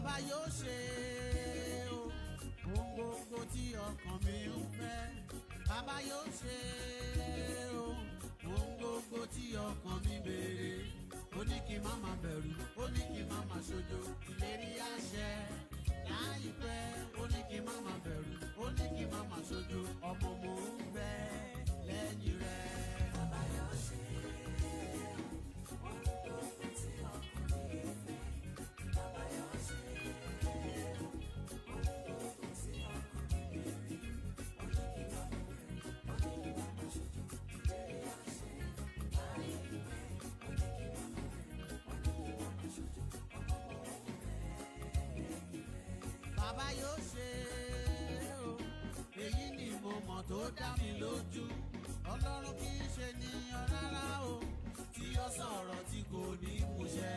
Bàbá yóò ṣe o, ohun gbogbo tí ọkàn mi ń fẹ́. Bàbá yóò ṣe o, ohun gbogbo tí ọkàn mi béèrè. Ó ní kí n má má bẹ̀rù, ó ní kí n má má ṣojo, ìlérí àṣẹ láìpẹ́. Ó ní kí n má má bẹ̀rù, ó ní kí n má má ṣojo, ọmọ mò ń bẹ lẹ́yìn rẹ̀. Bàbá yóò ṣe ohun gbogbo tí ọkàn mi fẹ́. Bàbá yóò ṣe ohun gbogbo tí ọkàn mi béèrè. Ó ní kí n má má bẹ̀rù, ó ní kí n má má ṣojo, ìlérí àṣẹ láìpẹ́. Ó ní kí n má má bẹ̀rù, ó ní kí n má má ṣojo, ọmọ mò ń bẹ lẹ́yìn rẹ̀. Bàbá yóò ṣe o, èyí ni mo mọ̀ tó dá mi lójú. Ọlọ́run kì í ṣe níyan rárá o, tí ó sọ̀rọ̀ tí kò ní múṣẹ.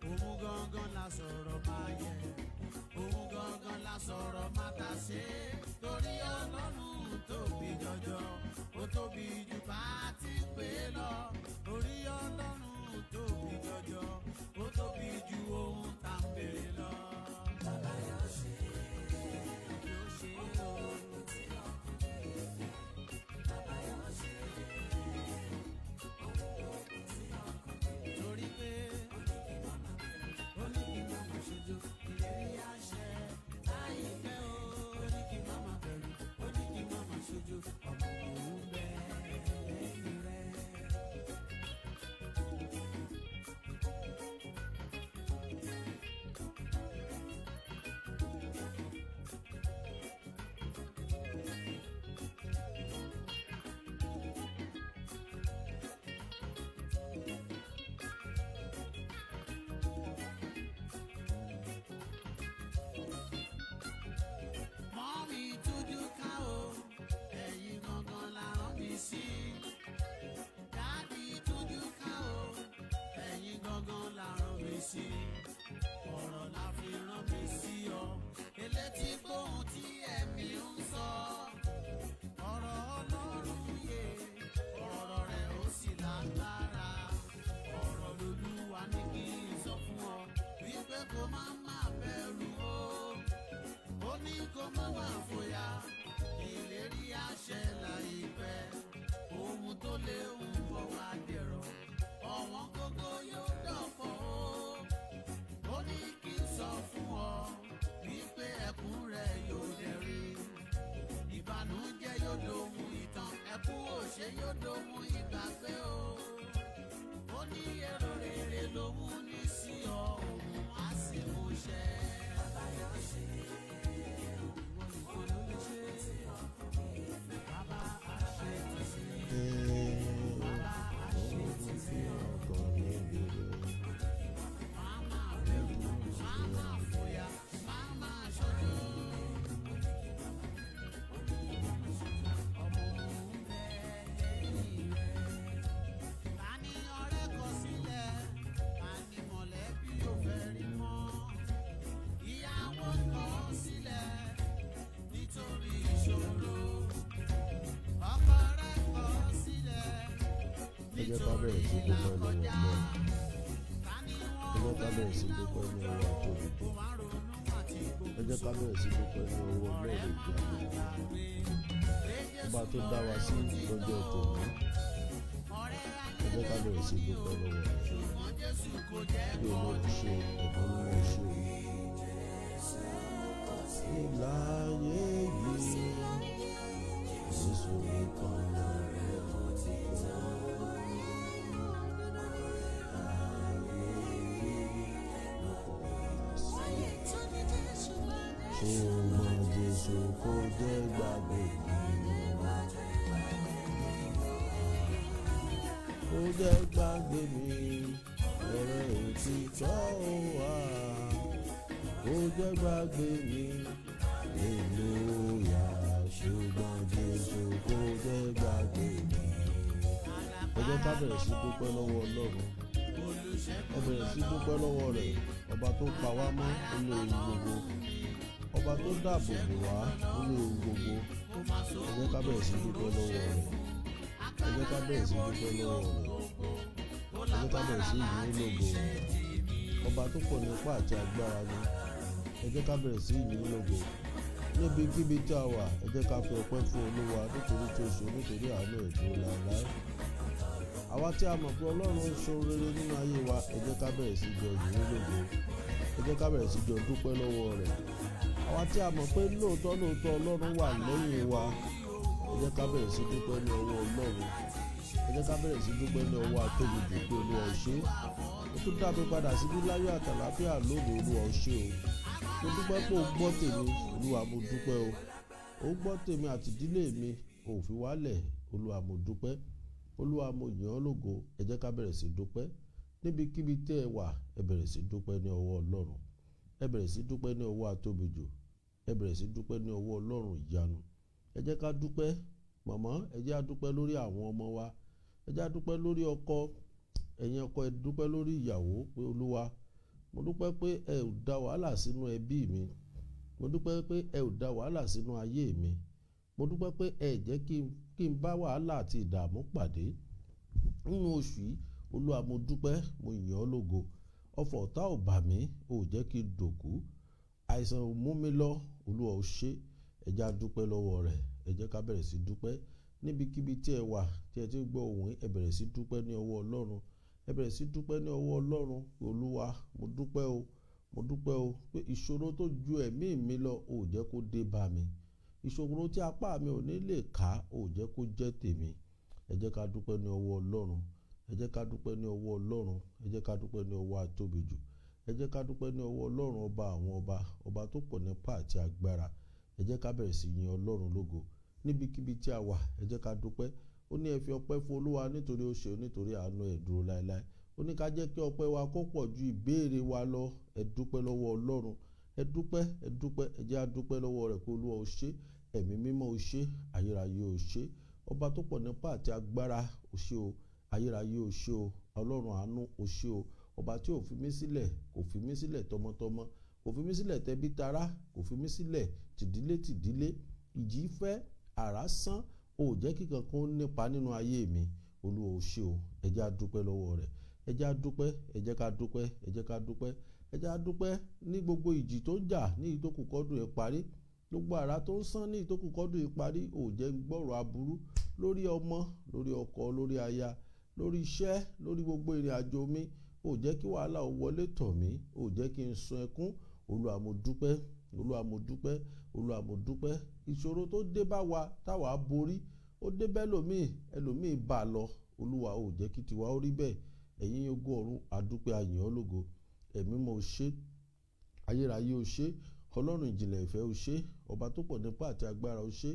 Òun gangan la sọ̀rọ̀ máa yẹ, òun gangan la sọ̀rọ̀ máa tà ṣe. Torí Ọlọ́run tóbi jọjọ, ó tóbi jù bá ti pè é lọ. Torí Ọlọ́run tóbi jọjọ, ó tóbi ju ohun tá ń béèrè lọ. Bàbá yóò ṣe Yóò ṣe o. ohun tí ọkàn mi fẹ́. Bàbá yóò ṣe ohun gbogbo tí ọkàn mi béèrè. Torí pé Ó ní kí n má má bẹ̀rù, ó ní kí n má má ṣojo, ìlérí àṣẹ láìpẹ́ o. Ó ní kí n má má bẹ̀rù, ó ní kí n má má ṣojo, ọmọ òun bẹ lẹ́yìn rẹ̀. Mọ́mí tújú ká o, ẹ̀yin gangan la rán mi sí. Dádì tújú ká o, ẹ̀yin gangan la rán mi sí. Ọ̀rọ̀ la fi rán mi sí ọ, elétí gbóhùn tí ẹ̀mí ń sọ. Ọ̀rọ̀ Ọlọ́run yé, ọ̀rọ̀ rẹ̀ ó sì lágbára. Ọ̀rọ̀ lolúwa ní kí n sọ fún ọ, wípé kó má má bẹ̀rù o. Ó ní kó má má fòyà, ìlérí àṣẹ láìpẹ́. Ohun tó léwu ń bọ̀ wá dẹ̀rọ̀, ọ̀wọ́n gógó yóò dọ̀pọ̀ o. Ó ní kí n sọ fún ọ wípé ẹkún rẹ yóò dẹ̀rí. Ìbànújẹ́ yóò dohun ìtàn, ẹkún òṣè yóò dohun ìgbàgbé o. Ó ní èrò rere lòun ní sí ọ, òun á sì mú ṣẹ. Bàbá yóò ṣe Ìwọ nìkan ló lè ṣe é. tí ọkàn mi fẹ́. Bàbá á ṣe tì sí. Bàbá á ṣe tì sí ọ. Máa máa bẹ̀rù, máa máa fòyà, máa máa ṣojo. Ọmọ òun bẹ lẹ́yìn rẹ̀. Ta ni ọ̀rẹ́ kọ sílẹ̀? Ta ni mọ̀lẹ́bí ò fẹ́ rí mọ́? Ìyàwó kọ̀ sílẹ̀ nítorí ìṣòro. Ọkọ rẹ̀ kọ̀ sílẹ̀ Ẹ jẹ́ ká nítorí bẹ̀rẹ̀ sí dúpẹ́ lọ́wọ́ ìlàkọjá. Ọlọ́run. Ta ni Ẹ wọ́n jẹ́ ká fẹ́ bẹ̀rẹ̀ rí sí dúpẹ́ ní láwùjọ? ọwọ́ àtòbí Kó jù. wá ronú àti Ẹ jẹ́ ká gbógun bẹ̀rẹ̀ sí dúpẹ́ ní ọwọ́ ọ̀rẹ́ Ọlọ́run má ìgbà má gbogbo. gbàgbé pé Ọba Jésù tó dá wa lọ̀rẹ́ sí lọ́jọ́ òtítọ́. tòní. Ọ̀rẹ́ Ẹ ayé jẹ́ lè ká bẹ̀rẹ̀ kọ́ sí ní dúpẹ́ o, lọ́wọ́ rẹ̀. ṣùgbọ́n Jésù kò jẹ́ Bí kọ́ olóhùn ní. ṣe ẹ̀gbọ́n mímọ́ ṣe o. Ìláyé yìí, Jésù nìkan lọ̀rẹ́ òtítọ́. Ṣùgbọ́n Jésù kò jẹ́ gbàgbé mi. Kò jẹ́ gbàgbé mi. Ọ̀rẹ́ òtítọ́ ó wà. Kò jẹ́ gbàgbé mi. Hallelujah. Ṣùgbọ́n Jésù kò jẹ́ gbàgbé mi. Ẹ jẹ́ ká bẹ̀rẹ̀ sí dúpẹ́ lọ́wọ́ Ọlọ́run. Ẹ bẹ̀rẹ̀ sí dúpẹ́ lọ́wọ́ rẹ̀, ọba tó pa wá mọ́ nínú ewu gbogbo, ọba tó dáàbò bò wá nínú ewu gbogbo. Ẹ jẹ́ ká bẹ̀rẹ̀ sí dúpẹ́ lọ́wọ́ rẹ̀. Ẹ jẹ́ ká bẹ̀rẹ̀ sí dúpẹ́ lọ́wọ́ rẹ̀. Ẹ jẹ́ ká bẹ̀rẹ̀ sí yìn ín lógo. Ọba tó pọ̀ ní ipá àti agbára ni. Ẹ jẹ́ ká bẹ̀rẹ̀ sí yìn ín lógo. Níbikíbi tí a wà, ẹ jẹ́ ká fi ọpẹ́ fún Olúwa nítorí tí ó ṣe, nítorí àánú ẹ̀ dúró láéláé. Àwa tí a mọ̀ pé Ọlọ́run ń ṣe ohun rere nínú ayé wa, ẹ jẹ́ ká bẹ̀rẹ̀ sí jọ yìn ín lógo. Ẹ jẹ́ ká bẹ̀rẹ̀ sí jọ dúpẹ́ lọ́wọ́ rẹ̀. Àwa tí a mọ̀ pé lóòótọ́ lóòótọ́ Ọlọ́run wà lẹ́yìn wa, ẹ jẹ́ ká bẹ̀rẹ̀ sí dúpẹ́ ní ọwọ́ Ọlọ́run. Ẹ jẹ́ ká bẹ̀rẹ̀ sí dúpẹ́ ní ọwọ́ Atóbijù pé Olúwa ò ṣe é. Ó tún dá mi padà síbí láyọ̀ àtàlàáfíà lónìí. Olúwa ò ṣe o. Mo dúpẹ́ pé o gbọ́ tèmi. Olúwa, mo dúpẹ́ o. Ó gbọ́ tèmi àti ìdílé mi, ò fi wálẹ̀. Olúwa, mo dúpẹ́. Olúwa, mo yìn ọ́ lógo. Ẹ jẹ́ ká bẹ̀rẹ̀ sí dúpẹ́. Níbikíbi tẹ́ ẹ wà, ẹ bẹ̀rẹ̀ sí dúpẹ́ ní ọwọ́ Ọlọ́run. Ẹ bẹ̀rẹ̀ sí dúpẹ́ ní ọwọ́ Atóbijù. Ẹ bẹ̀rẹ̀ sí dúpẹ́ ní ọwọ́ Ọlọ́run ìyanu. Ẹ jẹ́ ká dúpẹ́. Màmá, ẹ jẹ́ á dúpẹ́ lórí àwọn ọmọ wa. Ẹ jẹ́ á dúpẹ́ lórí ọkọ. Ẹ̀yin ọkọ, ẹ dúpẹ́ lórí ìyàwó pé Olúwa, mo dúpẹ́ pé ẹ ò dá wàhálà sínú ẹbí mi. Mo dúpẹ́ pé ẹ ò dá wàhálà sínú ayé mi. Mo dúpẹ́ pé ẹ jẹ́ kí n bá wàhálà àti ìdààmú pàdé nínú oṣù yìí. Olúwa, mo dúpẹ́, mo yìn ọ́ lógo. Ọfọ̀ ọ̀tá ò bà mí, ò jẹ́ kí n dòkú. Àìsàn ò mú mi lọ. Olúwa ò ṣe. Ẹ jẹ́ á dúpẹ́ lọ́wọ́ rẹ̀. Ẹ jẹ́ ká bẹ̀rẹ̀ sí dúpẹ́. Níbikíbi tí ẹ wà, tí ẹ ti gbọ́ ohùn yìí, ẹ bẹ̀rẹ̀ sí dúpẹ́ ní ọwọ́ Ọlọ́run. Ẹ bẹ̀rẹ̀ sí dúpẹ́ ní ọwọ́ Ọlọ́run. Olúwa, mo dúpẹ́ o. Mo dúpẹ́ o pé ìṣòro tó ju ẹ̀mí mi lọ ò jẹ́ kó dé bá mi. Ìṣòro tí apá mi ò ní lè ká ò jẹ́ kó jẹ́ tèmi. Ẹ jẹ́ ká dúpẹ́ ní ọwọ́ Ọlọ́run. Ẹ jẹ́ ká dúpẹ́ ní ọwọ́ Ọlọ́run. Ẹ jẹ́ ká dúpẹ́ ní ọwọ́ Atóbijù. Ẹ jẹ́ ká dúpẹ́ ní ọwọ́ Ọlọ́run, ọba àwọn ọba, ọba tó pọ̀ nípa àti agbára. Ẹ jẹ́ ká bẹ̀rẹ̀ sí yin Ọlọ́run lógo. Níbikíbi tí a wà, ẹ jẹ́ ká dúpẹ́. Ó ní ẹ fi ọpẹ́ fún Olúwa nítorí ó ṣe, nítorí àánú ẹ̀ dúró láéláé. Ó ní ká jẹ́ kí ọpẹ́ wa kó pọ̀ ju ìbéèrè wa lọ. Ẹ dúpẹ́ lọ́wọ́ Ọlọ́run. Ẹ dúpẹ́, ẹ dúpẹ́. Ẹ jẹ́ á dúpẹ́ lọ́wọ́ rẹ̀ pé Olúwa ó ṣe. Ẹ̀mí mímọ́ ó ṣe. Ayérayé ó ṣe. Ọba tó pọ̀ nípa àti agbára ó ṣe o. Ayérayé ó ṣe o. Ọlọ́run àánú ó ṣe o. Ọba tí ò fi mí sílẹ̀, kò fi mí sílẹ̀ tọmọtọmọ, kò fi mí sílẹ̀ tẹbí tará, kò fi mí sílẹ̀ tìdílé tìdílé. Ìjì fẹ́, àrá sán, ò jẹ́ kí kankan ó nípa nínú ayé mi. Olúwa ó ṣe o. Ẹ jẹ́ á dúpẹ́ lọ́wọ́ rẹ̀. Ẹ jẹ́ á dúpẹ́. Ẹ jẹ́ ká dúpẹ́. Ẹ jẹ́ ká dúpẹ́. Ẹ jẹ́ á dúpẹ́ ní gbogbo ìjì tó ń jà ní ìtókù kọ́dún ẹ̀ parí, gbogbo àrá tó ń sán ní ìtókù kọ́dún ẹ̀ parí. Ò jẹ́ ń gbọ́rọ̀ aburú lórí ọmọ, lórí ọkọ, lórí aya, lórí iṣẹ́, lórí gbogbo ìrìn àjò mi. Ò jẹ́ kí wàhálà ó wọlé tọ̀ mí. Ò jẹ́ kí n sun ẹkún. Olúwa, mo dúpẹ́. Olúwa, mo dúpẹ́. Olúwa, mo dúpẹ́. Ìṣòro tó dé bá wa táwa borí, ó dé bẹ́ẹ̀ lòmíì, ẹlòmíì bá a lọ. Olúwa, ò jẹ́ kí tiwa ó rí bẹ́ẹ̀. Ẹ̀yin ogun ọ̀run, àdúpẹ́, a yìn ọ́ lógo. Ẹ̀mí mọ́, ó ṣe. Ayérayé, ó ṣe. Ọlọ́run ìjìnlẹ̀ ìfẹ́, ó ṣe. Ọba tó pọ̀ nípa àti agbára, ó ṣe.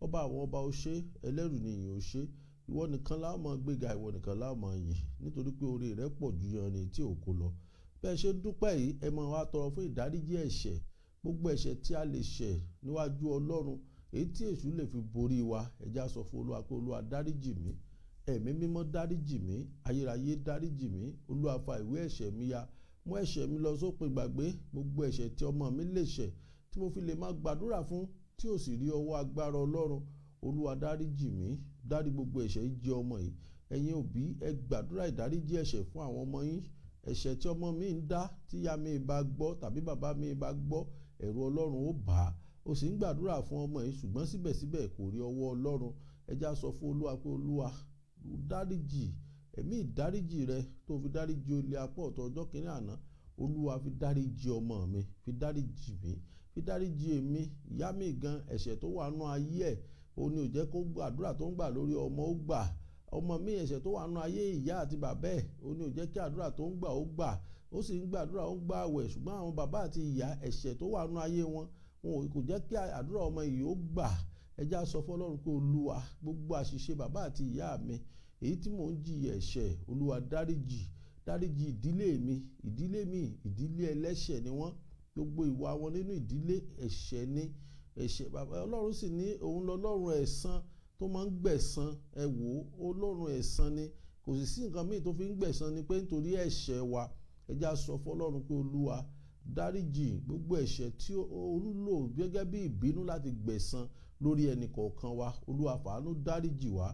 Ọba àwọn ọba, ó ṣe. Ẹlẹ́rù ni ìyìn, ó ṣe. Ìwọ nìkan la ó máa gbéga, ìwọ nìkan la ó máa yìn, nítorí pé oore rẹ pọ̀ ju yanrìn tí òkun lọ. Bẹ́ẹ̀ ṣe dúpẹ́ yìí, ẹ máa wá tọrọ fún ìdáríjì ẹ̀ṣẹ̀, gbogbo ẹ̀ṣẹ̀ tí a lè ṣẹ̀ níwájú Ọlọ́run, èyí tí èṣù lè fi borí wa. Ẹ jẹ́ á sọ fún Olúwa pé Olúwa, dáríjì mí. Ẹ̀mí mímọ́, dáríjì mí. Ayérayé, dáríjì mí. Olúwa, fa ìwé ẹ̀ṣẹ̀ mi ya. Mú ẹ̀ṣẹ̀ mi lọ sópin gbàgbé. Gbogbo ẹ̀ṣẹ̀ tí ọmọ mi lè ṣẹ̀ tí mo fi lè máa gbàdúrà fún tí ò sì rí ọwọ́ agbára Ọlọ́run, Olúwa, dáríjì mí. Dárí gbogbo ẹ̀ṣẹ̀ yìí jì ọmọ yìí. Ẹ̀yin òbí, ẹ gbàdúrà ìdáríjì ẹ̀ṣẹ̀ fún àwọn ọmọ yín. Ẹ̀ṣẹ̀ tí ọmọ mi ń dá, tí ìyá mi bá gbọ́ tàbí bàbá mi bá gbọ́, ẹ̀rù Ọlọ́run ó bà á. Ó sì ń gbàdúrà fún ọmọ yìí, ṣùgbọ́n síbẹ̀síbẹ̀ kò rí ọwọ́ Ọlọ́run. Ẹ já sọ fún Olúwa pé Olúwa, dáríjì. Ẹ̀mí ìdáríjì rẹ tó fi dáríjì olè apá ọ̀tọ̀ ọjọ́ kìíní àná, Olúwa, fi dáríjì ọmọ mi, fi dáríjì mi, fi dáríjì èmi. Ìyá mi gan, ẹ̀ṣẹ̀ tó wà nú ayé ẹ̀, òun ni ò jẹ́ kó àdúrà tó ń gbà lórí ọmọ ó gbà. Ọmọ mi, ẹ̀ṣẹ̀ tó wà nú ayé ìyá àti bàbá ẹ̀, òun ni ò jẹ́ kí àdúrà tó ń gbà ó gbà. Ó sì ń gbàdúrà, ó ń gbà àwẹ̀, ṣùgbọ́n àwọn bàbá àti ìyá, ẹ̀ṣẹ̀ tó wà nú ayé wọn, wọn kò jẹ́ kí àdúrà ọmọ yìí ó gbà. Ẹ já sọ fún Ọlọ́run pé Olúwa, gbogbo àṣìṣe bàbá àti ìyá mi, èyí tí mò ń jìyà ẹ̀ṣẹ̀, Olúwa, dáríjì. Dáríjì ìdílé mi. Ìdílé mi, ìdílé ẹlẹ́ṣẹ̀ ni wọ́n. Gbogbo ìwà wọn nínú ìdílé, ẹ̀ṣẹ̀ ni ẹ̀ṣẹ̀. Bàbá Ọlọ́run sì ní òun lọ́lọ́run ẹ̀san tó máa ń gbẹ̀san. Ẹ wò ó, Ọlọ́run ẹ̀san ni. Kò sì sí nǹkan míì tó fi ń gbẹ̀san ni pé nítorí ẹ̀ṣẹ̀ wa. Ẹ já sọ fún Ọlọ́run pé Olúwa, dáríjì gbogbo ẹ̀ṣẹ̀ tí ó ń lò gẹ́gẹ́ bí ìbínú láti gbẹ̀san lórí ẹnì kọ̀ọ̀kan wa. Olúwa, fàánú dáríjì wá.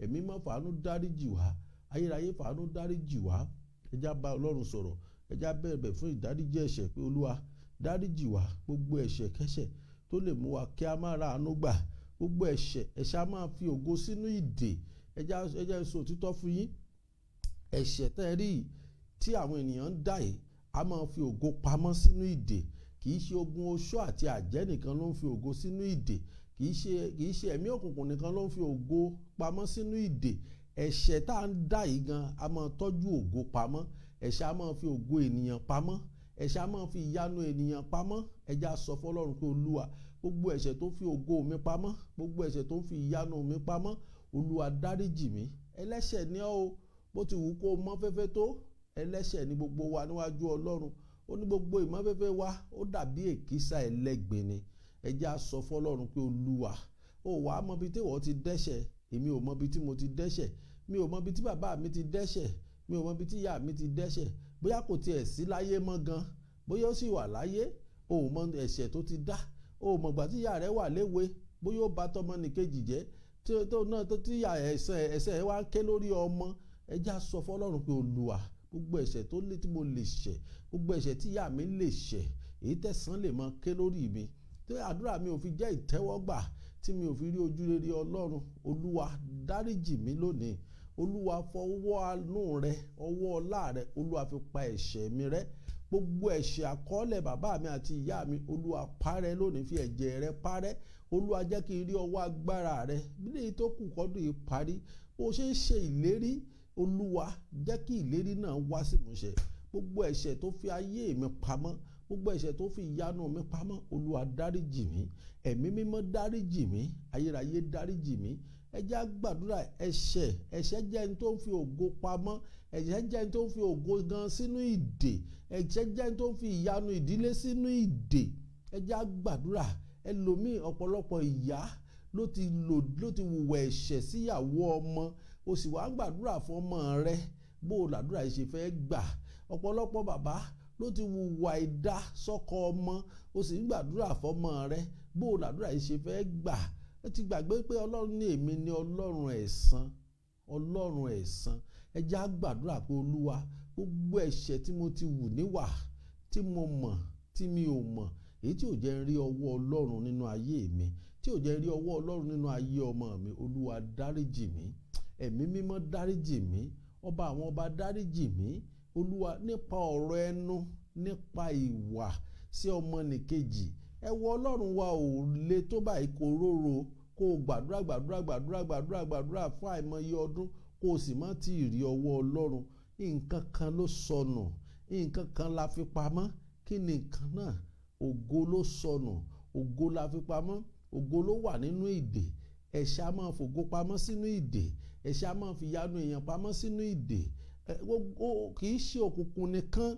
Ẹ̀mí mọ́, fàánú dáríjì wá. Ayérayé, fàánú dáríjì wá. Ẹ já bá Ọlọ́run sọ̀rọ̀. Ẹ já bẹ̀bẹ̀ fún ìdáríjì ẹ̀ṣẹ̀ pé Olúwa, Dáríjì wá gbogbo ẹ̀ṣẹ̀ kẹ́ṣẹ̀ tó lè mú wa kí a má ra àánú gbà. Gbogbo ẹ̀ṣẹ̀, ẹ̀ṣẹ̀ a máa fi ògo sínú ìdè. Ẹ jẹ́ n sọ òtítọ́ fún yín. Ẹ̀ṣẹ̀ tẹ́ ẹ rí yìí tí àwọn ènìyàn ń dá yìí, a máa fi ògo pamọ́ sínú ìdè. Kì í ṣe ogun oṣó àti àjẹ́ nìkan ló ń fi ògo sínú ìdè. Kì í ṣe ẹ̀mí òkùnkùn nìkan ló ń fi ògo pamọ́ sínú ìdè. Ẹ̀ṣẹ̀ tá à ń dá yìí gan a máa tọ́jú ògo pamọ́. Ẹ̀ṣẹ̀ a máa fi ògo ènìyàn pamọ́. Ẹ̀ṣẹ̀ a máa fi ìyanu ènìyàn pamọ́. Ẹ jẹ́ á sọ fọ́lọ́run pé, Olúwa, gbogbo ẹ̀ṣẹ̀ tó fi ògo mi pamọ́, gbogbo ẹ̀ṣẹ̀ tó ń fi ìyanu mi pamọ́, Olúwa, dáríjì mí. Ẹlẹ́ṣẹ̀ ni ọ́ o. Bó ti wù kó mọ́ fẹ́fẹ́ tó, ẹlẹ́ṣẹ̀ ni gbogbo wa níwájú Ọlọ́run. Ó ní gbogbo ìmọ́fẹ́fẹ́ wa, ó dàbí èkísà ẹlẹ́gbin ni. Ẹ jẹ́ á sọ fọ́lọ́run pé, Olúwa, ó wàá mọ ibi tí ìwọ ti dẹ́ṣẹ̀. Èmi ò mọ ibi tí mo ti dẹ́ṣẹ̀. Mi ò mọ ibi tí bàbá mi ti dẹ́ṣẹ̀. Mi ò mọ ibi tí ìyá mi ti dẹ́ṣẹ̀. Bóyá kò tiẹ̀ sí láyé mọ́ gan, bóyá ó sì wà láyé, o ò mọ ẹ̀ṣẹ̀ tó ti dá. O ò mọ̀ ìgbà tí ìyá rẹ wà léwe, bóyá ó ba tọmọnìkejì jẹ́, tí tó náà tó tí ẹ̀ṣẹ̀ ẹ̀ wá ké lórí ọmọ. Ẹ jẹ́ á sọ fọ́lọ́run pé, Olúwa, gbogbo ẹ̀ṣẹ̀ tó lé tí mo lè ṣẹ̀, gbogbo ẹ̀ṣẹ̀ tí ìyá mi lè ṣẹ̀, èyí tẹ̀sán lè máa ké lórí mi, tí àdúrà mi ò fi jẹ́ ìtẹ́wọ́gbà, tí mi ò fi rí ojú rere Ọlọ́run, Olúwa, dáríjì mí lónìí. Olúwa, fọwọ́ àánú rẹ, ọwọ́ ọlá rẹ, Olúwa, fi pa ẹ̀ṣẹ̀ mi rẹ́. Gbogbo ẹ̀ṣẹ̀ àkọọ́lẹ̀ bàbá mi àti ìyá mi, Olúwa, parẹ́ lónìí. Fi ẹ̀jẹ̀ rẹ parẹ́. Olúwa, jẹ́ kí n rí ọwọ́ agbára rẹ bí èyí tó kù kọ́dún yìí parí. Bó ṣe ń ṣe ìlérí, Olúwa, jẹ́ kí ìlérí náà wá sí ìmúṣẹ. Gbogbo ẹ̀ṣẹ̀ tó fi ayé mi pamọ́, gbogbo ẹ̀ṣẹ̀ tó fi ìyanu mi pamọ́, Olúwa, dáríjì mí. Ẹ̀mí Mímọ́, dáríjì mí. Ayérayé, dáríjì mí. Ẹ jẹ́ á gbàdúrà. Ẹ̀ṣẹ̀, ẹ̀ṣẹ̀ jẹ́ ẹni tó ń fi ògo pamọ́. Ẹ̀ṣẹ̀ jẹ́ ẹni tó ń fi ògo gan sínú ìdè. Ẹ̀ṣẹ̀ jẹ́ ẹni tó ń fi ìyanu ìdílé sínú ìdè. Ẹ jẹ́ á gbàdúrà. Ẹlòmíì, ọ̀pọ̀lọpọ̀ ìyá ló ti lò, ló ti wùwà ẹ̀ṣẹ̀ síyàwó ọmọ. O sì wá gbàdúrà fún ọmọ rẹ, bó o làdúrà yìí ṣe fẹ́ gbà? Ọ̀pọ̀lọpọ̀ bàbá ló ti wùwà ìdá sọ́kọ ọmọ. O sì ń gbàdúrà fọ́mọ rẹ, bó o làdúrà yìí ṣe fẹ́ gbà? Ẹ ti gbàgbé pé Ọlọ́run ní, "Èmi ni Ọlọ́run ẹ̀san, Ọlọ́run ẹ̀san." Ẹ jẹ́ á gbàdúrà pé, Olúwa, gbogbo ẹ̀ṣẹ̀ tí mo ti wù níwà, tí mo mọ̀, tí mi ò mọ̀, èyí tí ò jẹ́ ń rí ọwọ́ Ọlọ́run nínú ayé mi, tí ò jẹ́ ń rí ọwọ́ Ọlọ́run nínú ayé ọmọ mi, Olúwa, dáríjì mí. Ẹ̀mí Mímọ́, dáríjì mí. Ọba àwọn ọba, dáríjì mí. Olúwa, nípa ọ̀rọ̀ ẹnu, nípa ìwà sí ọmọnìkejì. Ẹ wo, Ọlọ́run wa ò le tó báyìí, kó róró kó o gbàdúrà, gbàdúrà, gbàdúrà, gbàdúrà, gbàdúrà fún àìmọye ọdún, kó o sì má tí ì rí ọwọ́ Ọlọ́run. Nǹkan kan ló sọnù, nǹkan kan la fi pamọ́. Kí ni nǹkan náà? Ògo ló sọnù, ògo la fi pamọ́, ògo ló wà nínú ìdè. Ẹ̀ṣẹ̀ á máa fògo pamọ́ sínú ìdè. Ẹ̀ṣẹ̀ á máa fi ìyanu èèyàn pamọ́ sínú ìdè. Kì í ṣe òkùnkùn nìkan.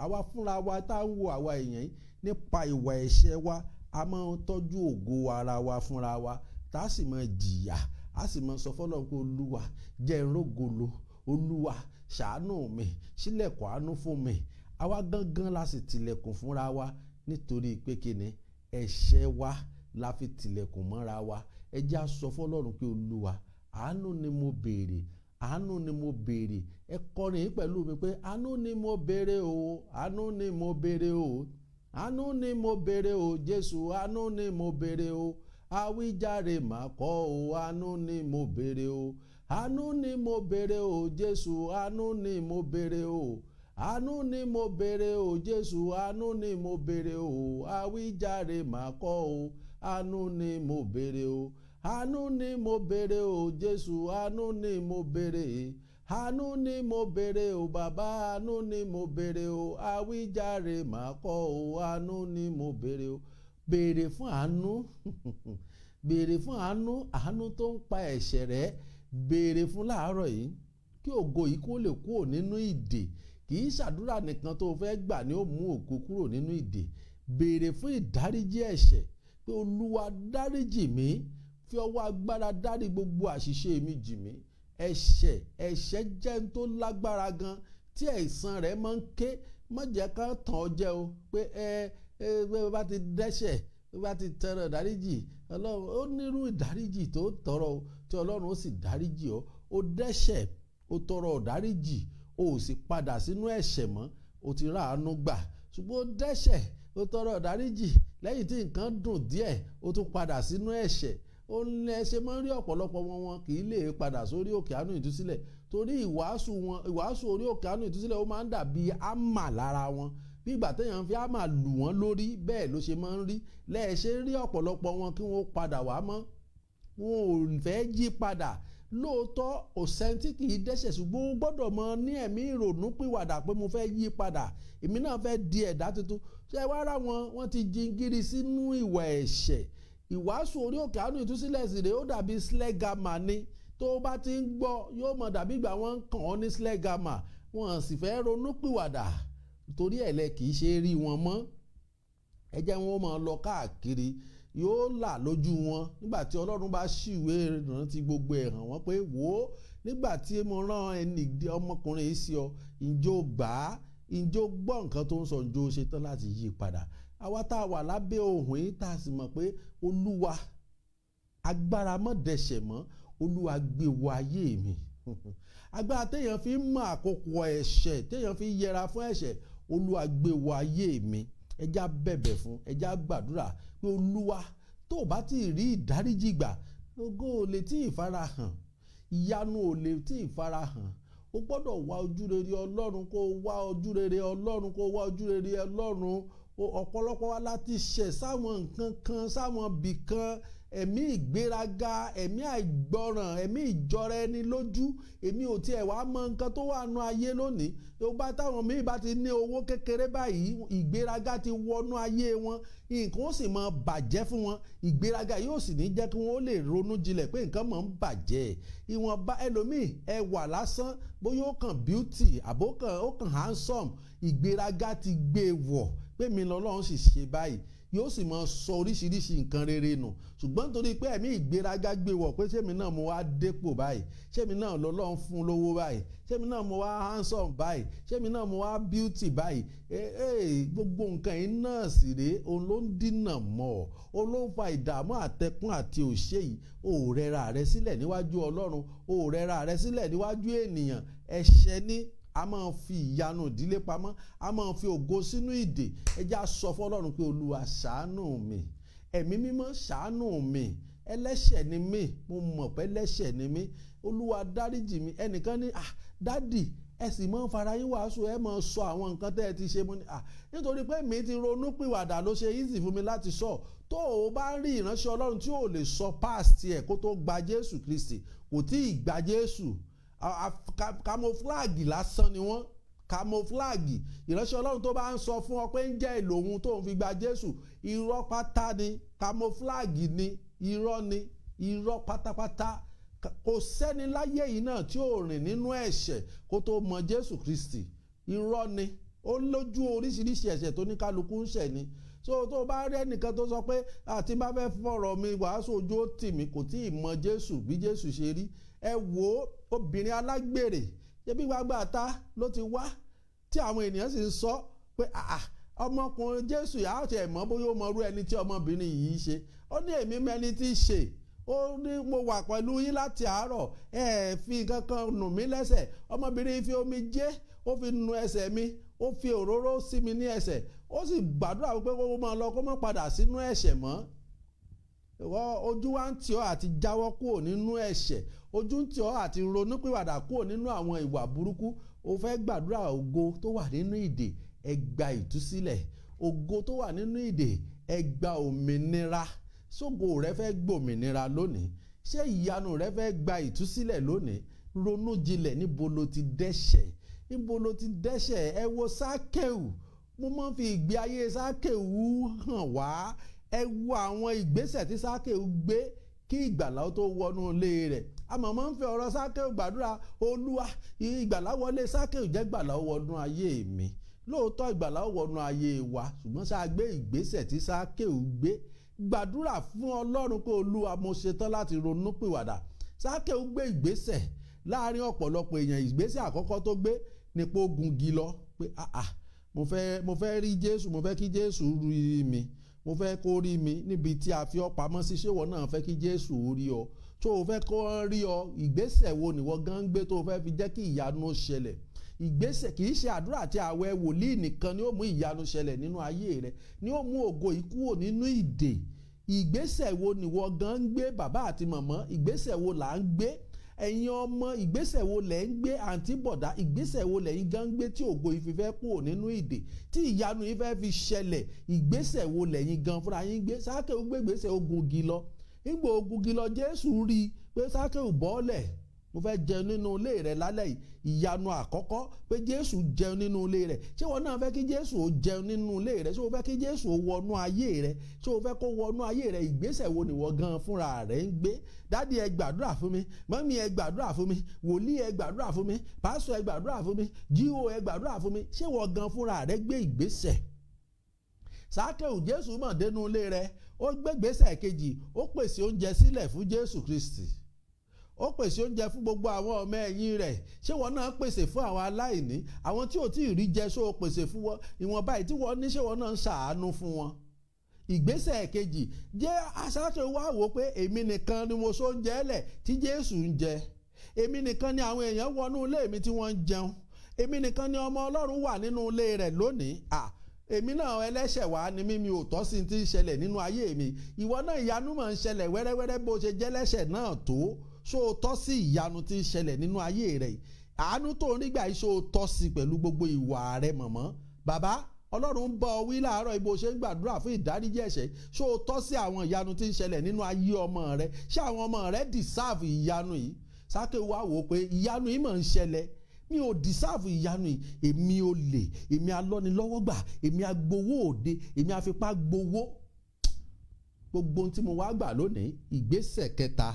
Àwa fúnra wa tá ń wo àwa èèyàn yìí, nípa ìwà ẹ̀ṣẹ̀ wa, a máa ń tọ́jú ògo ara wa fúnra wa, tá a sì máa jìyà, a sì máa sọ fọ́lọ́run pé, "Olúwa, jẹ́ n rógolo. Olúwa, ṣàánú mi, ṣílẹ̀kùn àánú fún mi." Àwa gangan la sì tilẹ̀kùn fúnra wa, nítorí pé kíni? Ẹ̀ṣẹ̀ wa la fi tilẹ̀kùn mọ́ra wa. Ẹ jẹ́ á sọ fọ́lọ́run pé, "Olúwa, àánú ni mo béèrè, àánú ni mo béèrè." Ẹ kọrin yìí pẹ̀lú mi pé, "Àánú ni mo béèrè o, àánú ni mo béèrè o, àánú ni mo béèrè o, Jésù, àánú ni mo béèrè o. Àwíjàre mà kọ́ o, àánú ni mo béèrè o. Àánú ni mo béèrè o, Jésù, àánú ni mo béèrè o. Àánú ni mo béèrè o, Jésù, àánú ni mo béèrè o. Àwíjàre mà kọ́ o, àánú ni mo béèrè o. Àánú ni mo béèrè o, Jésù, àánú ni mo béèrè. Àánú ni mo béèrè o, bàbá, àánú ni mo béèrè o. Àwíjàre mà kọ́ o, àánú ni mo béèrè o." Béèrè fún àánú, béèrè fún àánú, àánú tó ń pa ẹ̀ṣẹ̀ rẹ́. Béèrè fún láàárọ̀ yìí kí ògo yìí kó lè kúrò nínú ìdè. Kì í ṣàdúrà nìkan tó fẹ́ gbà ní ó mú ògo kúrò nínú ìdè. Béèrè fún ìdáríjì ẹ̀ṣẹ̀ pé, "Olúwa, dáríjì mí. Fi ọwọ́ agbára dárí gbogbo àṣìṣe mi jì mí." Ẹ̀ṣẹ̀, ẹ̀ṣẹ̀ jẹ́ n tó lágbára gan tí ẹ̀san rẹ̀ máa ń ké. Má jẹ́ ká tàn ọ́ jẹ o pé ẹ bí bá ti dẹ́ṣẹ̀, bí bá ti tọrọ ìdáríjì, Ọlọ́run ó nírú ìdáríjì tó tọrọ o tí Ọlọ́run ó sì dáríjì ọ́. Ó dẹ́ṣẹ̀, ó tọrọ ìdáríjì, ó sì padà sínú ẹ̀ṣẹ̀ mọ́, ó ti ráàánú gbà. Ṣùgbọ́n ó dẹ́ṣẹ̀, ó tọrọ ìdáríjì, lẹ́yìn tí nǹkan dùn díẹ̀, ó tún padà sínú ẹ̀ṣẹ̀. Ó ní ẹ ṣe máa ń rí ọ̀pọ̀lọpọ̀ wọn, wọn kì í lè padà sórí òkè àánú ìtúsílẹ̀, torí ìwàásù wọn, ìwàásù orí òkè àánú ìtúsílẹ̀, ó máa ń dàbí ámà lára wọn, bí ìgbà téèyàn fi ámà lù wọ́n lórí. Bẹ́ẹ̀ ló ṣe máa ń rí lẹ́ẹ̀ṣẹ̀ rí ọ̀pọ̀lọpọ̀ wọn kí wọ́n padà wá mọ́. Wọn ò fẹ́ yí padà. Lóòótọ́, kò sẹ́ni tí kì í dẹ́ṣẹ̀, ṣùgbọ́n ó gbọ́dọ̀ mọ ní ẹ̀mí ìrònú pìwàdà pé mo fẹ́ yí padà, èmi náà fẹ́ di ẹ̀dá tuntun. Ṣé wá rà wọn, wọ́n ti jingiri sínú ìwà ẹ̀ṣẹ̀. Ìwàásù orí òkè àánú ìtúsílẹ̀ sì rèé, ó dàbí sledgehammer ni. Tó o bá ti ń gbọ́, yóò mọ̀ dàbí ìgbà wọ́n ń kàn ọ́ ní sledgehammer. Wọ́n sì fẹ́ ronú pìwàdà, torí ẹ̀ lẹ kì í ṣe rí wọn mọ́. Ẹ jẹ́ wọn máa lọ káàkiri, yóò là lójú wọn nígbà tí Ọlọ́run bá ṣìwé ìrántí gbogbo ẹ̀ hàn wọ́n pé, wò ó, nígbà tí mo rán ẹnì ọmọkùnrin yìí sí ọ, ǹjọ́ gbà á? Ǹjọ́ gbọ́ nǹkan tó ń sọ? Ǹjọ́ ṣetán láti yí padà? Àwa tá a wà lábẹ́ ohùn yìí, tá a sì mọ̀ pé Olúwa, agbára mọ́ dẹ̀ṣẹ̀ mọ́, Olúwa gbé wọ ayé mi. Agbára téèyàn fi ń mọ àkókò ẹ̀ṣẹ̀, téèyàn fi ń yẹra fún ẹ̀ṣẹ̀, Olúwa gbé wọ ayé mi. Ẹ já bẹ̀bẹ̀ fún, ẹ já gbàdúrà pé Olúwa, tó o bá ti rí ìdáríjì gbà, ògo ò lè tí ì farahàn, ìyanu ò lè tí ì farahàn. O gbọ́dọ̀ wá ojúrere Ọlọ́run, kó o wá ojúrere Ọlọ́run, kó o wá ojúrere Ọlọ́run. Ọ̀pọ̀lọpọ̀ wa láti ṣẹ̀ sáwọn nǹkan kan, sáwọn bì kan, ẹ̀mí ìgbéraga, ẹ̀mí àìgbọràn, ẹ̀mí ìjọra ẹni lójú. Èmi ò tiẹ̀ wá mọ nǹkan tó wà nù ayé lónìí. Tó bá táwọn míì bá ti ní owó kékeré báyìí, ìgbéraga ti wọnú ayé wọn, nǹkan ó sì máa bàjẹ́ fún wọn. Ìgbéraga yóò sì ní jẹ́ kí wọ́n lè ronú jinlẹ̀ pé nǹkan máa ń bàjẹ́. Ìwọ̀nba ẹlòmíì, ẹwà lásán, bóyá ó kàn beauty àbó kàn ó kàn handsome, ìgbéraga ti gbé wọ̀ pé mi lọ́lọ́run sì ṣe báyìí, yóò sì máa sọ oríṣiríṣi nǹkan rere nù. Ṣùgbọ́n nítorí pé ẹ̀mí ìgbéraga gbé wọ̀ pé ṣémi náà mo wá dépò báyìí, ṣémi náà lọ́lọ́run fún lówó báyìí, ṣémi náà mo wá handsome báyìí, ṣémi náà mo wá beauty báyìí, ee, gbogbo nǹkan yìí náà sì rèé, òun ló ń dínà mọ́ ọ, òun ló ń fa ìdààmú àtẹkùn àti òṣè yìí. Ò rẹra rẹ sílẹ̀ níwájú Ọlọ́run, ò rẹra rẹ sílẹ̀ níwájú ènìyàn. Ẹ̀ṣẹ̀ ní a máa fi ìyanu ìdílé pamọ́, a máa fi ògo sínú ìdè. Ẹ jẹ́ á sọ fọ́lọ́run pé, Olúwa, ṣàánú mi, Ẹ̀mí Mímọ́, ṣàánú mi, ẹlẹ́ṣẹ̀ ni mí, mo mọ̀ pé ẹlẹ́ṣẹ̀ ni mí, Olúwa, dáríjì mi. Ẹnìkan ní, "Ah, daddy, ẹ sì máa ń fara yín wàásù, ẹ máa sọ àwọn nǹkan tẹ́ ẹ ti ṣe." Mo ní, "Ah, nítorí pé mi ti ronú pìwàdà ló ṣe easy fún mi láti sọ." Tó o bá rí ìránṣẹ́ Ọlọ́run tí ò lè sọ past ẹ̀ kó tó gba Jésù Kristi, kò tí ì gba Jésù, camouflage lásán ni wọ́n, camouflage. Ìránṣẹ́ Ọlọ́run tó bá ń sọ fún ọ pé ń jẹ́ ìlò òun tó ń fi gba Jésù, irọ́ pátá ni, camouflage ni, irọ́ ni, irọ́ pátápátá. Kò sẹ́ni láyé yìí náà tí ò rìn nínú ẹ̀ṣẹ̀ kó tó mọ Jésù Kristi. Irọ́ ni. Ó lójú oríṣiríṣi ẹ̀ṣẹ̀ tó ní kálukú ń ṣẹ̀ ni. So tó bá rí ẹnìkan tó sọ pé àti bá fẹ́ fọ̀rọ̀ mi wàásù, ojú ó tì mí, kò tí ì mọ Jésù bí Jésù ṣe rí. Ẹ wò ó, obìnrin alágbèrè, ṣebí gbàgbà ta ló ti wá tí àwọn ènìyàn sì ń sọ pé ọmọkùnrin Jésù yà á tiẹ̀ mọ̀ bóyá ó mọ irú ẹni tí ọmọbìnrin yìí ṣe. Ó ní, "Èmi mẹni tí í ṣe." Ó ní, "Mo wà pẹ̀lú yín láti àárọ̀, ẹ fi kankan nù mí lẹ́sẹ̀. Ọmọbìnrin fi omi jẹ́, ó fi nu ẹsẹ̀ mi, ó fi òróró sí mi ní ẹsẹ̀." Ó sì gbàdúrà wípé kó máa lọ, kó má padà sínú ẹ̀ṣẹ̀ mọ́. Ojú wa ń tì ọ́ àti jáwọ́ kúrò nínú ẹ̀ṣẹ̀, ojú ń tì ọ́ àti ronúpìwàdà kúrò nínú àwọn ìwà burúkú. O fẹ́ gbàdúrà, ògo tó wà nínú ìdè, ẹ gba ìtúsílẹ̀. Ògo tó wà nínú ìdè, ẹ gba òmìnira. Ṣógo rẹ fẹ́ gbòmìnira lónìí? Ṣé ìyanu rẹ fẹ́ gba ìtúsílẹ̀ lónìí? Ronú jinlẹ̀, níbo ló ti dẹ́ṣẹ̀? Níbo ló ti dẹ́ṣẹ̀? Ẹ wo Sákèù. Mo máa ń fi ìgbé ayé Sákèù hàn wá. Ẹ wo àwọn ìgbésẹ̀ tí Sákèù gbé kí ìgbàlá tó wọnú ilé rẹ̀. Àmọ́ máa ń fi ọ̀rọ̀ Sákèù gbàdúrà: Olúwa, ìgbàlá wọlé Sákèù, jẹ́ gbàlá wọnú ayé mi. Lóòótọ́, ìgbàlá wọnú ayé wa, ṣùgbọ́n ṣáà gbé ìgbésẹ̀ tí Sákèù gbé? Gbàdúrà fún Ọlọ́run pé, Olúwa, mo ṣetán láti ronú pìwàdà. Sákèù gbé ìgbésẹ̀ láàrin ọ̀pọ̀lọpọ̀ èèyàn. Ìgbésẹ̀ àkọ́kọ́ tó gbé ni pé ó gungi lọ pé, "Ah ah, mo fẹ́ rí Jésù, mo fẹ́ kí Jésù rí mi, mo fẹ́ kó rí mi níbi tí a fi ọ́ pamọ́ sí." Ṣé ìwọ náà fẹ́ kí Jésù rí ọ? Tó o fẹ́ kó rí ọ, ìgbésẹ̀ wo nìwọ gan ń gbé tó o fẹ́ fi jẹ́ kí ìyanu ṣẹlẹ̀? Ìgbésẹ̀ kì í ṣe àdúrà àti àwẹ̀ wòlíì nìkan ni ó mú ìyanu ṣẹlẹ̀ nínú ayé rẹ, ni ó mú ògo yìí kúrò nínú ìdè. Ìgbésẹ̀ wo nìwọ gan ń gbé, bàbá àti màmá? Ìgbésẹ̀ wo là ń gbé, ẹ̀yin ọmọ? Ìgbésẹ̀ wo lẹ̀ ń gbé, àǹtí, bọ̀dá? Ìgbésẹ̀ wo lẹ̀yin gan ń gbé tí ògo yìí fi fẹ́ kúrò nínú ìdè, tí ìyanu yìí fẹ́ fi ṣẹlẹ̀? Ìgbésẹ̀ wo lẹ̀yin gan fúnra yín gbé? Sákéù gbé ìgbésẹ̀, ogun gi lọ. Nígbà ogun gi lọ, Jésù rí i pé, "Sákéù, bọ́ọ̀lẹ̀, mo fẹ́ jẹun nínú ilé rẹ lálẹ́ yìí." Ìyanu àkọ́kọ́ pé Jésù jẹun nínú ilé rẹ. Ṣé wọn náà fẹ́ kí Jésù ó jẹun nínú ilé rẹ? Ṣé o fẹ́ kí Jésù ó wọnú ayé rẹ? Ṣé o fẹ́ kó wọnú ayé rẹ? Ìgbésẹ̀ wo nìwọ gan fúnra rẹ ń gbé? Daddy, ẹ gbàdúrà fún mi. Mummy, ẹ gbàdúrà fún mi. Wòlíì, ẹ gbàdúrà fún mi. Pásítọ̀, ẹ gbàdúrà fún mi. G.O, ẹ gbàdúrà fún mi. Ṣé wọ́n gan fúnra rẹ gbé ìgbésẹ̀? Sákéù, Jésù mọ̀ dénú ilé rẹ, ó gbé ìgbésẹ̀ kejì. Ó pèsè oúnjẹ sílẹ̀ fún Jésù Kristi, ó pèsè oúnjẹ fún gbogbo àwọn ọmọ ẹ̀yìn rẹ̀. Ṣé wọn náà pèsè fún àwọn aláìní, àwọn tí ò tí ì rí jẹ? Ṣó o pèsè fún wọn? Ìwọ̀nba yìí tí wọ́n ní, ṣé wọn náà ń ṣàánú fún wọn? Ìgbésẹ̀ kejì jẹ́ Sákéù wá wò pé èmi nìkan ni mo sóúnjẹ lẹ̀ tí Jésù ń jẹ, èmi nìkan ni àwọn èèyàn wọnú ilé mi tí wọ́n ń jẹun, èmi nìkan ni ọmọ Ọlọ́run wà nínú ilé rẹ̀ lónìí. À, èmi náà, ẹlẹ́ṣẹ̀ wá ni mí, mi ò tọ́ sí ti ń ṣẹlẹ̀ nínú ayé mi. Ìwọ náà, ìyanu máa ń ṣẹlẹ̀ wẹ́rẹ́wẹ́rẹ́. Bó ṣe jẹ́ lẹ́ṣẹ̀ náà tó, ṣó o tọ́ sí ìyanu tí ń ṣẹlẹ̀ nínú ayé rẹ̀? Àánú tó ń nígbà yìí, ṣó o tọ́ sí pẹ̀lú gbogbo ìwà rẹ̀? Mọ̀mọ́, bàbá, Ọlọ́run ń bọ́ ọ wí láàárọ̀ ibo ṣe ń gbàdúrà fún ìdáríjì ẹ̀ṣẹ̀. Ṣó o tọ́ sí àwọn ìyanu tí ń ṣẹlẹ̀ nínú ayé ọmọ rẹ? Ṣé àwọn ọmọ rẹ deserve ìyanu yìí? Sákéù wá wò ó pé ìyanu yìí máa ń ṣẹlẹ̀, mi ò deserve ìyanu yìí. Èmi ò lè, èmi alọ́nilọ́wọ́gbà, èmi agbowó òde, èmi afipá gbowó, gbogbo ohun tí mo wá gbà lónìí, ìgbésẹ̀ kẹta,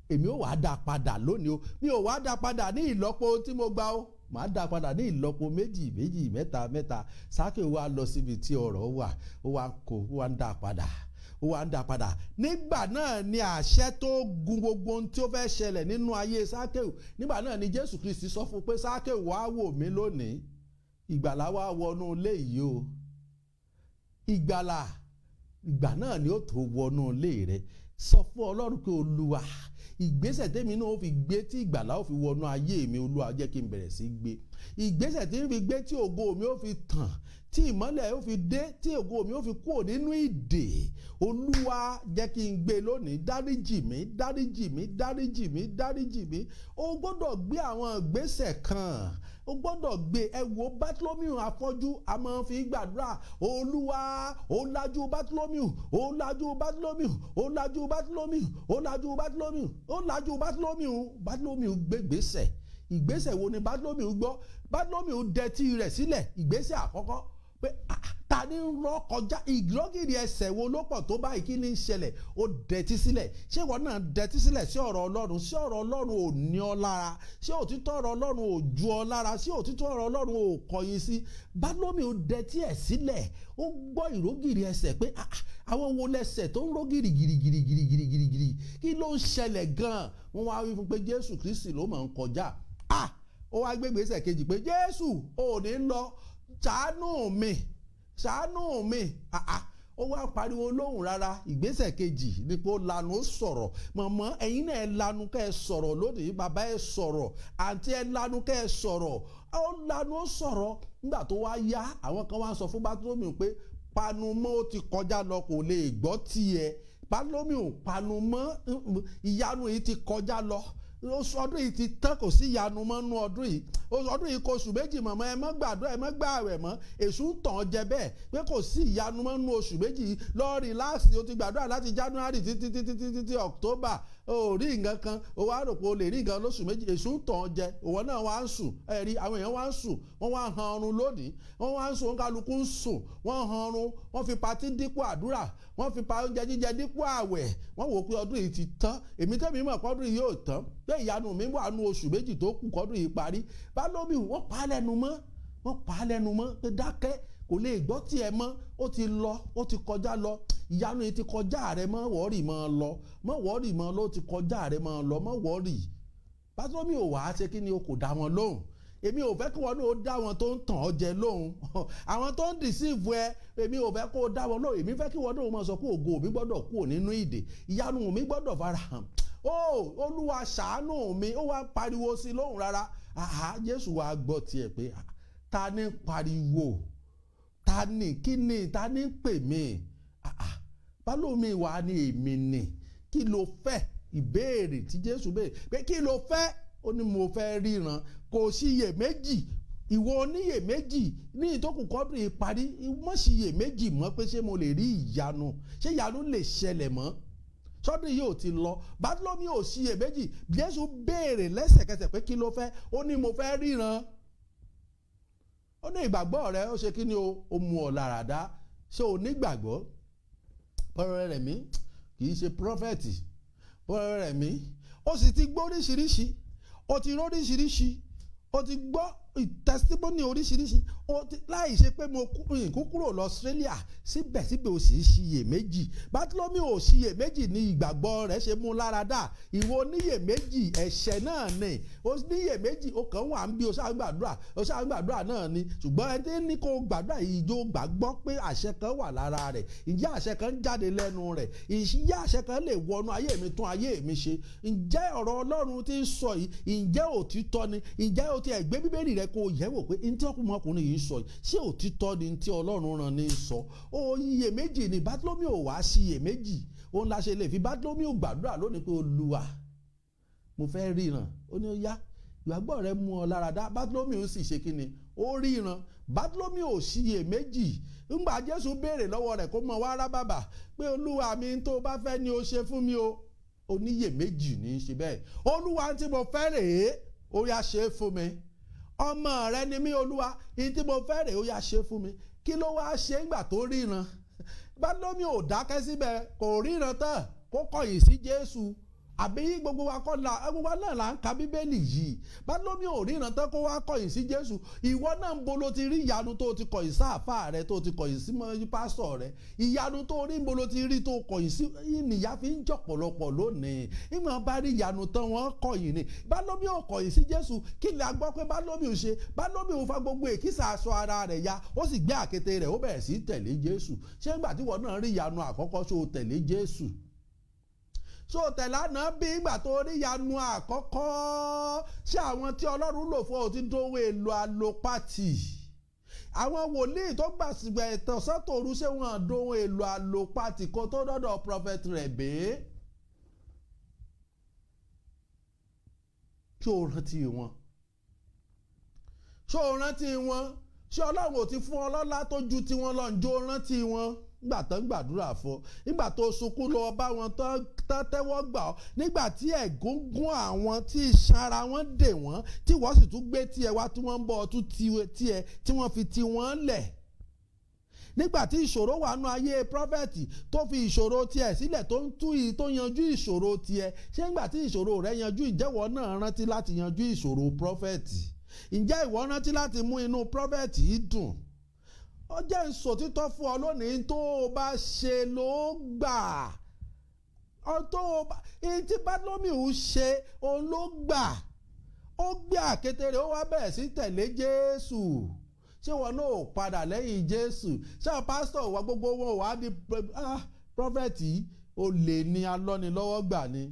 èmi ò wá dá padà lónìí o. Mi ò wá dá padà ní ìlọ́po ohun tí mo gbà o, màá dá padà ní ìlọ́po méjì méjì, mẹ́ta mẹ́ta. Sákéù wá lọ síbi tí ọ̀rọ̀ wà, ó wá kó, ó wá ń dá padà, ó wá ń dá padà. Nígbà náà ni àṣẹ tó gun gbogbo ohun tí ó fẹ́ ṣẹlẹ̀ nínú ayé Sákéù. Nígbà náà ni Jésù Kristi sọ fún un pé, "Sákéù, wá wò mí lónìí, ìgbàlà wá wọnú ilé yìí o." Ìgbàlà, ìgbà náà ni ó tó wọnú ilé rẹ. Sọ fún Ọlọ́run pé, "Olúwa, ìgbésẹ̀ tèmi náà ó fi gbé tí ìgbàlà ó fi wọnú ayé mi, Olúwa, jẹ́ kí n bẹ̀rẹ̀ sí gbé ìgbésẹ̀ tí n fi gbé tí ògo mi ó fi tàn, tí ìmọ́lẹ̀ ó fi dé, tí ògo mi ó fi kúrò nínú ìdè. Olúwa, jẹ́ kí n gbé lónìí. Dáríjì mí, dáríjì mí, dáríjì mí, dáríjì mí." O gbọ́dọ̀ gbé àwọn ìgbésẹ̀ kan, o gbọ́dọ̀ gbé. Ẹ wo Bátólómíù afọ́jú, a máa fi gbàdúrà, "Olúwa, ó lajú Bátólómíù, ó lajú Bátólómíù, ó lajú Bátólómíù, ó lajú Bátólómíù, ó lajú Bátólómíù." Bátólómíù gbé ìgbésẹ̀. Ìgbésẹ̀ wo ni Bátólómíù gbọ́? Bátólómíù dẹtí rẹ̀ sílẹ̀. Ìgbésẹ̀ àkọ́kọ́ pé, "Ta ni ń rọ́ kọjá? Ìrọ́gìrì ẹsẹ̀ wo ló pọ̀ tó báyìí? Kí ni ń ṣẹlẹ̀?" Ó dẹtí sílẹ̀. Ṣé ìwọ náà dẹtí sílẹ̀ sí ọ̀rọ̀ Ọlọ́run? Sí ọ̀rọ̀ Ọlọ́run ò ní ọ lára? Ṣé òtítọ́ ọ̀rọ̀ Ọlọ́run ò ju ọ lára? Ṣé òtítọ́ ọ̀rọ̀ Ọlọ́run ò kọ̀yìn sí? Bátólómíù dẹtí ẹ̀ sílẹ̀, ó gbọ́ ìrógìrì ẹsẹ̀ pé, "Àwọn wo lẹsẹ̀ tó ń ró gìrìgìrìgìrìgìrìgìrì? Kí ló ń ṣẹlẹ̀ gan-an?" Wọ́n wá wí fún pé Jésù Kristi ló máa ń kọjá. Ah, ó wá gbé ìgbésẹ̀ kejì pé, "Jésù, ò ní lọ, ṣàánú mi, ṣàánú mi." Ah ah, ó wá pariwo lóhùn rárá. Ìgbésẹ̀ kejì ni pé ó lanu, ó sọ̀rọ̀. Mọ̀mọ́, ẹ̀yin náà, ẹ lanu kẹ́ ẹ sọ̀rọ̀ lónìí. Bàbá, ẹ sọ̀rọ̀. Àǹtí, ẹ lanu kẹ́ ẹ sọ̀rọ̀. Ó lanu, ó sọ̀rọ̀. Nígbà tó wá yá, àwọn kan wá sọ fún Bátólómíù pé, "Panumọ́, ó ti kọjá lọ, kò lè gbọ́ tiẹ̀. Bátólómíù, panumọ́, ìyanu yìí ti kọjá lọ, ọdún yìí ti tán, kò sí ìyanu mọ́ nú ọdún yìí. Ọdún yìí kò oṣù 2. Mọ̀mọ́, ẹ má gbàdúrà, ẹ má gbààwẹ̀ mọ́. Èṣù ń tàn jẹ bẹ́ẹ̀ pé kò sí ìyanu mọ́ nú oṣù 2 yìí. Lọ relax, o ti gbàdúrà láti January títí títí títí tí October, o rí nǹkan kan, o wá rò pé o lè rí nǹkan lóṣù 2. Èṣù ń tàn jẹ. Òwò náà wá ń sùn. Ẹ rí àwọn èèyàn wá ń sùn, wọ́n wá han ọrùn lónìí, wọ́n wá ń sùn, kálukú ń sùn, wọ́n han ọrùn, wọ́n fi party dípò àdúrà, wọ́n fi pa oúnjẹ jíjẹ dípò àwẹ̀. Wọ́n wò pé ọdún yìí ti tán. Èmi tẹ́mi mọ̀ kọ́dún yìí yóò tán, pé ìyanu mi wà nù oṣù 2 tó kù kọ́dún yìí parí. Bálómi, wọ́n pa á lẹ́nu mọ́, wọ́n pa á lẹ́nu mọ́ pé dákẹ́, kò lè gbọ́ tiẹ̀ mọ́, ó ti lọ, ó ti kọjá lọ, ìyanu yìí ti kọjá rẹ. Mọ́ worry, mọ́ lọ, mọ́ worry, mọ́ ló ti kọjá rẹ, mọ́ lọ, mọ́ worry. Bátólómì ò wá ṣe kí ni o, kò dá wọn lóhùn. Èmi ò fẹ́ kí wọn náà dá wọn tó ń tàn ọ́ jẹ lóhùn, àwọn tó ń deceive ẹ. Èmi ò fẹ́ kó o dá wọn lóhùn. Èmi fẹ́ kí wọn náà máa sọ pé, "Ògo mi gbọ́dọ̀ kúrò nínú ìdè, ìyanu mi gbọ́dọ̀ farahàn. Ó Olúwa, ṣàánú mi." Ó wá pariwo sí lóhùn rárá. Àhá, Jésù wá gbọ́ tiẹ̀ pé, "Ah, ta ni ń pariwo? Ta ni? Kí ni? Ta ni ń pè mí?" Àhá, Bálómi wà ní, "Èmi ni, kí ló fẹ́?" Ìbéèrè tí Jésù béèrè pé, "Kí ló fẹ́?" Ó ní, "Mo fẹ́ ríran." Kò síyèméjì. Ìwọ oníyèméjì ní ìtókù kọ́dún ìparí, mọ́ síyèméjì mọ́ pé ṣé mo lè rí ìyanu, ṣé ìyanu lè ṣẹlẹ̀ mọ́ sọ́dún yìí ò ti lọ. Bátólómì ò síyèméjì. Jésù béèrè lẹ́sẹ̀kẹsẹ̀ pé kí ló fẹ́. Ó ní, "Mo fẹ́ ríran." Ó ní, "Ìgbàgbọ́ rẹ ó ṣe kí ni o? Ó mú ọ lára dá." Ṣé o nígbàgbọ́? Pọ́nrẹ́ rẹ̀ mí kì í ṣe prophet. Pọ́nrẹ́ rẹ̀ mí, ó sì ti gbọ́ oríṣiríṣi, ó ti róríṣiríṣi, ó ti gbọ́ testimony oríṣiríṣi, ó ti láì ṣe pé mo kú kúrò lọ Australia, síbẹ̀síbẹ̀ ó sì ń ṣiyèméjì. Bátólómì ò ṣiyèméjì ní ìgbàgbọ́ rẹ̀ ṣe mú lára dá. Ìwọ oníyèméjì, ẹ̀ṣẹ̀ náà ni ó níyèméjì. Ó kàn wà ń bí, ó ṣáà ń gbàdúrà, ó ṣáà ń gbàdúrà náà ni. Ṣùgbọ́n ẹni tí ní kó gbàdúrà yìí, ìjó gbàgbọ́ pé àṣẹ kan wà lára rẹ̀? Ǹjẹ́ àṣẹ kan ń jáde lẹ́nu rẹ̀? Ǹjẹ́ àṣẹ kan lè wọnú ayé mi, tún ayé mi ṣe? Ǹjẹ́ ọ̀rọ̀ Ọlọ́run tí ń sọ yìí, ǹjẹ́ òtítọ́ ni? Ǹjẹ́ o ti ẹ̀ gbé Bíbélì rẹ kó o yẹ̀ wò pé ntí ọkùnrin yìí sọ yìí, ṣé òtítọ́ ni ntí Ọlọ́run rán ní sọ? Ó iyèméjì ni. Bátólómì ò wá sí iyèméjì. Òun la ṣe lè fi Bátólómì ò gbàdúrà lónìí pé, "Olúwa, mo fẹ́ ríran." Ó ní, "Ó yá, ìgbàgbọ́ rẹ mú ọ lára dá." Bátólómì ó sì ṣe kí ni? Ó ríran. Bátólómì ò síyèméjì. Ńgbà Jésù béèrè lọ́wọ́ rẹ̀ kó mọ wá rá bàbà pé, "Olúwa mi, tó bá fẹ́ ni o ṣe fún mi o." Oníyèméjì ní í ṣe bẹ́ẹ̀. "Olúwa, tí mo fẹ́ rèé, ó yá, ṣe é fún mi. Ọmọ rẹ ni mí, Olúwa, ní tí mo fẹ́ rèé, ó yá, ṣe fún mi." Kí ló wá ṣe ńgbà tó ríran? Bátólómì ò dákẹ́ síbẹ̀. Kò ríran tán kó kọ̀yìn sí Jésù. Àbí gbogbo wa kọ́ la, gbogbo wa náà là ń ka Bíbélì yìí? Bátólómì ò ríran tán kó wá kọ̀yìn sí Jésù. Ìwọ náà, ń bolo ti rí ìyanu tó ti kọ̀yìn sáàfà rẹ, tó ti kọ̀yìn sí pásítọ̀ rẹ? Ìyanu tó rí, ń bolo ti rí tó kọ̀yìn sí? Ìnìyà fi ń jọ̀pọ̀lọpọ̀ lónìí. Ìmọ̀ bá rí ìyanu tán, wọ́n kọ̀yìn ni. Bátólómì ò kọ̀yìn sí Jésù. Kí ni a gbọ́ pé Bátólómì ò ṣe? Bátólómì ò fa gbogbo èkísà aṣọ ara rẹ̀ ya, ó sì gbé àkéte rẹ̀, ó bẹ̀rẹ̀ sí tẹ̀lé Jésù. Ṣé ńgbà tí ìwọ náà rí ìyanu àkọ́kọ́, ṣó o tẹ̀lé Jésù? So tẹ̀lé àná bí ìgbà tó rí ìyanu àkọ́kọ́? Ṣé àwọn tí Ọlọ́run lò fún ọ ti dówó èlò àlòpàtì? Àwọn wòlíì tó gbà sígbà ìtọ̀sán tòru, ṣé wọn dóhun èlò àlòpàtì kó tó dọ́dọ̀ prophet rẹ̀ bẹ́ẹ̀? Ṣé o rántí wọn? Ṣé o rántí wọn? Ṣé Ọlọ́run ò ti fún ọ lọ́lá tó ju tiwọn lọ? Ǹjọ́ o rántí wọn nígbà tán gbàdúrà fún ọ, nígbà tó sunkún lọ bá wọn tán tẹ́wọ́ gbà ọ́, nígbà tí ẹ̀gún gún àwọn, tí iṣan ara wọn dè wọ́n, tí wọ́n sì tún gbé tiẹ̀ wá, tí wọ́n ń bọ̀ tún tiẹ̀ tí wọ́n fi tiwọn lẹ̀, nígbà tí ìṣòro wà nú ayé prọfẹ̀tì tó fi ìṣòro tiẹ̀ sílẹ̀, tó ń tú tó yanjú ìṣòro tiẹ̀? Ṣé nígbà tí ìṣòro rẹ̀ yanjú, ìjẹ́wọ́ náà rántí láti yanjú ìṣòro prọfẹ̀tì? Ǹjẹ́ ìwọ rántí láti mú inú prọfẹ̀tì yìí dùn? Ó jẹ́ ìsòtítọ́ fún ọ lónìí, tó o bá ṣe ló gbà. Tó o bá tí Bátólómì ń ṣe, òun ló gbà. Ó gbé àkéte rẹ̀, ó wá bẹ̀rẹ̀ sí tẹ̀lé Jésù. Ṣé wọn náà ò padà lẹ́yìn Jésù? Ṣé àwọn pásítọ̀ wa gbogbo wọn wà á di prọfẹ̀tì olè ní alọ́nilọ́wọ́ gbà ni,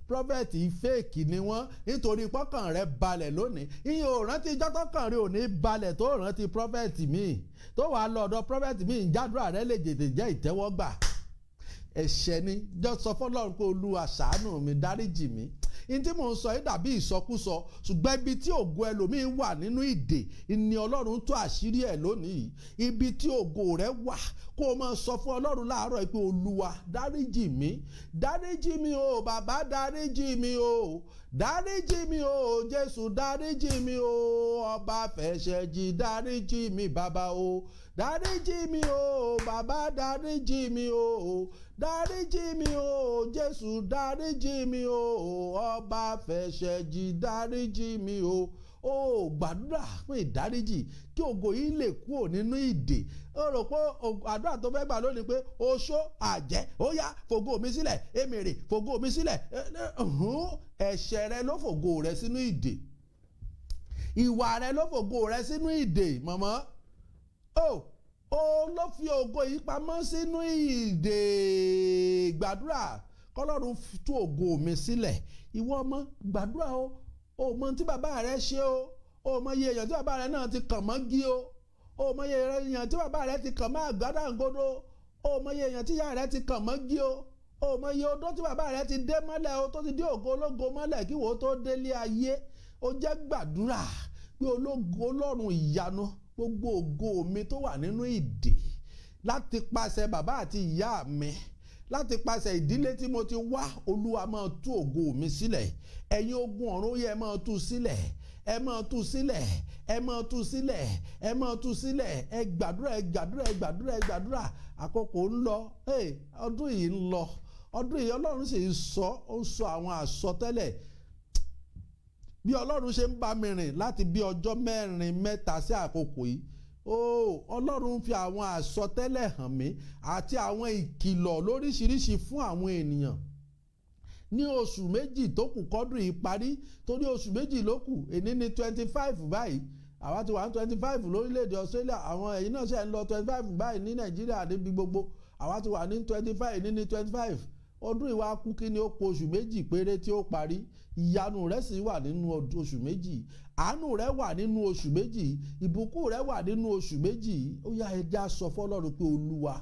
prọfẹ̀tì fèkì ni wọ́n? Nítorí pọ́kàn rẹ̀ balẹ̀ lónìí, ìyẹn ò rántí ijọ́ tọ́kàn rẹ̀ ò ní balẹ̀, tó rántí prọfẹ̀tì míì, tó wàá lọ ọ̀dọ̀ prọfẹ̀tì míì. Ìjádùá rẹ̀ lè jètè jẹ́ ìtẹ́wọ́gbà? Ẹ̀ṣẹ̀ ni. Jọ sọ fọ́lọ́run pé, "Olúwa, ṣàánú mi, dáríjì mi." Ní tí mò ń sọ yìí dàbí ìsọkúsọ, ṣùgbọ́n ibi tí ògo ẹlòmíín wà nínú ìdè ni Ọlọ́run tó àṣírí ẹ̀ lónìí. Ibi tí ògo rẹ̀ wà, kó o máa sọ fún Ọlọ́run láàárọ̀ pé, "Olúwa, dáríjì mi, dáríjì mi o bàbá, dáríjì mi o, dáríjì mi o Jésù, dáríjì mi o ọba fẹ̀ṣẹ̀ jì, dáríjì mi bàbá o, dáríjì mi o bàbá, dáríjì mi o, dáríjì mi o Jésù, dáríjì mi o ọba fẹ̀ṣẹ̀ jì, dáríjì mi o." Ó gbàdúrà fún ìdáríjì kí ògo yìí lè kúrò nínú ìdè. Ó rò pé àdúrà tó fẹ́ gbà lónìí pé, "Oṣó, àjẹ́, ó yá, fògo mi sílẹ̀, èmèrè, fògo mi sílẹ̀." Ẹ̀ṣẹ̀ rẹ ló fògo rẹ sínú ìdè. Ìwà rẹ ló fògo rẹ sínú ìdè. Mọ̀mọ́ ó ló fi ògo yìí pamọ́ sínú ìdè. Gbàdúrà kọ́lọ́run tú ògo mi sílẹ̀. Ìwọ ọmọ, gbàdúrà o. O mọ tí bàbá rẹ ṣe o. O mọ iye èèyàn tí bàbá rẹ náà ti kàn mọ́ gí o. O mọ iye èèyàn tí bàbá rẹ ti kàn mọ́ àgádágodo. O mọ iye èèyàn tí ìyá rẹ ti kàn mọ́ gí o. O mọ iye odó tí bàbá rẹ ti dé mọ́lẹ̀ o, tó ti dé ògo ológo mọ́lẹ̀ kí wò ó tó délé ayé. O jẹ́ gbàdúrà pé ológo Ọlọ́run ìyanu, gbogbo ògo mi tó wà nínú ìdè láti pàṣẹ bàbá àti ìyá mi, láti pàṣẹ ìdílé tí mo ti wá, Olúwa máa tú ògo mi sílẹ̀. Ẹ̀yin ogun ọ̀run yẹ, máa tú sílẹ̀, ẹ máa tú sílẹ̀, ẹ máa tú sílẹ̀, ẹ máa tú sílẹ̀. Ẹ gbàdúrà, ẹ gbàdúrà, ẹ gbàdúrà, ẹ gbàdúrà. Àkókò ń lọ. Ọdún yìí ń lọ. Ọdún yìí, Ọlọ́run sì ń sọ, ó ń sọ àwọn àsọtẹ́lẹ̀. Bí Ọlọ́run ṣe ń bá mi rìn láti bí ọjọ́ 4, 3 sí àkókò yìí, ó Ọlọ́run fi àwọn àsọtẹ́lẹ̀ hàn mí àti àwọn ìkìlọ̀ lóríṣiríṣi fún àwọn ènìyàn ní oṣù 2 tó kù kọ́dún yìí parí, torí oṣù 2 ló kù. Èní ní 25 báyìí. Àwa ti wà ní 25 lórílẹ̀‐èdè Australia. Àwọn ẹ̀yin náà ṣe ń lọ 25 báyìí ní Nàìjíríà, níbi gbogbo. Àwa ti wà ní 25, èní ní 25. Ọdún ìwà kú kí ni ó kù oṣù 2 péré tí ó parí. Ìyanu rẹ̀ sì wà nínú oṣù 2, àánú rẹ̀ wà nínú oṣù 2, ìbùkún rẹ̀ wà nínú oṣù 2. Ó yá, ẹja sọ fọ́lọ́run pé, Olúwa,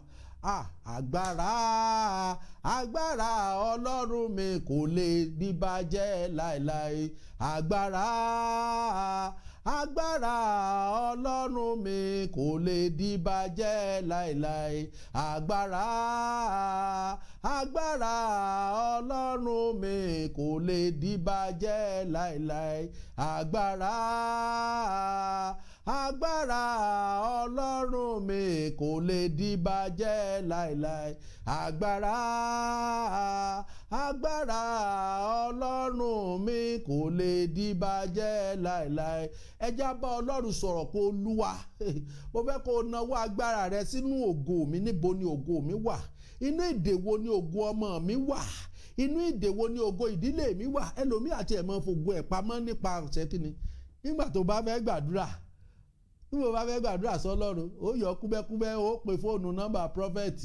agbára, agbára Ọlọ́run mi kò lè dìbàjẹ́ láéláé. Agbára, agbára Ọlọ́run mi kò lè dìbàjẹ́ láéláé. Agbára, agbára Ọlọ́run mi kò lè dìbàjẹ́ láéláé. Agbára, agbára Ọlọ́run mi kò lè dìbàjẹ́ láéláé. Agbára, agbára Ọlọ́run mi kò lè dìbàjẹ́ láéláé. Ẹ já bá Ọlọ́run sọ̀rọ̀ pé, Olúwa, mo fẹ́ kó o nawọ́ agbára rẹ sínú ògo mi. Níbo ni ògo mi wà? Inú ìdè wo ni ògo ọmọ mi wà? Inú ìdè wo ni ògo ìdílé mi wà? Ẹlòmíì àti ẹ̀mọ́ fògo ẹ̀ pamọ́ nípa ọ̀sẹ̀ kínni. Nígbà tó bá fẹ́ gbàdúrà, nígbà tó bá fẹ́ gbàdúrà sọ́lọ́run, ó yọ kúbẹ́kúbẹ́, ó pe fóònù nọ́mbà prophet.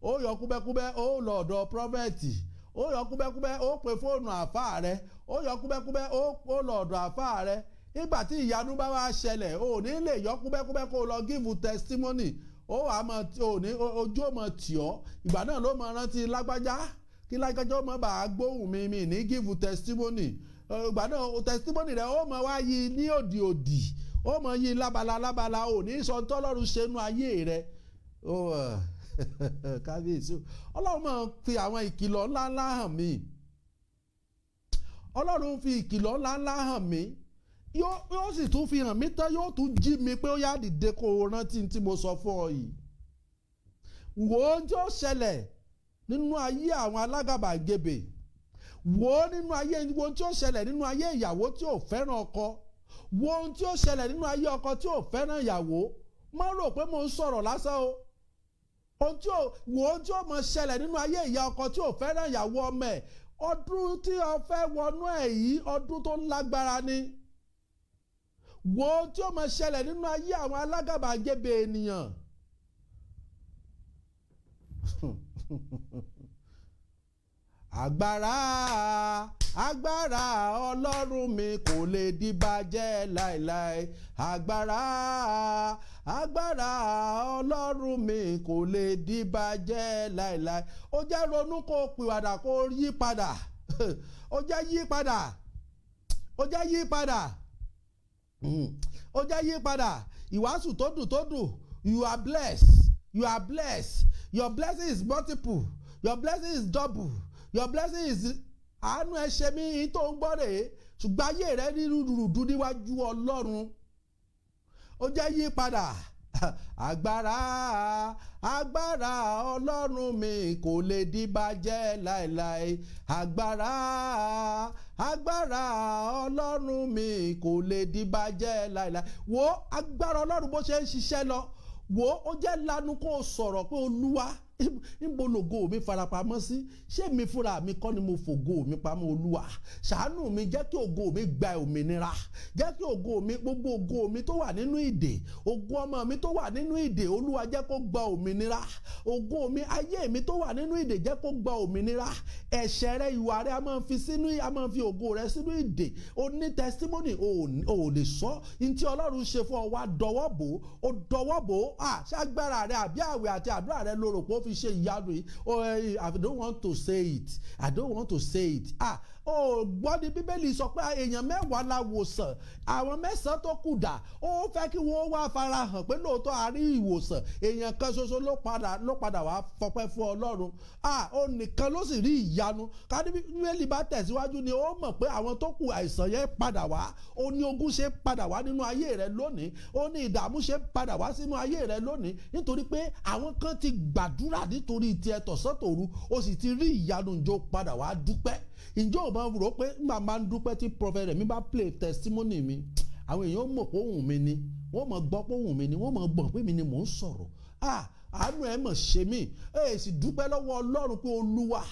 Ó yọ kúbẹ́kúbẹ́, ó lọ ọ̀dọ̀ prophet. Ó yọ kúbẹ́kúbẹ́, ó pe fóònù àfáà rẹ. Ó yọ kúbẹ́kúbẹ́, ó lọ ọ̀dọ̀ àfáà rẹ. Nígbà tí ìyanu bá wá ṣẹlẹ̀, ò ní lè yọ kúbẹ́kúbẹ́ kó lọ give testimony. Ó wà mọ ò ní ojú ò mọ tì ọ́. Ìgbà náà ló mọ rántí lágbájá, kí lágbájá ó mọ bá a gbóhùn mi mi ní give testimony. Ìgbà náà testimony rẹ, ó mọ wá yí ní òdì òdì, ó mọ yí lábala lábala. Ò ní sọ tọ́lọ́run ṣe nú ayé rẹ. Kábíyèsí, Ọlọ́run máa fi àwọn ìkìlọ̀ ńláńlá hàn mí. Ọlọ́run fi ìkìlọ̀ ńláńlá hàn mí. Yóò sì tún fi hàn mí tán, yóò tún jí mi pé ó yá, dìde kó o rántí tí mo sọ fún ọ yìí. Wò ó tí ó ṣẹlẹ̀ nínú ayé àwọn alágàbàgebè. Wò ó nínú ayé, wo tí ó ṣẹlẹ̀ nínú ayé ìyàwó tí ò fẹ́ràn ọkọ. Wo ohun tí ó ṣẹlẹ̀ nínú ayé ọkọ tí ò fẹ́ràn ìyàwó. Má rò pé mo ń sọ̀rọ̀ lásán o. Ohun tí ó, wo ohun tí ó mọ ṣẹlẹ̀ nínú ayé ìyá ọkọ tí ò fẹ́ràn ìyàwó ọmọ ẹ̀. Ọdún tí o fẹ́ wọnú ẹ̀ yìí, ọdún tó lágbára ni. Wo ohun tí ó mọ ṣẹlẹ̀ nínú ayé àwọn alágàbàgebè ènìyàn. Agbára, agbára Ọlọ́run mi kò lè dìbàjẹ́ láéláé. Agbára, agbára Ọlọ́run mi kò lè dìbàjẹ́ láéláé. Ó jẹ́ ronú kó pìwàdà, kó yí padà. Ó jẹ́ yí padà, ó jẹ́ yí padà, ó jẹ́ yí padà. Ìwàásù tó dùn, tó dùn. You are blessed, you are blessed. Your blessing is multiple, your blessing is double, your blessing is, àánú ẹ ṣe mí tó ń gbọ́ rèé, ṣùgbọ́n ayé rẹ rí rúdurùdu níwájú Ọlọ́run. Ó jẹ́ yí padà. Agbára, agbára Ọlọ́run mi kò lè dìbàjẹ́ láéláé. Agbára, agbára Ọlọ́run mi kò lè dìbàjẹ́ láéláé. Wo agbára Ọlọ́run bó ṣe ń ṣiṣẹ́ lọ. Wo, ó jẹ́ lanu kó o sọ̀rọ̀ pé, Olúwa. Níbo lògo mi farapamọ́ sí? Ṣé mi fúnra mi kọ́ ni mo fògo mi pamọ́? Olúwa, ṣàánú mi, jẹ́ kí ògo mi gba òmìnira, jẹ́ kí ògo mi, gbogbo ògo mi tó wà nínú ìdè, ògo ọmọ mi tó wà nínú ìdè, Olúwa, jẹ́ kó gba òmìnira. Ògo mi, ayé mi tó wà nínú ìdè, jẹ́ kó gba òmìnira. Ẹ̀ṣẹ̀ rẹ, ìwà rẹ, a máa fi ògo rẹ sínú ìdè. O ní testimony, o ò lè sọ ní tí Ọlọ́run ṣe fún ọ, wá dọwọ́ bò ó dọwọ́ bò ó. À ṣágbára rẹ àbí àwẹ̀ àti àdúrà rẹ ló rò pé ó fi ṣe ìyanu yìí? Oh, I don't want to say it, I don't want to say it. Ah, ó gbọ́ ní Bíbélì sọ pé èèyàn 10 la wòsàn, àwọn 9 tó kù dà? Ó fẹ́ kí wọ́n wá farahàn pé lóòótọ́ a rí ìwòsàn. Èèyàn kan ṣoṣo ló padà wá fọpẹ́ fún Ọlọ́run. Ah, ó nìkan ló sì rí ìyanu. Ká ní Bíbélì bá tẹ̀síwájú ni, ó mọ̀ pé àwọn tó kù, àìsàn yẹn padà wá. Ó ní ogun ṣe padà wá nínú ayé rẹ lónìí, ó ní ìdààmú ṣe padà wá sínú ayé rẹ lónìí, nítorí pé àwọn kan ti gbàdúrà nítorí tiẹ̀ tọ̀sán tòru, ó sì ti rí ìyanu. Ǹjọ́ padà wá dúpẹ́? Ǹjọ́ ò máa rò pé nígbà máa ń dúpẹ́, tí prophet mi bá play testimony mi, àwọn èèyàn mọ̀ pé ohùn mi ni, wọ́n mọ̀ gbọ́ pé ohùn mi ni, wọ́n mọ̀ gbọ̀n pé mi ni mò ń sọ̀rọ̀? Ah, àánú ẹ̀ mọ̀ ṣe mí. Ẹ sì dúpẹ́ lọ́wọ́ Ọlọ́run pé, Olúwa,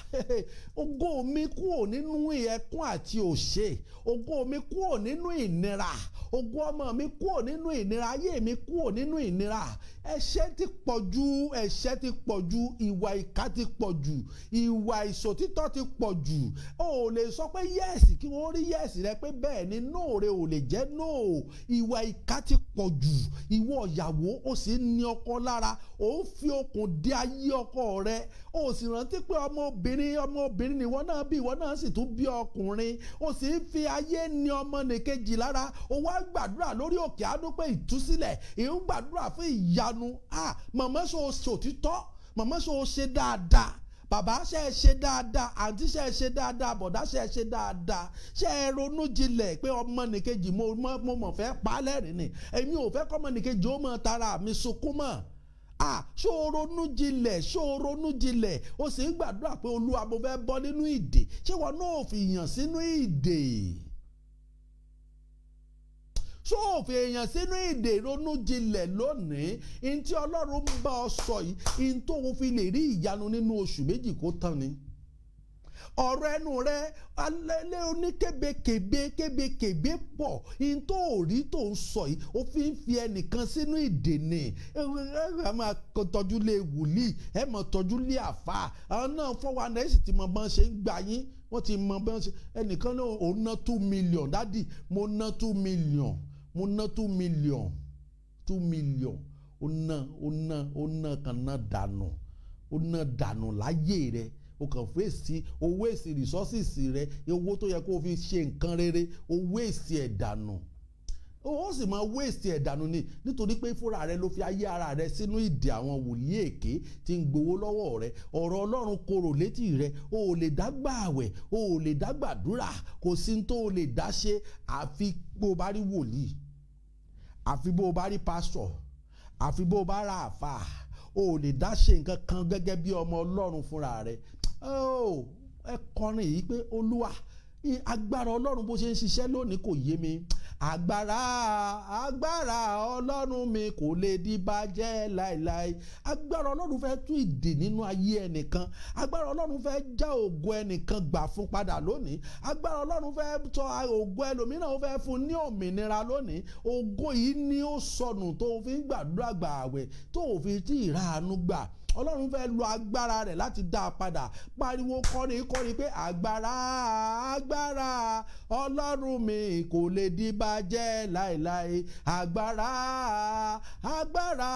ògo mi kúrò nínú ẹkún àti òṣè, ògo mi kúrò nínú ìnira, ògo ọmọ mi kúrò nínú ìnira, ayé mi kúrò nínú ìnira. Ẹ̀ṣẹ̀ ti pọ̀ jù, ẹ̀ṣẹ̀ ti pọ̀ jù, ìwà ìkà ti pọ̀ jù, ìwà ìṣòtítọ́ ti pọ̀ jù. O ò lè sọ pé yes kí wọ́n rí yes rẹ pé bẹ́ẹ̀ ni, no rẹ ò lè jẹ́ no. Ìwà ìkà ti pọ̀ jù. Ìwọ ìyàwó, ó sì ń ní ọkọ lára, ó ń fi okùn dé ayé ọkọ rẹ, ó sì rántí pé ọmọbìnrin, ọmọbìnrin nìwọ náà bí, ìwọ náà sì tún bí ọkùnrin, ó sì ń fi ayé ní ọmọ nìkejì lára. Ó wá gbàdúrà lórí òkè àánú pé ìtúsílẹ̀, ìń gbàdúrà fún ìyanu. Ah, màmá, ṣe o ṣòtítọ́? Màmá, ṣe o ṣe dáadáa? Bàbá, ṣe é ṣe dáadáa? Àǹtí, ṣe é ṣe dáadáa? Bọ̀dá, ṣe é ṣe dáadáa? Ṣe é ronú jinlẹ̀ pé ọmọ nìkejì, mo mọ̀ fẹ́ pa á lẹ́rìn ni, èmi ò fẹ́ kọ́mọ nìkejì ó mọ tara mi sunkún mọ́? Ah, ṣó o ronú jinlẹ̀? Ṣó o ronú jinlẹ̀? O sì ń gbàdúrà pé, Olúwa, mo fẹ́ bọ́ nínú ìdè. Ṣé wọn náà fi yàn sínú ìdè? Ṣó o fi èèyàn sínú ìdè? Ronú jinlẹ̀ lónìí. Ní tí Ọlọ́run ń bá ọ sọ yìí, ní tó o fi lè rí ìyanu nínú oṣù 2 kó tán ni. Ọ̀rọ̀ ẹnu rẹ alẹ́ oníkébékébé, kébékébé pọ̀. In tó rí tó ń sọ yìí, ó fi ń fi ẹnìkan sínú ìdè ni. Ẹ máa tọ́jú lé wòlíì, ẹ máa tọ́jú lé àfà, àwọn náà fọwọ́ àná, ẹ sì ti mọ bọ́n ṣe ń gbà yín, wọ́n ti mọ bọ́n ṣe. Ẹnìkan náà, òun ná 2 million. Daddy, mo ná 2 million, mo ná 2 million, 2 million. Ó ná, ó ná, ó ná kan ná dànù, ó ná dànù láyé rẹ. O kàn fèsì, o waste resources rẹ. Owó tó yẹ kó o fi ṣe nǹkan rere, o waste ẹ̀ dànù, ó sì máa waste ẹ̀ dànù ni, nítorí pé fúnra rẹ ló fi ayé ara rẹ sínú ìdè àwọn wòlíì èké tí ń gbowó lọ́wọ́ rẹ. Ọ̀rọ̀ Ọlọ́run korò létí rẹ. O ò lè dágbà àwẹ̀, o ò lè dágbàdúrà, kò sí tó o lè dá ṣe, àfi bó o bá rí wòlíì, àfi bó o bá rí pásítọ̀, àfi bó o bá ra àfà. O ò lè dá ṣe nǹkan kan gẹ́gẹ́ bí ọmọ Ọlọ́run fúnra rẹ. Ẹ kọrin yìí pé, Olúwa, agbára Ọlọ́run bó ṣe ń ṣiṣẹ́ lónìí kò yé mi. Agbára, agbára Ọlọ́run mi kò lè di bàjẹ́ láéláé. Agbára Ọlọ́run fẹ́ tú ìdè nínú ayé ẹnìkan. Agbára Ọlọ́run fẹ́ já ògo ẹnìkan gbà fún padà lónìí. Agbára Ọlọ́run fẹ́ tọ ògo ẹlòmíràn, ó fẹ́ fún ní òmìnira lónìí. Ògo yìí ni ó sọnù tó fi ń gbàdúrà, gbà àwẹ̀, tó fi tí ì ráàánú gbà. Ọlọ́run fẹ́ lo agbára rẹ̀ láti dá a padà. Pariwo, kọrin, kọrin pé, agbára, agbára Ọlọ́run mi kò lè di bàjẹ́ láéláé. Agbára, agbára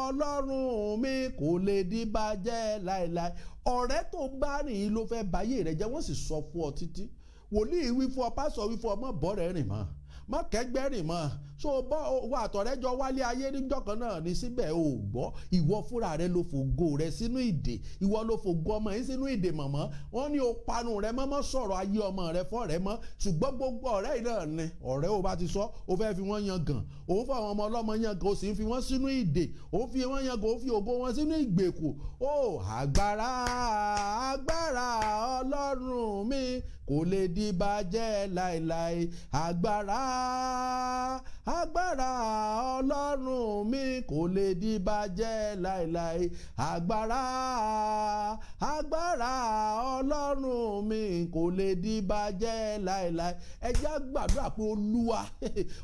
Ọlọ́run mi kò lè di bàjẹ́ láéláé. Ọ̀rẹ́ tó bá rìn yìí ló fẹ́ báyé rẹ̀ jẹ́. Wọ́n sì sọ fún ọ títí, wòlíì wí fún ọ, pásọ̀ wí fún ọ, mọ́ bọ́ rẹ̀ rìn mọ́, má kẹ́gbẹ́ rìn mọ́. So bọ́ wà àtọ̀rẹ́jọ wálé ayé níjọ́ kan náà ní síbẹ̀, ò gbọ́. Ìwọ fúnra rẹ ló fògo rẹ sínú ìdè, ìwọ ló fògo ọmọ yín sínú ìdè. Mọ̀mọ́, wọ́n ní o panu rẹ mọ́mọ́, sọ̀rọ̀ ayé ọmọ rẹ fọ́ rẹ mọ́, ṣùgbọ́n gbogbo ọ̀rẹ́ yìí náà ni ọ̀rẹ́ ò bá ti sọ, o fẹ́ fi wọ́n yan gàn, òun fún àwọn ọmọ ọlọ́mọ yan gàn, o sì ń fi wọ́n sínú ìdè, òun fi wọ́n yan gàn, òun fi ògo wọn sínú ìgbèkùn. Ó agbára, agbára Ọlọ́run mi kò lè di bàjẹ́ láéláé. Agbára Agbára Ọlọ́run mi kò lè di bàjẹ́ láéláé. Agbára, agbára Ọlọ́run mi kò lè di bàjẹ́ láéláé. Ẹ jẹ́ á gbàdúrà pé, Olúwa,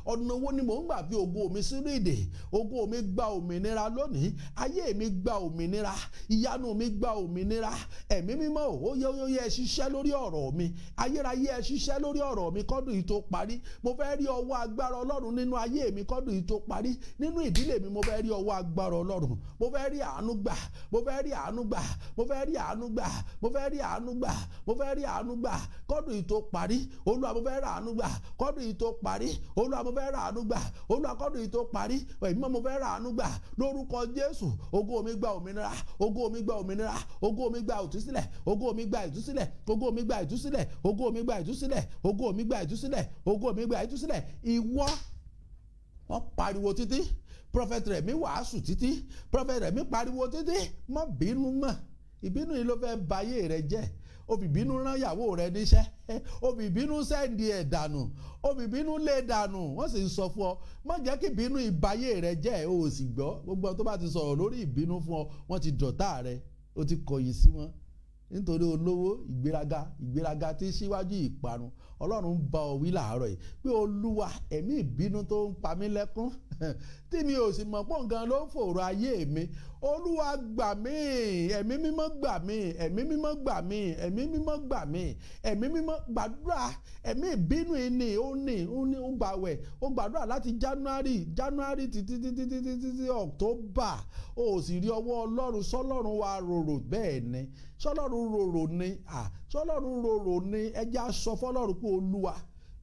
ọ̀nà wo ni mò ń gbà fi ògo mi sínú ìdè? Ògo mi gba òmìnira lónìí. Ayé mi gba òmìnira. Ìyanu mi gba òmìnira. Ẹ̀mí Mímọ́, ó yẹ, ó yẹ, ẹ ṣiṣẹ́ lórí ọ̀rọ̀ mi. Ayérayé, ẹ ṣiṣẹ́ lórí ọ̀rọ̀ mi kọ́dún yìí tó parí. Mo fẹ́ rí ọwọ́ agbára Ọlọ́run nínú ayé mi kọ́dún yìí tó parí. Nínú ìdílé mi, mo fẹ́ rí ọwọ́ agbára Ọlọ́run. Mo fẹ́ rí àánú gbà. Mo fẹ́ rí àánú gbà. Mo fẹ́ rí àánú gbà. Mo fẹ́ rí àánú gbà. Mo fẹ́ rí àánú gbà kọ́dún yìí tó parí. Olúwa, mo fẹ́ rí àánú gbà kọ́dún yìí tó parí. Olúwa, mo fẹ́ rí àánú gbà. Olúwa, kọ́dún yìí tó parí, Ẹ̀mí, mo fẹ́ rí àánú gbà lórúkọ Jésù. Ògo mi gba òmìnira. Ògo mi gba òmìnira. Ògo mi gba ìtúsílẹ̀. Ògo mi gba ìtúsílẹ̀. Ògo mi gba ìtúsílẹ̀. Ògo mi gba ìtúsílẹ̀. Ògo mi gba ìtúsílẹ̀. Ògo mi gba ìtúsílẹ̀. Ìwọ, wọ́n pariwo títí, Prophet Rẹ̀mí wàásù títí, Prophet Rẹ̀mí pariwo títí, má bínú mọ́. Ìbínú yìí ló fẹ́ bayé rẹ jẹ́. O fi ìbínú rán ìyàwó rẹ níṣẹ́, o fi ìbínú send ẹ̀ dànù, o fi ìbínú lé dànù. Wọ́n sì ń sọ fún ọ, má jẹ́ kí ìbínú ìbayé rẹ jẹ́, o ò sì gbọ́. Gbogbo tó bá ti sọ̀rọ̀ lórí ìbínú fún ọ, wọ́n ti dọ̀tá rẹ, o ti kọ̀yìn sí wọn nítorí olówó ìgbéraga. Ìgbéraga tí síwájú ìparun. Ọlọ́run ń bá ọ wí làárọ̀ yìí pé, Olúwa, ẹ̀mí ìbínú tó ń pa mí lẹ́kún tí mi ò sì mọ̀ pọ̀ nǹkan ló ń fòrò ayé mi, Olúwa, gbà mí. Ẹ̀mí Mímọ́, gbà mí. Ẹ̀mí Mímọ́, gbà mí. Ẹ̀mí Mímọ́, gbà mí. Ẹ̀mí Mímọ́, gbàdúrà. Ẹ̀mí ìbínú yìí ni ó ní ó ní ó gbàwẹ̀, ó gbàdúrà láti January títí títí títí títí October, ó sì rí ọwọ́ Ọlọ́run. Sọlọ́run wa rorò bẹ́ẹ̀ ni? Sọlọ́run rorò ni? Sọlọ́run rorò ni? Ẹ jẹ́ á sọ fọlọ́run pé, Olúwa,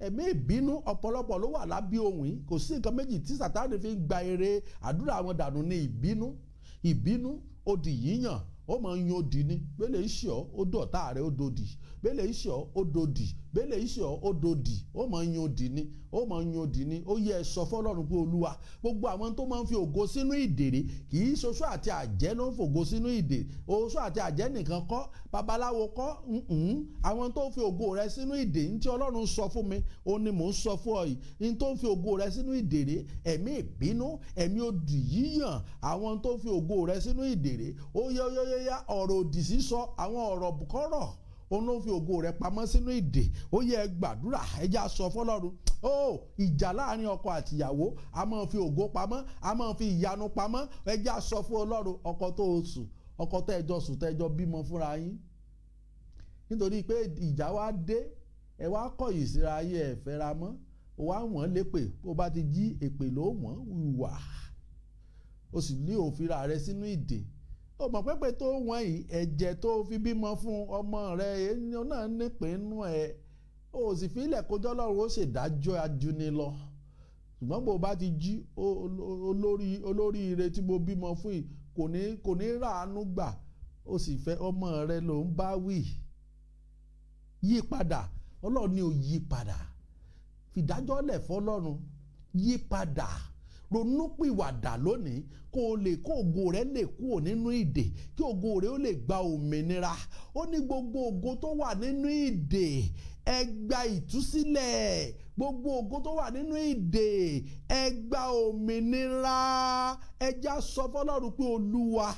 ẹ̀mí ìbínú. Ọ̀pọ̀lọpọ̀ ló wà lábẹ́ ohun yìí. Kò sí nǹkan méjì tí Sàtáni fi ń gba eré àdúrà àwọn dànù ní ìbínú. Ìbínú, odi yíyàn, ó máa ń yan odi ni. Bẹ́lẹ̀ iṣẹ́ ọ́, ó dọ̀tá rẹ̀, ó dòdì. Bẹ́lẹ̀ iṣẹ́ ọ́, ó dòdì. Bẹ́lẹ̀ iṣẹ́ ọ́, ó dòdì. Ó máa ń yan odi ni, ó máa ń yan odi ni. Ó yẹ ẹ sọ fọlọ́run pé, Olúwa, gbogbo àwọn tó máa ń fi ògo sínú ìdèrè, kì í ṣoṣo àti àjẹ́ ló ń fògo sínú ìdè. Oṣó àti àjẹ́ nìkan kọ́, babaláwo kọ́. Àwọn tó ń fi ògo rẹ sínú ìdè ní tí Ọlọ́run sọ fún mi, ó ní mò ń sọ fún ọ yìí, ní tó ń fi ògo rẹ sínú ìdèrè: ẹ̀mí ìbínú, ẹ̀mí odì yíyàn. Àwọn tó ń fi ògo rẹ sínú ìdèrè, ó yẹ, ó yẹ, yá, ọ̀rọ̀ òdì sísọ, àwọn ọ̀rọ̀ kọ́rọ̀, òun ló ń fi ògo rẹ pamọ́ sínú ìdè. Ó yẹ gbàdúrà. Ẹ já sọ fọlọ́run ó. Ìjà láàrin ọkọ àtìyàwó, a máa fi ògo pamọ́, a máa fi ìyanu pamọ́. Ẹ já sọ fún Ọlọ́run. Ọkọ tó o sùn, ọkọ tẹ́ẹjọ sùn, tẹ́ẹjọ bímọ fúnra yín, nítorí pé ìjà wa dé, ẹ wá kọ̀yìn síra ayé, ẹ fẹ́ra mọ́, ó wá wọ́n lépè. Bó bá ti jí, èpè ló wọ́n wà. Ó sì ní òfin rẹ sínú ìdè. Ó mọ̀ pẹ́pẹ́ tó wọ́n yìí, ẹ̀jẹ̀ tó fi bímọ fún ọmọ rẹ̀, èèyàn náà nípìn inú ẹ̀. Ó sì fílẹ̀ kójọ́ lọ́run ó ṣèdájọ́ ajúni lọ. Ṣùgbọ́n bó bá ti jí, olórí olóríire tí mo bímọ fún yìí kò ní ràánú gbà. Ó sì fẹ́ ọmọ rẹ ló ń bá wí. Yí padà. Ọlọ́run ni ò yí padà. Fìdájọ́ lẹ̀ fọlọ́run, yí padà, ronúpìwàdà lónìí, kó o lè kó ògo rẹ lè kúrò nínú ìdè, kí ògo rẹ ó lè gba òmìnira. Ó ní gbogbo ògo tó wà nínú ìdè, ẹ gba ìtúsílẹ̀. Gbogbo ògo tó wà nínú ìdè, ẹ gba òmìnira. Ẹ já sọ fọlọ́run pé, Olúwa,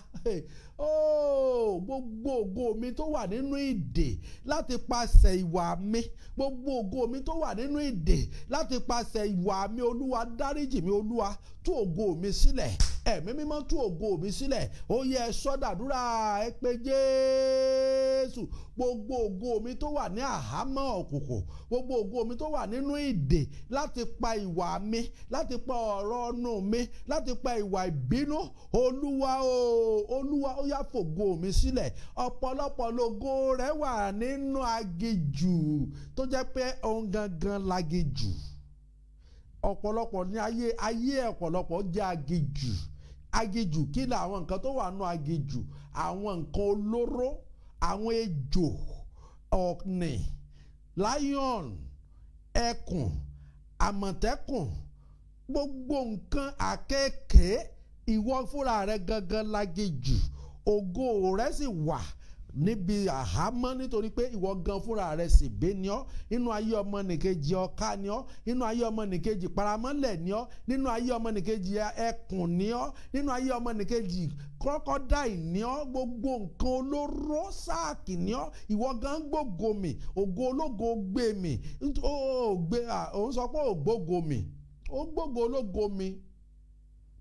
gbogbo ògo mi tó wà nínú ìdè láti pàṣẹ ìwà mi, gbogbo ògo mi tó wà nínú ìdè láti pàṣẹ ìwà mi, Olúwa, dáríjì mi. Olúwa, tú ògo mi sílẹ̀. Ẹ̀mí Mímọ́, tú ògo mi sílẹ̀. Ó yẹ sọ́dàdúrà. Ẹ pé Jésù. Gbogbo ògo mi tó wà ní àhámọ́ òkùnkùn, gbogbo ògo mi tó wà nínú ìdè láti pa ìwà mi, láti pa ọ̀rọ̀ ọ̀nù mi, láti pa ìwà ìbínú, Olúwa o, Olúwa, ó yá, fògo mi sílẹ̀. Ọ̀pọ̀lọpọ̀ lògo rẹ̀ wà nínú aginjù, tó jẹ́ pé òun gangan laginjù. Ọ̀pọ̀lọpọ̀ ní ayé ọ̀pọ̀lọpọ̀ jẹ́ aginjù. Aginjù, kí ni àwọn nǹkan tó wà nínú aginjù? Àwọn nǹkan olóró, àwọn ejò, ọ̀nì, lion, ẹkùn, àmọ̀tẹ́kùn, gbogbo nǹkan àkekèé. Ìwọ fúnra rẹ gangan laginjù. Ògo rẹ sì wà. Níbi àhámọ́, nítorí pé ìwọ gan fúnra rẹ sì gbé ní ọ́. Nínú ayé ọmọnìkejì, ọ̀ka ní ọ́. Nínú ayé ọmọnìkejì, paramọ́lẹ̀ ní ọ́. Nínú ayé ọmọnìkejì, ẹkùn ní ọ́. Nínú ayé ọmọnìkejì, crocodile ní ọ́. Gbogbo nǹkan olóró, sáàkì ní ọ́. Ìwọ gan gbógo mi, ògo ológo gbé mi. Ó gbé, òun sọ pé ògbógo mi, ó gbógo ológo mi,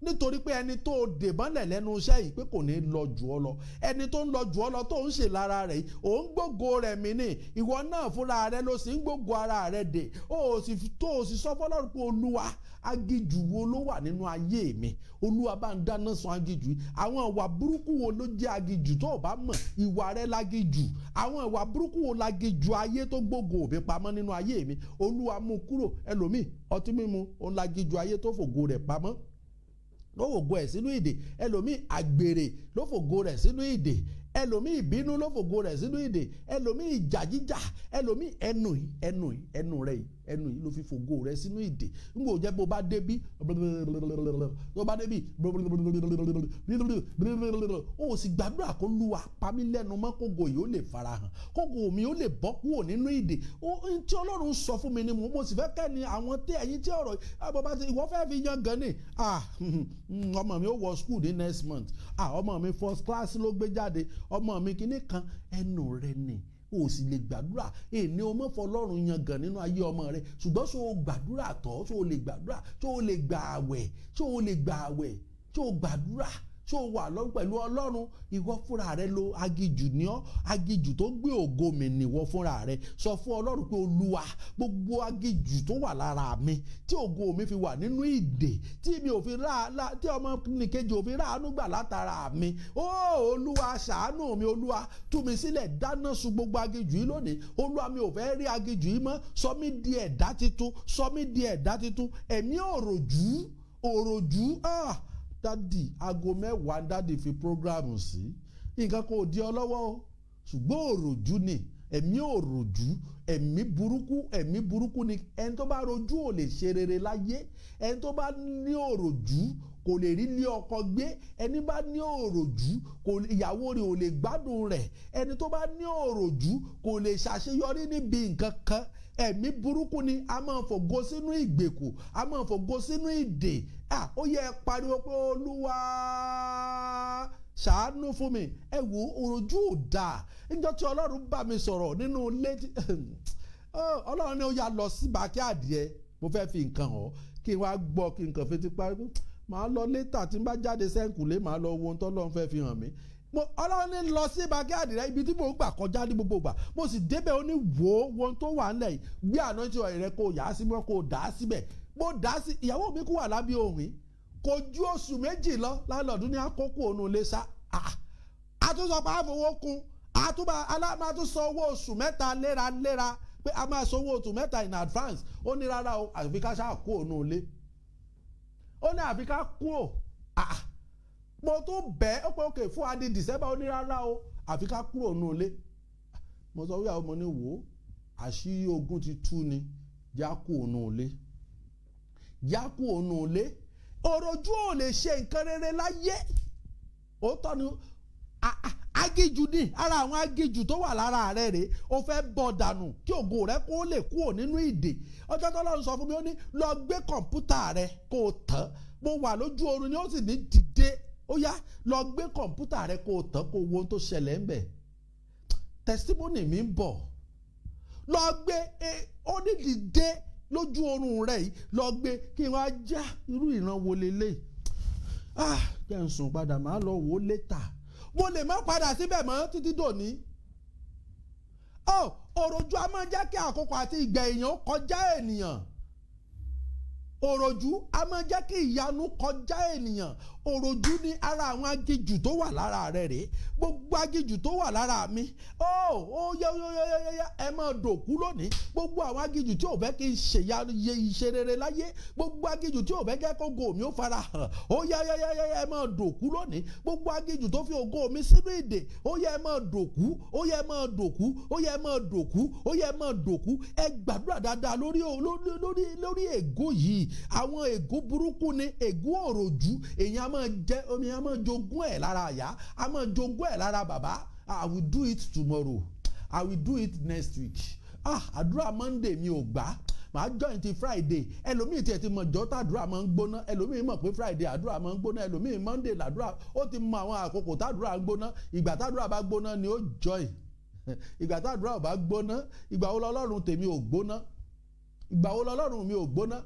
nítorí pé ẹni tó dè mọ́lẹ̀ lẹ́nu iṣẹ́ yìí pé kò ní lọ jù ọ́ lọ, ẹni tó ń lọ jù ọ́ lọ, tó ń ṣe lára rẹ̀ yìí, ò ń gbógo rẹ̀ mí ní. Ìwọ náà fúnra rẹ̀ ló sì ń gbógo ara rẹ̀ dè. Ó sì tó o sì sọ fọlọ́run pé, "Olúwa, agijù wo ló wà nínú ayé mi? Olúwa, bá ń dáná sun agijù yìí." Àwọn ìwà burúkú wo ló jẹ́ agijù tó o bá mọ̀? Ìwà rẹ̀ lágijù. Àwọn ìwà burúkú wo lágijù ayé tó gbógo òbí pamọ́ nínú ayé mi? Olúwa, mú kúrò. Ẹlòmíì, ọtí mímu òun lágijù ayé tó fògo rẹ̀ pamọ́, ló fògo ẹ̀ sínú ìdè. Ẹlòmíì, àgbèrè ló fògo rẹ̀ sínú ìdè. Ẹlòmíì, ìbínú ló fògo rẹ̀ sínú ìdè. Ẹlòmíì, ìjà jíjà. Ẹlòmíì, ẹnu yìí, ẹnu yìí, ẹnu rẹ̀ yìí, ẹnu yìí ló fi fògo rẹ̀ sínú ìdè. N kò jẹ́ bó bá débí, bó bá débí, ó sì gbàdúrà kó lúwa pamí lẹ́nu mọ́, kógo yìí ó lè farahàn, kógo mi ó lè bọ́ kúrò nínú ìdè. Ó tí Ọlọ́run sọ fún mi ni mo sì fẹ́ kẹ́ni àwọn tí ẹ̀yin tí ọ̀rọ̀ bàbá tí ìwọ fẹ́ fi yan gan ni. Ah, ọmọ mi ó wọ school ní next month. Ah, ọmọ mi, first class ló gbé jáde. Ọmọ mi, kinní kan. Ẹnu rẹ ni o sì lè gbàdúrà èní o mọ̀ fọlọ́run yan gan nínú ayé ọmọ rẹ, ṣùgbọ́n ṣó o gbàdúrà tọ́? Ṣó o lè gbàdúrà? Ṣó o lè gbà àwẹ̀? Ṣó o lè gbà àwẹ̀? Ṣó o gbàdúrà? Ṣó o wà lọ pẹ̀lú Ọlọ́run? Ìwọ fúnra rẹ lo agijù ní ọ́. Agijù tó gbé ògo mi nìwọ fúnra rẹ. Sọ fún Ọlọ́run pé, "Olúwa, gbogbo agijù tó wà lára mi tí ògo mi fi wà nínú ìdè, tí mi ò fi rà tí ọmọ nìkejì ò fi ráàánú gbà látara mi, ó Olúwa, ṣàánú mi. Olúwa, tú mi sílẹ̀. Dáná sun gbogbo agijù yìí lónìí. Olúwa, mi ò fẹ́ rí agijù yìí mọ́. Sọ mí di ẹ̀dá titun, sọ mí di ẹ̀dá titun." Ẹ̀mí òròjú, òròjú. Ah, daddy, aago 10 daddy fi program sí. Nǹkan kò di ọ lọ́wọ́ o, ṣùgbọ́n òròjú ni, ẹ̀mí òròjú, ẹ̀mí burúkú, ẹ̀mí burúkú ni. Ẹni tó bá rojú ò lè ṣe rere láyé. Ẹni tó bá ní òròjú kò lè rí ilé ọkọ gbé. Ẹni bá ní òròjú kò, ìyàwó rẹ̀ ò lè gbádùn rẹ̀. Ẹni tó bá ní òròjú kò lè ṣàṣeyọrí níbi nǹkan kan. Ẹ̀mí burúkú ni. A máa fògo sínú ìgbèkùn, a máa fògo sínú ìdè. Ó yẹ pariwo pé, "Olúwa, ṣàánú fún mi." Ẹ wo, òròjú ò dáa. Níjọ́ tí Ọlọ́run bá mi sọ̀rọ̀ nínú ilé, Ọlọ́run ní ó yá, lọ sí backyard, mo fẹ́ fi nǹkan hàn. Kí n wá gbọ́, kí n kàn fi ti parí, màá lọ later. Tí n bá jáde sẹ́ńkùlé, màá lọ wo ohun tọ́lọ́run fẹ́ fi hàn mí. Mo, Ọlọ́run ní lọ sí backyard rẹ, ibi tí mò ń gbà kọjá ní gbogbo ìgbà. Mo sì débẹ̀. Ó ní, wò ó, wo ohun tó wà ńlẹ̀ yìí. Gbé àná tí rẹ kó yà á síbẹ̀, kó dà á síbẹ̀. Mo dà á sí. Ìyàwó mi kú wà lábẹ́ òhìn. Kò ju oṣù 2 lọ, landlord ní àkókò òun lè sá. A tún sọ pé àfọwọ́ kún, a tún bá aláma tún san owó oṣù 3 léraléra, pé a máa san owó oṣù 3 in advance. Ó ní rárá o, àfi ká ṣáà kú òun lé. Ó ní àfi ká kú ò. Mo tún bẹ́ẹ̀, ó pé òkè fún adi December. Ó ní rárá o, àfi ká kúrò nù ilé. Mo sọ wíwá, mo ní, wò ó, àṣírí ogun ti tú ni. Já kú ònú ilé, já kú ònú ilé. Òròjú ò lè ṣe nǹkan rere láyé. Òótọ́ ni. Agíjù ní ara àwọn agíjù tó wà lára rẹ̀ rèé. O fẹ́ bọ̀ dànù kí ògo rẹ kó lè kúrò nínú ìdè. Ọjọ́ tó lọ́run sọ fún mi, ó ní lọ gbé kọ̀ǹpútà rẹ kó o tán. Mo wà lójú oorun ni, ó sì ní dìde, ó yá, lọ gbé kọ̀ǹpútà rẹ kó o tán, kó o wo ohun tó ṣẹlẹ̀ ń bẹ̀. Testimony mi ń bọ̀. Lọ gbé, ó ní dìde lójú oorun rẹ yìí, lọ gbé. Kí n wá já irú ìran wo leléyìí? Ah, jẹ́ n sùn padà, màá lọ wò ó later. Mo lè má padà síbẹ̀ mọ́ títí dòní. Ọ òròjú a máa jẹ́ kí àkókò àti ìgbà èèyàn kọjá ènìyàn. Òròjú a máa jẹ́ kí ìyanu kọjá ènìyàn. Òròjú ní ara àwọn agijù tó wà lára rẹ̀ rèé. Gbogbo agijù tó wà lára mi, ó ó yẹ yẹ yẹ yẹ, ẹ máa dòkú lónìí. Gbogbo àwọn agijù tí ò fẹ́ kí n ṣèyanu ṣe rere láyé, gbogbo agijù tí ò fẹ́ jẹ́ kó ògo mi ó fara hàn, ó yẹ yẹ yẹ yẹ, ẹ máa dòkú lónìí. Gbogbo agijù tó fi ògo mi sínú ìdè, ó yẹ, ẹ máa dòkú, ó yẹ, ẹ máa dòkú, ó yẹ, ẹ máa dòkú, ó yẹ, ẹ máa dòkú. Ẹ gbàdúrà dáadáa lórí ègún yìí. Àwọn ègún burúkú ni ègún òròjú. Èèyàn á máa jẹ omi, á máa jogún ẹ̀ lára àyà, á máa jogún ẹ̀ lára bàbá. I will do it tomorrow, I will do it next week. Ah, àdúrà Monday mi ò gbà, màá join ti Friday. Ẹlòmíì tiẹ̀ ti mọ̀ jọ́ tàdúrà máa ń gbóná. Ẹlòmíì mọ̀ pé Friday àdúrà máa ń gbóná, ẹlòmíì Monday làdúrà. Ó ti mọ àwọn àkókò tàdúrà ń gbóná. Ìgbà tàdúrà bá gbóná ni ó join, ìgbà tàdúrà ò bá gbóná. Ìgbà wo lọ́lọ́run tèmi ò gbóná? Ìgbà wo lọ́lọ́run mi ò gbóná?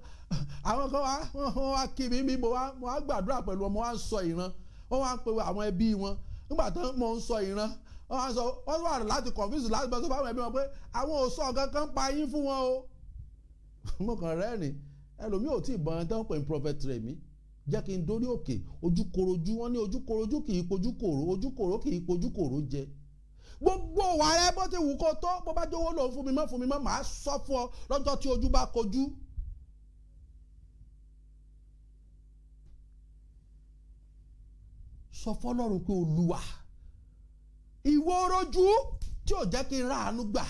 Àwọn kan wá, wọ́n wá kí mi bí mo wá gbàdúrà pẹ̀lú wọn. Mo wá ń sọ ìran, wọ́n wá ń pe àwọn ẹbí wọn. Nígbà tó mo ń sọ ìran, wọ́n wá sọ, wọ́n wà láti confuse láti bọ́ sọ fáwọn ẹbí wọn pé àwọn ò sọ nǹkan kan pa yín fún wọn o. Mo kàn rẹ́rìn. Ẹlòmíì ò tí ì bọ́n tán pé Prophet Remi jẹ́ kí n dórí òkè. Ojúkorojú, wọn ní ojúkorojú kì í pojú kòró, ojúkòró kì í pojú kòró jẹ. Gbogbo wà rẹ, bó ti wù kó tó, bó bá jówó lòun fún mi mọ́, fún mi mọ́, màá sọ fún ọ lọ́jọ́ tí ojú bá kojú. Sọ fọlọ́run pé, Olúwa, ìwọ orojú tí ò jẹ́ kí n ráàánú gbà,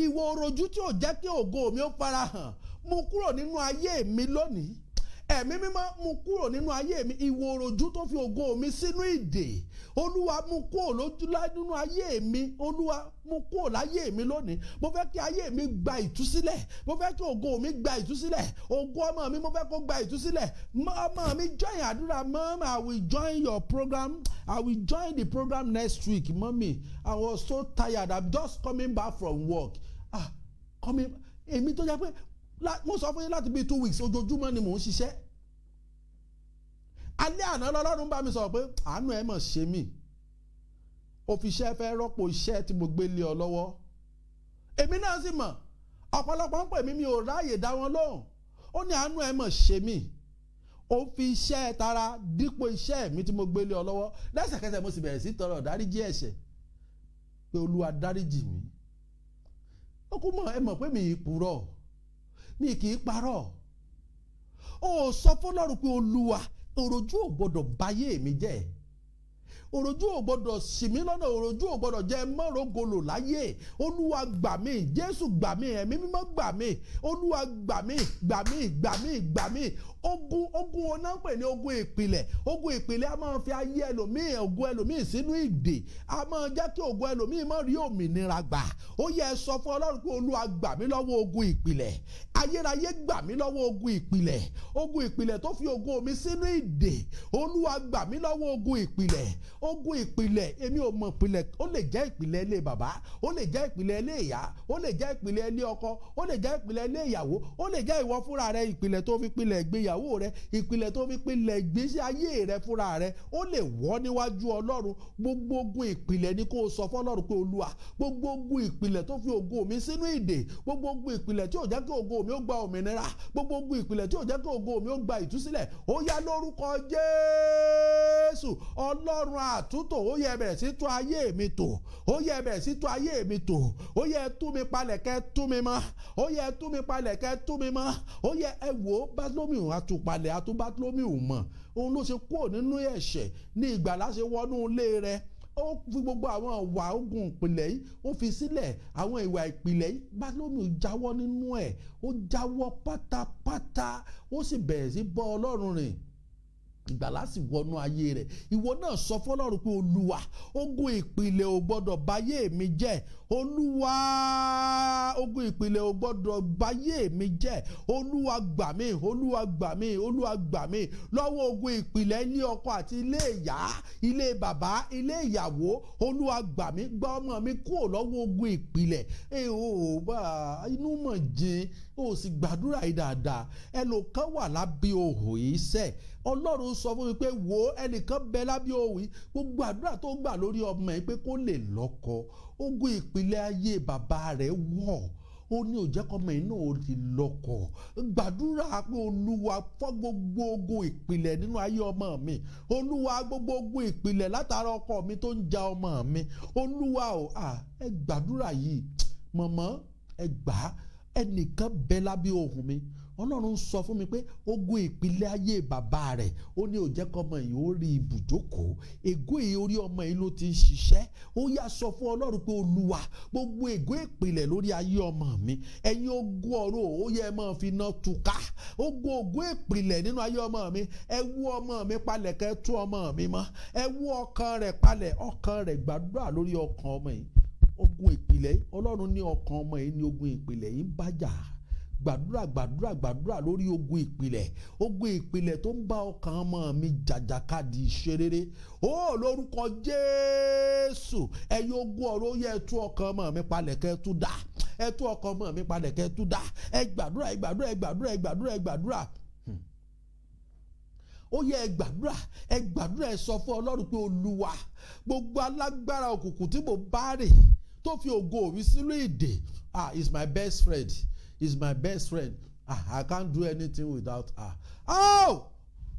ìwọ orojú tí ò jẹ́ kí ògo mi ó farahàn, mú kúrò nínú ayé mi lónìí. Ẹ̀mí Mímọ́, mú kúrò nínú ayé mi. Ìwọ òròjú tó fi ògo mi sínú ìdè, Olúwa, mú kúrò lójú nínú ayé mi. Olúwa, mú kúrò láyé mi lónìí. Mo fẹ́ kí ayé mi gba ìtúsílẹ̀. Mo fẹ́ kí ògo mi gba ìtúsílẹ̀. Ògo ọmọ mi, mo fẹ́ kó gba ìtúsílẹ̀. Ọmọ mi join àdúrà. Mom, I will join your program. I will join the program next week. Mommy, I was so tired. I'm just coming back from work. Ah, coming, èmi tó jẹ́ pé mo sọ fún yín láti bíi 2 weeks, ojoojúmọ́ ni mò ń ṣiṣẹ́. Alẹ́ àná lọ́lọ́run bá mi sọ̀rọ̀ pé àánú ẹ̀ mọ̀ ṣe mí, ó fi iṣẹ́ fẹ́ rọ́pò iṣẹ́ tí mo gbé lé ọ lọ́wọ́. Èmi náà sì mọ̀, ọ̀pọ̀lọpọ̀ ń pè mí, mi ò ráàyè dá wọn lóhùn. Ó ní àánú ẹ̀ mọ̀ ṣe mí, ó fi iṣẹ́ tara dípò iṣẹ́ mi tí mo gbé lé ọ lọ́wọ́. Lẹ́sẹ̀kẹsẹ̀ mo sì bẹ̀rẹ̀ sí tọrọ dáríjì ẹ̀ṣẹ̀ pé, Olúwa, dáríjì mi. Ó kú mọ̀, ẹ mọ̀ pé mi ì purọ́, mi kì í parọ́. Ó sọ fọlọ́run pé, Olúwa, òròjú ò gbọ́dọ̀ báyé mi jẹ́, òròjú ò gbọ́dọ̀ ṣì mí lọ́nà, òròjú ò gbọ́dọ̀ jẹ́ mọ́rọ̀golo láyé. Olúwa, gbà mí. Jésù, gbà mí. Ẹ̀mí Mímọ́, gbà mí. Olúwa, gbà mí, gbà mí, gbà mí, gbà mí. Ogun oná ń pè ní ogun ìpìlẹ̀. Ogun ìpìlẹ̀ a máa fi ayé ẹlòmíì, ogun ẹlòmíì sínú ìdè, a máa jẹ́ kí ogun ẹlòmíì má rí òmìnira gbà. Ó yẹ sọ fún Ọlọ́run pé, Olúwa, gbà mí lọ́wọ́ ogun ìpìlẹ̀. Ayérayé, gbà mí lọ́wọ́ ogun ìpìlẹ̀, ogun ìpìlẹ̀ tó fi ogun mi sínú ìdè. Olúwa, gbà mí lọ́wọ́ ogun ìpìlẹ̀, ogun ìpìlẹ̀. Èmi ò mọ̀ ìpìlẹ̀. Ó lè jẹ́ ìpìlẹ̀ ilé bàbá, ó lè jẹ́ ìpìlẹ̀ ilé ìyá, ó lè jẹ́ ìpìlẹ̀ ilé ọkọ, ó lè jẹ́ ìpìlẹ̀ ilé ìyàwó, ó lè jẹ́ ìwọ fúnra rẹ, ìpìlẹ̀ tó fi pilẹ̀ ìgbéyàwó rẹ, ìpìlẹ̀ tó fi pilẹ̀ ìgbésí ayé rẹ fúnra rẹ, ó lè wọ́ níwájú Ọlọ́run. Gbogbo ogun ìpìlẹ̀ ni kó o sọ fọlọ́run pé, Olúwa, gbogbo ogun ìpìlẹ̀ tó fi ògo mi sínú ìdè, gbogbo ogun ìpìlẹ̀ tí ò jẹ́ kí ògo mi ó gba òmìnira, gbogbo ogun ìpìlẹ̀ tí ò jẹ́ kí ògo mi ó gba ìtúsílẹ̀, ó yá, lórúkọ Jésù, Ọlọ́run àtúntò, ó yẹ bẹ̀rẹ̀ sí tún ayé mi tò. Ó yẹ bẹ̀rẹ̀ sí tún ayé mi tò. Ó yẹ tú mi palẹ̀, kẹ́ tú mi mọ́. Ó yẹ tú mi palẹ̀, kẹ́ tú mi mọ́. Ó yẹ ẹ wò ó, Bátólómìù àtúpalẹ̀ àtúbátólómìù mọ̀. Òun ló ṣe kúrò nínú ẹ̀ṣẹ̀ ní ìgbàlá ṣe wọnú ilé rẹ̀. Ó fi gbogbo àwọn ìwà ogun ìpìlẹ̀ yìí, ó fi sílẹ̀. Àwọn ìwà ìpìlẹ̀ yìí, Bátólómìù jáwọ́ nínú ẹ̀. Ó jáwọ́ pátápátá, ó sì bẹ̀rẹ̀ sí bọ́ Ọlọ́run rìn, ìgbàlá sì wọnú ayé rẹ̀. Ìwọ náà sọ fọlọ́run pé, Olúwa, ogun ìpìlẹ̀ ò gbọ́dọ̀ báyé mi jẹ́. Olúwa, ogun ìpìlẹ̀ ò gbọ́dọ̀ báyé mi jẹ́. Olúwa, gbà mí. Olúwa, gbà mí. Olúwa, gbà mí lọ́wọ́ ogun ìpìlẹ̀ ilé ọkọ àti ilé ìyá, ilé bàbá, ilé ìyàwó. Olúwa, gbà mí, gbà ọmọ mi kúrò lọ́wọ́ ogun ìpìlẹ̀. Ẹ ò bá inú mọ̀ jìn, ó sì gbàdúrà yìí dáadáa. Ẹlòkan wà lábẹ́ òhò yìí sẹ́. Ọlọ́run sọ fún mi pé, wo, ẹnìkan bẹ lábẹ́ òhò yìí, gbogbo àdúrà tó gbà lórí ọmọ yìí pé kó lè lọ́kọ, ogun ìpìlẹ̀ ayé bàbá rẹ̀ wọ̀, ó ní òjẹ́kọ́mọ yìí náà ó ti lọ́kọ. Gbàdúrà pé, Olúwa, fọ́ gbogbo ogun ìpìlẹ̀ nínú ayé ọmọ mi. Olúwa, gbogbo ogun ìpìlẹ̀ látara ọkọ mi tó ń ja ọmọ mi, Olúwa o. Ẹ gbàdúrà yìí, mọ̀mọ́, ẹ gbà á. Ẹnìkan bẹ lábẹ́ ohùn mi. Ọlọ́run sọ fún mi pé ogun ìpìlẹ̀ ayé bàbá rẹ̀ ó ní ó jẹ́ kọ́mọ yìí ó rí ibùjókòó. Ègún yìí orí ọmọ yìí ló ti ń ṣiṣẹ́. Ó yá, sọ fún Ọlọ́run pé, Olúwa, gbogbo ègún ìpìlẹ̀ lórí ayé ọmọ mi, ẹ̀yin ogun ọ̀run, ó yẹ ẹ máa fi iná túká ogun ògùn ìpìlẹ̀ nínú ayé ọmọ mi. Ẹ wú ọmọ mi palẹ̀, kẹ́ tú ọmọ mi mọ́. Ẹ wú ọkàn rẹ̀ palẹ̀, ọkàn rẹ̀. Gbàdúrà lórí ọkàn ọmọ yìí. Ogun ìpìlẹ̀, Ọlọ́run ní ọkàn ọmọ yìí ní ogun ìpìlẹ̀ yìí ń bájà. Gbàdúrà, gbàdúrà, gbàdúrà lórí ogun ìpìlẹ̀, ogun ìpìlẹ̀ tó ń bá ọkàn ọmọ mi jàjàkadì ìṣerere. Ó lórúkọ Jésù, ẹ̀yin ogun ọ̀run, ó yẹ ẹ tú ọkàn ọmọ mi palẹ̀, kẹ́ ẹ tú dá. Ẹ tú ọkàn ọmọ mi palẹ̀, kẹ́ ẹ tú dá. Ẹ gbàdúrà, ẹ gbàdúrà, ẹ gbàdúrà, ẹ gbàdúrà, ẹ gbàdúrà. Ó yẹ ẹ gbàdúrà, ẹ gbàdúrà. Ẹ sọ fún Ọlọ́run pé, Olúwa, gbogbo alágbára òkùnkùn tí mo bá rìn tó fi ògo mi sínú ìdè. Ah, is my best friend, is my best friend. Ah, I can't do anything without her. Oh,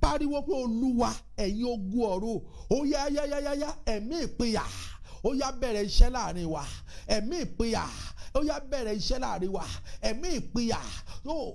pariwo pé, Olúwa, ẹ̀yin ogun ọ̀run, ó yá yá yá yá yá, ẹ̀mí ìpínyà, ó yá, bẹ̀rẹ̀ iṣẹ́ láàrin wa. Ẹ̀mí ìpínyà, ó yá, bẹ̀rẹ̀ iṣẹ́ láàrin wa. Ẹ̀mí ìpínyà ó.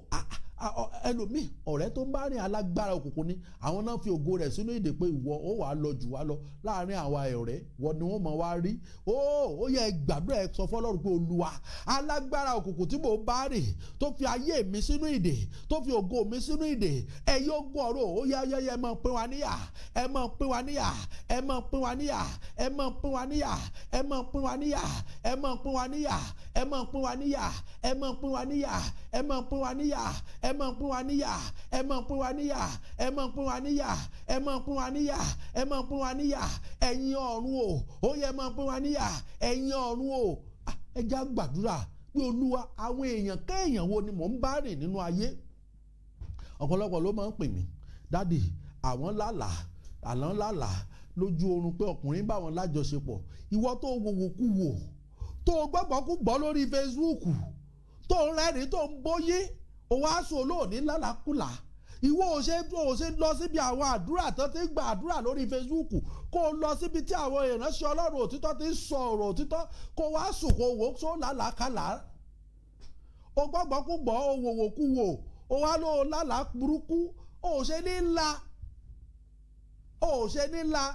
Ẹlòmíì, ọ̀rẹ́ tó ń bá rìn, alágbára òkùnkùn ni. Àwọn náà fi ògo rẹ̀ sínú ìdè pé ìwọ ó wàá lọ jù wá lọ láàrin àwa ọ̀rẹ́, wọ́n ni wọ́n mọ̀ wá rí. Ó yẹ gbàdúrà. Ẹ sọ fọlọ́run pé, Olúwa, alágbára òkùnkùn tí mò ń bá rìn tó fi ayé mi sínú ìdè, tó fi ògo mi sínú ìdè, ẹ yóò gbọ́ ọ̀rọ̀, ó yá yá yá, ẹ máa pín wa níyà, ẹ máa pín wa níyà, ẹ máa pín wa níyà, ẹ máa pín wa níyà, ẹ máa pín wa níyà, ẹ máa pín wa níyà, ẹ máa pín wa níyà, ẹ máa pín wa níyà, ẹ máa pín wa níyà, ẹ máa pín wa níyà, ẹ máa pín wa níyà, ẹ máa pín wa níyà, ẹ máa pín wa níyà, ẹ máa pín wa níyà. Ẹ̀yin ọ̀run o, ó yẹ máa pín wa níyà, ẹ̀yin ọ̀run o. Ẹ já gbàdúrà pé, Olúwa, àwọn èèyàn kéèyàn wo ni mò ń bá rìn nínú ayé? Ọ̀pọ̀lọpọ̀ ló máa ń pè mí, "Daddy, àwọn lálàá, àwọn lálàá lójú oorun pé ọkùnrin bá wọn lájọṣepọ̀." Ìwọ tó wòwò kú wò, tó gbọ́gbọ́ kú gbọ́ lórí Facebook, tó ń rẹ́rìn, tó ń bóyé, òun aṣọ olóòní lálàkúlà. Ìwọ ò ṣe lọ síbi àwọn àdúrà tó ti ń gba àdúrà lórí Facebook, kó o lọ síbi tí àwọn ìránṣẹ́ Ọlọ́run òtítọ́ ti ń sọ ọ̀rọ̀ òtítọ́, kó o wá sùn, kó o wò ó lálàkàlà? O gbọ́gbọ́ kú gbọ́, o wòwò kú wò, o wá ló lálàá burúkú. O ò ṣe ní ńlá, o ò ṣe ní ńlá.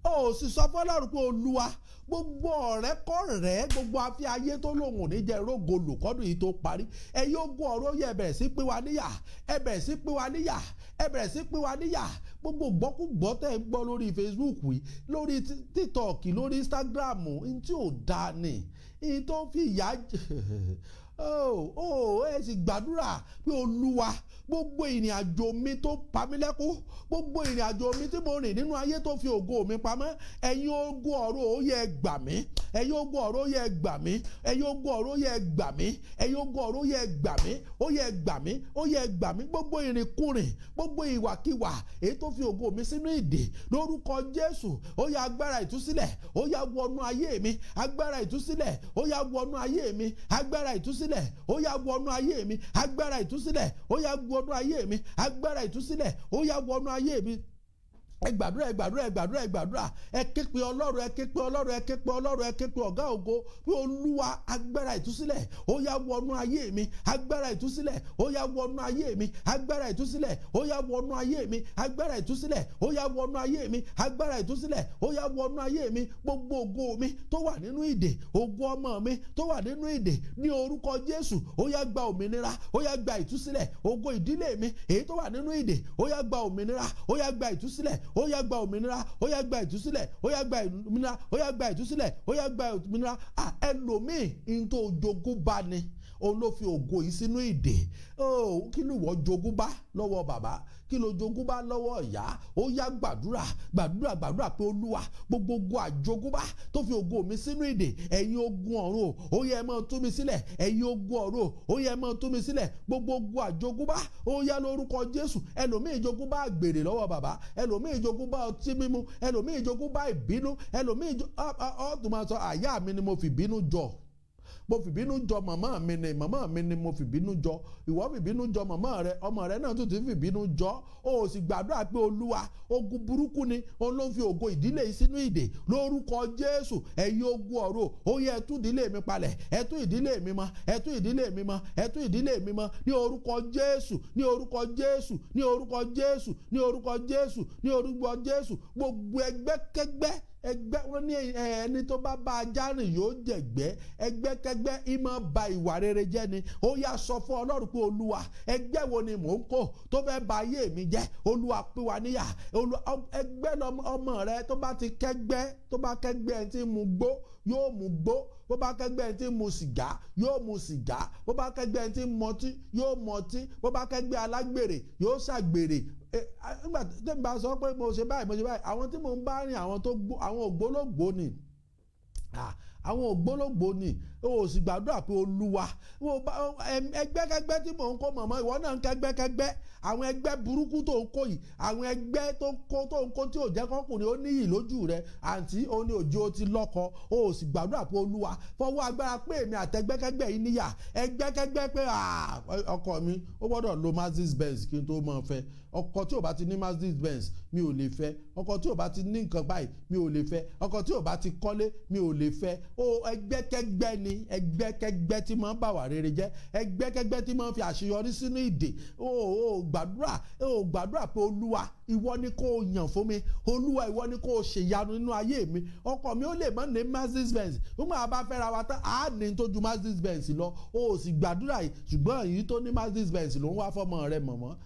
O ò sì sọ fọlọ́run pé, Olúwa, gbogbo ọ̀rẹ́ kọ̀rẹ́, gbogbo afi ayé tó lòun ò ní jẹ́ rógo lùkọ́dún yìí tó parí, ẹ yóò gún ọ̀rọ̀ yẹ, bẹ̀rẹ̀ sí pín wa níyà, ẹ bẹ̀rẹ̀ sí pín wa níyà, ẹ bẹ̀rẹ̀ sí pín wa níyà. Gbogbo gbọ́kúgbọ́ tẹ̀ ń gbọ́ lórí Facebook yìí, lórí TikTok, lórí Instagram, n tí ò dáa ni n tó fi ìyà. Oh, ẹ sì gbàdúrà pé, Olúwa, gbogbo ìrìn àjò mi tó pa mí lẹ́kún, gbogbo ìrìn àjò mi tí mo rìn nínú ayé tó fi ògo mi pamọ́, ẹ̀yin ogun ọ̀run, ó yẹ gbà mí. Ẹ̀yin ogun ọ̀run, ó yẹ gbà mí. Ẹ̀yin ogun ọ̀run, ó yẹ gbà mí. Ẹ̀yin ogun ọ̀run, ó yẹ gbà mí, ó yẹ gbà mí, ó yẹ gbà mí. Gbogbo ìrìnkúrìn, gbogbo ìwàkiwà èyí tó fi ògo mi sínú ìdè, lórúkọ Jésù, ó yá, agbára ìtúsílẹ̀, ó yá, wọnú ayé mi. Agbára ìtúsílẹ̀, ó yá, wọnú ayé mi. Agbára ìtúsílẹ̀, ó yá, wọnú ayé mi. Agbára ìtúsílẹ̀, ó yá, wọnú ayé mi. Agbára ìtúsílẹ̀, ó yá, wọnú ayé mi. Ẹ gbàdúrà, ẹ gbàdúrà, ẹ gbàdúrà, ẹ gbàdúrà. Ẹ ké pe Ọlọ́run, ẹ ké pe Ọlọ́run, ẹ ké pe Ọlọ́run, ẹ ké pe Ọ̀gá ògo pé, Olúwa, agbára ìtúsílẹ̀, ó yá, wọnú ayé mi. Agbára ìtúsílẹ̀, ó yá, wọnú ayé mi. Agbára ìtúsílẹ̀, ó yá, wọnú ayé mi. Agbára ìtúsílẹ̀, ó yá, wọnú ayé mi. Agbára ìtúsílẹ̀, ó yá, wọnú ayé mi. Gbogbo ògo mi tó wà nínú ìdè, ògo ọmọ mi tó wà nínú ìdè, ní orúkọ Jésù, ó yá, gba òmìnira, ó yá, gba ìtúsílẹ̀. Ògo ìdílé mi èyí tó wà nínú ìdè, ó yá, gba òmìnira, ó yá, gba ìtúsílẹ̀, ó yá, gba òmìnira, ó yá, gba ìtúsílẹ̀, ó yá, gba òmìnira, ó yá, gba ìtúsílẹ̀, ó yá, gba òmìnira. Ẹlòmíì, ní tó jogún bá ni òun ló fi ògo yìí sínú ìdè. Kí ló wọ́n jogún bá lọ́wọ́ bàbá? Kí ló jogún bá lọ́wọ́ ìyá? Ó yá, gbàdúrà, gbàdúrà, gbàdúrà pé, Olúwa, gbogbo ogun àjogúnbá tó fi ògo mi sínú ìdè, ẹ̀yin ogun ọ̀run, ó yẹ ẹ máa tú mi sílẹ̀. Ẹ̀yin ogun ọ̀run, ó yẹ ẹ máa tú mi sílẹ̀. Gbogbo ogun àjogúnbá, ó yá, lórúkọ Jésù. Ẹlòmíì jogún bá àgbèrè lọ́wọ́ bàbá, ẹlòmíì jogún bá ọtí mímu, ẹlòmíì jogún bá ìbínú, ẹlòmíì ọ̀ tó máa sọ, àyà mi ni mo fi ìbínú jọ. Mo fìbínú jọ màmá mi ni, màmá mi ni mo fìbínú jọ. Ìwọ fìbínú jọ màmá rẹ, ọmọ rẹ náà tún ti fìbínú jọ. O ò sì gbàdúrà pé Olúwa, ogun burúkú ni òun ló ń fi ògo ìdílé yìí sínú ìdè. Lórúkọ Jésù, ẹ̀yin ogun ọ̀run, ó yẹ ẹ tú ìdílé mi palẹ̀, ẹ tú ìdílé mi mọ́, ẹ tú ìdílé mi mọ́, ẹ tú ìdílé mi mọ́, ní orúkọ Jésù, ní orúkọ Jésù, ní orúkọ Jésù, ní orúkọ Jésù, ní orúkọ Jésù. Gbogbo ẹgbẹ́kẹ́gbẹ́, ẹgbẹ́ wọn ní ẹni tó bá bá ajá rìn yóò jẹ̀gbẹ́. Ẹgbẹ́kẹ́gbẹ́ ìmọ̀ ba ìwà rere jẹ́ ni. Ó yá, sọ fún Ọlọ́run pé, Olúwa, ẹgbẹ́ wo ni mò ń kó tó fẹ́ ba ayé mi jẹ́? Olúwa, pín wa níyà. Olúwa, ẹgbẹ́ ọmọ rẹ tó bá ti kẹ́gbẹ́, tó bá kẹ́gbẹ́ ẹni tí ń mu gbó, yóò mu gbó. Bó bá kẹ́gbẹ́ ẹni tí ń mu sìgá, yóò mu sìgá. Bó bá kẹ́gbẹ́ ẹni tí ń mọtí, yóò mọtí. Bó bá kẹ́gbẹ́ alágbèrè, yóò ṣàgbèrè. Nígbà tí n bá sọ pé mo ṣe báyìí, mo ṣe báyìí, àwọn tí mo ń bá rìn, àwọn tó gbó, àwọn ògbólógbòó ni, àwọn ògbólógbòó ni. O ò sì gbàdúrà pé, Olúwa, ẹgbẹ́kẹ́gbẹ́ tí mò ń kó. Mọ̀mọ́, ìwọ náà ń kẹ́gbẹ́kẹ́gbẹ́. Àwọn ẹgbẹ́ burúkú tó ń kó yìí, àwọn ẹgbẹ́ tó ń kó tí ò jẹ́ kọ́kùnrin ó níyì lójú rẹ, àǹtí, ó ní òjò ti lọ́kọ. O ò sì gbàdúrà pé, Olúwa, fọwọ́ agbára pé èmi àtẹgbẹ́kẹ́gbẹ́ yìí níyà. Ẹgbẹ́kẹ́gbẹ́ pé ọkọ mi, ó gbọ́dọ̀ lo Mercedes Benz kí n tó mọ̀ fẹ́. Ọkọ tí ò bá ti ní Mercedes Benz, mi ò lè fẹ́. Ọkọ tí ò bá ti ní nǹkan báyìí, mi ò lè fẹ́. Ọkọ tí ò bá ti kọ́lé, mi ò lè fẹ́. O ẹgbẹ́kẹ́gbẹ́ ni, ẹgbẹ́kẹ́gbẹ́ tí máa ń bà wà rere jẹ́, ẹgbẹ́kẹ́gbẹ́ tí máa ń fi àṣeyọrí sínú ìdè. O ò gbàdúrà, o ò gbàdúrà pé, Olúwa, ìwọ ni kò yàn fún mi. Olúwa, ìwọ ni kò ṣèyanu nínú ayé mi. Ọkọ mi ó lè má ní Mercedes Benz, nígbà bá fẹ́ra wa tán, á ní tó ju Mercedes Benz lọ. O ò sì gbàdúrà yìí, ṣùgbọ́n èyí tó ní Mercedes Benz ló ń wá fọ́mọ rẹ. Mọ̀mọ́,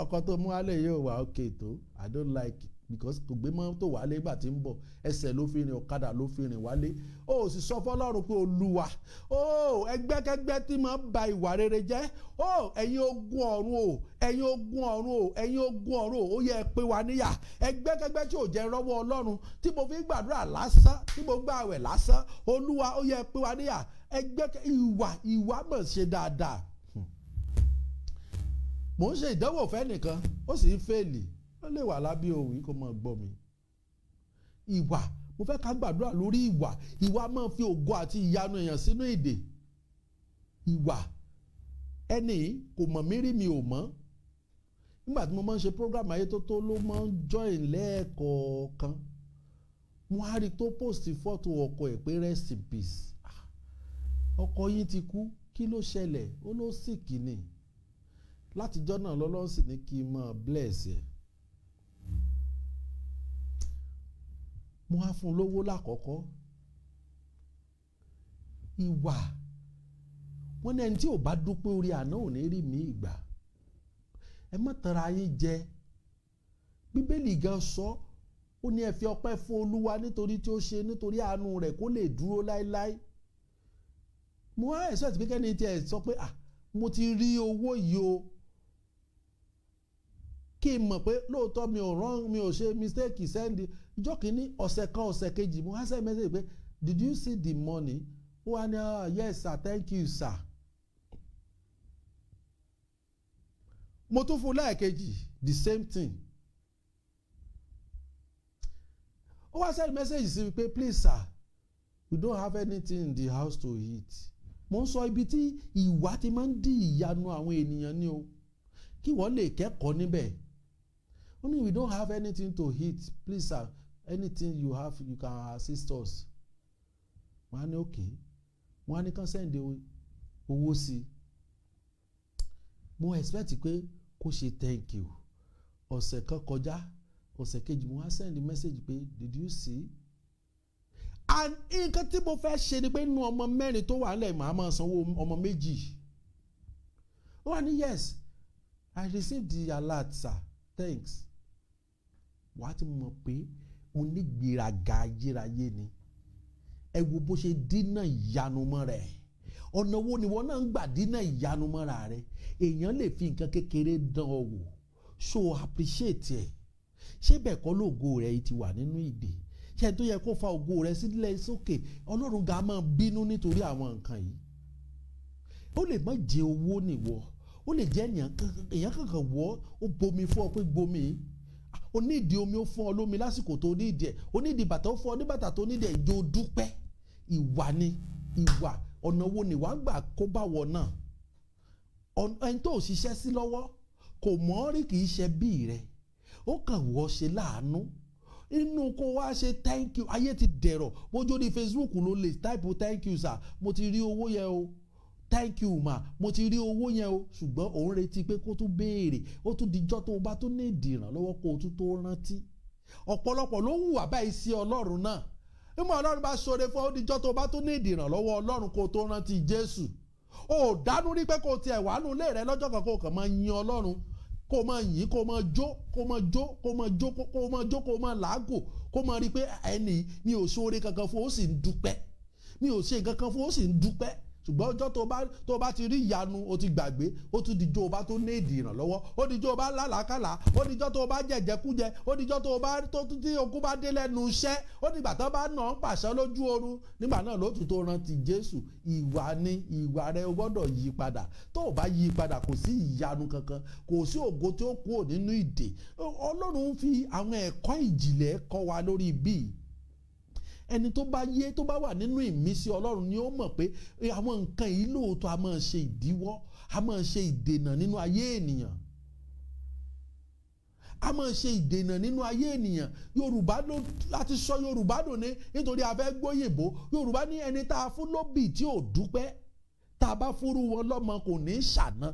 ọkọ tó mú wálé yóò wá okay tó. I don't like it because kò gbé mọ́tò wálé. Ìgbà tí ń bọ̀, ẹsẹ̀ ló fi rìn, ọ̀kadà ló fi rìn wálé. Ó sì sọ fọlọ́run pé, Olúwa ó, ẹgbẹ́kẹ́gbẹ́ tí máa ń ba ìwà rere jẹ́ ó, ẹ̀yin ogun ọ̀run o, ẹ̀yin ogun ọ̀run o, ẹ̀yin ogun ọ̀run o, ó yẹ pé wa níyà. Ẹgbẹ́kẹ́gbẹ́ tí ò jẹ́ rọ́wọ́ Ọlọ́run, tí mo fi gbàdúrà lásán, tí mo gbà àwẹ̀ lásán, Olúwa, ó yẹ pé wa níyà. Ẹgbẹ́ ìwà, ìwà mọ̀ ṣe dáadáa. Mò ń ṣe ìdánwò fẹ́nìkan, ó sì ń fail. Ó lè wà lábẹ́ òwì kó máa gbọ́ mi. Ìwà, mo fẹ́ ká gbàdúrà lórí ìwà. Ìwà máa fi ògo àti ìyanu èèyàn sínú ìdè. Ìwà ẹni kò mọ̀ mí rí, mi ò mọ̀. Nígbà tí mo máa ń ṣe program ayé tó tó ló máa ń join lẹ́ẹ̀kọ̀ọ̀kan. Mo á rí tó post fọ́tò ọkọ ẹ̀ pé, "Rest in peace." Ọkọ yín ti kú, kí ló ṣẹlẹ̀? Ó ló sick ni. Látijọ́ náà lọ́lọ́run sì ní kí n máa bless ẹ̀. Mo á fún un lówó lákọ̀ọ́kọ́. Ìwà wọn ní ẹni tí ò bá dúpẹ́ orí àná ò ní rí mi ìgbà. Ẹ má tanra yín jẹ. Bíbélì gan sọ, ó ní ẹ fi ọpẹ́ fún Olúwa nítorí tí ó ṣe, nítorí àánú rẹ̀ kó lè dúró láéláé. Mo wá expect pé kẹ́ni tí ẹ sọ pé, "Ah, mo ti rí owó yìí o," kí n mọ̀ pé lóòótọ́ mi ò rán, mi ò ṣe mistake send. Ìjọ́ kìíní, ọ̀sẹ̀ kan, ọ̀sẹ̀ kejì, mo wá send message pé, "Did you see the money?" Ó wá ní, "Ah, yes sir, thank you sir." Mo tún fún lẹ́ẹ̀kejì, the same thing. Ó wá send message sí mi pé, "Please sir, we don't have anything in the house to eat." Mo ń sọ ibi tí ìwà ti máa ń dí ìyanu àwọn ènìyàn ní o, kí wọ́n lè kẹ́kọ̀ọ́ níbẹ̀. Ó ní, "We don't have anything to eat. Please sir, anything you have, you can assist us." Wọ́n á ní okay. Wọ́n á ní kán send owó sí i. Mo expect pé kó ṣe thank you. Ọ̀sẹ̀ kan kọjá, ọ̀sẹ̀ kejì, mo wá send message pé, "Did you see?" And nǹkan tí mo fẹ́ ṣe ni pé nínú ọmọ mẹ́rin tó wà nílẹ̀, màá máa sanwó ọmọ méjì. Ó wà ní, "Yes, I received the alert sir, thanks." Wàá ti mọ̀ pé onígbéraga ayérayé ni. Ẹ wo bó ṣe dínà ìyanu mọ́ rẹ̀. Ọ̀nà wo ni wọ́n náà ń gbà dínà ìyanu mọ́ra rẹ̀? Èèyàn lè fi nǹkan kékeré dán ọ wò. So appreciate ẹ̀. Ṣé bẹ́ẹ̀ kọ́ lógo rẹ̀ ti wà nínú ìdè? Ṣé tó yẹ kó fa ògo rẹ̀ sílẹ̀ sókè? Ọlọ́run ga máa bínú nítorí àwọn nǹkan yìí. Ó lè má jẹ owó nìwọ, ó lè jẹ́ èèyàn kankan wọ́. Ó bomi fún ọ pé gbomi. Ó ní ìdí omi, ó fún ọ lómi lásìkò tó ní ìdí ẹ̀. Ó ní ìdí bàtà, ó fún ọ ní bàtà tó ní ìdí ẹ̀. Ìjọ dúpẹ́. Ìwà ni ìwà. Ọ̀nà wo ni wàá gbà kó bá wọ náà? Ẹni tó ṣiṣẹ́ sí lọ́wọ́ kò mọ̀ ọ́ rí, kì í ṣe bí rẹ̀, ó kàn wọ́ ṣe láàánú inú kó wá ṣe thank you. Ayé ti dẹ̀rọ̀. Bójú ní Facebook ló lè type "Thank you, sir, mo ti rí owó yẹn o. Thank you, ma, mo ti rí owó yẹn o." Ṣùgbọ́n òun retí pé kó tún béèrè, ó tún dijọ́ tó o bá tún ní ìdìrànlọ́wọ́ kó o tún tó rántí. Ọ̀pọ̀lọpọ̀ ló hùwà báyìí sí Ọlọ́run náà. Nígbà Ọlọ́run bá ṣoore fún ọ, ó dijọ́ tó o bá tún ní ìdìrànlọ́wọ́ Ọlọ́run kó o tó rántí Jésù. O ò dánú rí pé kó o tiẹ̀ wà nù lé rẹ lọ́jọ́ kan, kó o kàn máa yin Ọlọ́run, kó o máa yìn, kó o máa jó, kó o máa jó, kó o máa jó, kó o máa jó, kó o máa làágùn, kó o máa rí i pé ẹni mi ò ṣoore kankan fún, ó sì ń dúpẹ́. Mi ò ṣe nǹkan kan fún, ó sì ń dúpẹ́. Ṣùgbọ́n ọjọ́ tó bá ti rí ìyanu, o ti gbàgbé. Ó tún dijọ́ o bá tó ní èdè ìrànlọ́wọ́, ó dijọ́ o bá lálàákàlà, ó dijọ́ tó o bá jẹ̀jẹ̀kújẹ, ó dijọ́ tó o bá tó tí okú bá dé lẹ́nu iṣẹ́, ó dìgbà tó bá nà án pàṣẹ lójú oorun, nígbà náà ló tún tó rántí Jésù. Ìwà ni ìwà rẹ, o gbọ́dọ̀ yí padà. Tó o bá yí padà, kò sí ìyanu kankan, kò sí ògo tí ó kúrò nínú ìdè. Ọlọ́run fi àwọn ẹ̀kọ́ ìjìnlẹ̀ kọ́ wa lórí bíi ẹni tó bá yé, tó bá wà nínú ìmísí Ọlọ́run ni ó mọ̀ pé àwọn nǹkan yìí lóòótọ́ a máa ṣe ìdíwọ́, a máa ṣe ìdènà nínú ayé ènìyàn, a máa ṣe ìdènà nínú ayé ènìyàn. Yorùbá ló láti sọ Yorùbá dùn ní nítorí a fẹ́ gbóyìnbó. Yorùbá ní ẹni tá a fún lóbì tí ò dúpẹ́, tá a bá fúrú wọn lọ́mọ, kò ní í ṣàná.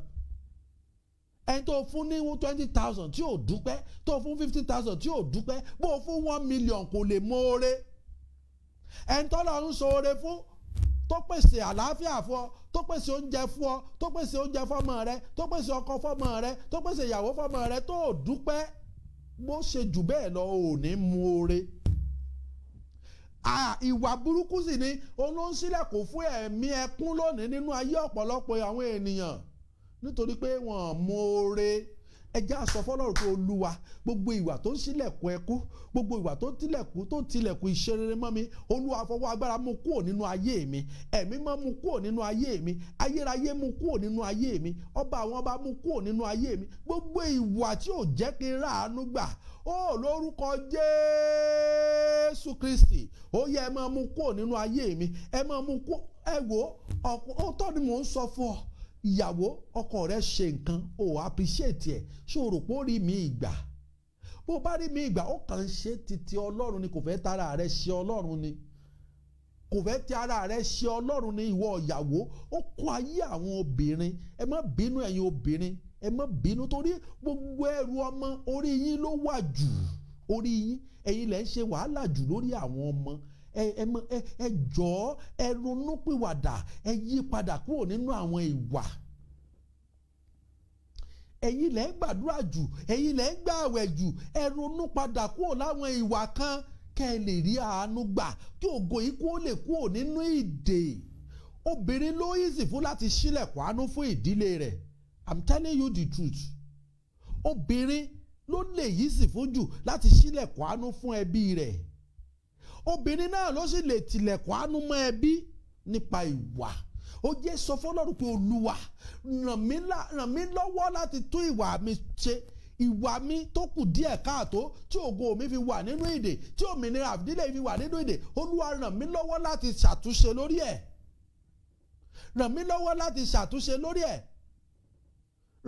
Ẹni tó fún ní 20,000 tí ò dúpẹ́, tó fún 50,000 tí ò dúpẹ́, bó o fún 1 million, kò lè mọ́ọ́rẹ́. Ẹni tó lọ ń ṣoore fún, tó pèsè àlàáfíà fún ọ, tó pèsè oúnjẹ fún ọ, tó pèsè oúnjẹ fọ́mọ rẹ, tó pèsè ọkọ fọ́mọ rẹ, tó pèsè ìyàwó fọ́mọ rẹ, tó ò dúpẹ́, bó ṣe jù bẹ́ẹ̀ lọ, ò ní mú oore. Ìwà burúkú sì ni òun ló ń ṣílẹ̀kùn fún ẹ̀mí ẹkún lónìí nínú ayé ọ̀pọ̀lọpọ̀ àwọn ènìyàn, nítorí pé wọ́n mú oore. Ẹ jẹ́ á sọ fọ́lọ́run pé, "Olúwa, gbogbo ìwà tó ń ṣílẹ̀kùn ẹkún, gbogbo ìwà tó ń tilẹ̀kùn ìṣerere mọ́ mi, Olúwa, fọwọ́ agbára mú kúrò nínú ayé mi. Ẹ̀mí mọ́, mú kúrò nínú ayé mi. Ayérayé, mú kúrò nínú ayé mi. Ọba àwọn ọba, mú kúrò nínú ayé mi. Gbogbo ìwà tí ò jẹ́ kí n ráàánú gbà ó, lórúkọ Jésù Kristi, ó yẹ, ẹ máa mú kúrò nínú ayé mi, ẹ máa mú kúrò." Ẹ wò ó, òótọ́ ni mò ń sọ fún ọ. Ìyàwó, ọkọ rẹ ṣe nǹkan, o appreciate ẹ. Ṣé o rò pé ó rí mi ìgbà? Bó bá rí mi ìgbà, ó kàn ń ṣe títí Ọlọ́run ni. Kò fẹ́ tara rẹ ṣe Ọlọ́run ni, kò fẹ́ ti ara rẹ ṣe Ọlọ́run ni. Ìwọ ìyàwó, ó kún ayé àwọn obìnrin. Ẹ má bínú, ẹ̀yin obìnrin, ẹ má bínú, torí gbogbo ẹrù ọmọ, orí yín ló wà jù. Orí yín, ẹ̀yin lẹ ń ṣe wàhálà jù lórí àwọn ọmọ. Ẹ ẹ ẹ ẹ jọ̀ọ́, ẹ ronúpìwàdà, ẹ yí padà kúrò nínú àwọn ìwà. Ẹ̀yin lẹ ń gbàdúrà jù, ẹ̀yin lẹ ń gbààwẹ̀ jù. Ẹ ronú padà kúrò láwọn ìwà kan, kẹ́ ẹ lè rí àánú gbà, kí ògo yìí kó lè kúrò nínú ìdè. Obìnrin ló easy fún láti ṣílẹ̀kùn àánú fún ìdílé rẹ̀. I'm telling you the truth. Obìnrin ló lè easy fún jù láti ṣílẹ̀kùn àánú fún ẹbí rẹ̀. Obìnrin náà ló sì lè tilẹ̀kùn àánú mọ́ ẹbí nípa ìwà. Ó jẹ́ sọ fọlọ́run pé, "Olúwa, ràn mí lọ́wọ́ láti tún ìwà mi ṣe, ìwà mi tó kù díẹ̀ káàtó, tí ògo mi fi wà nínú ìdè, tí òmìnira ìdílé fi wà nínú ìdè. Olúwa, ràn mí lọ́wọ́ láti ṣàtúnṣe lórí ẹ̀. Ràn mí lọ́wọ́ láti ṣàtúnṣe lórí ẹ̀.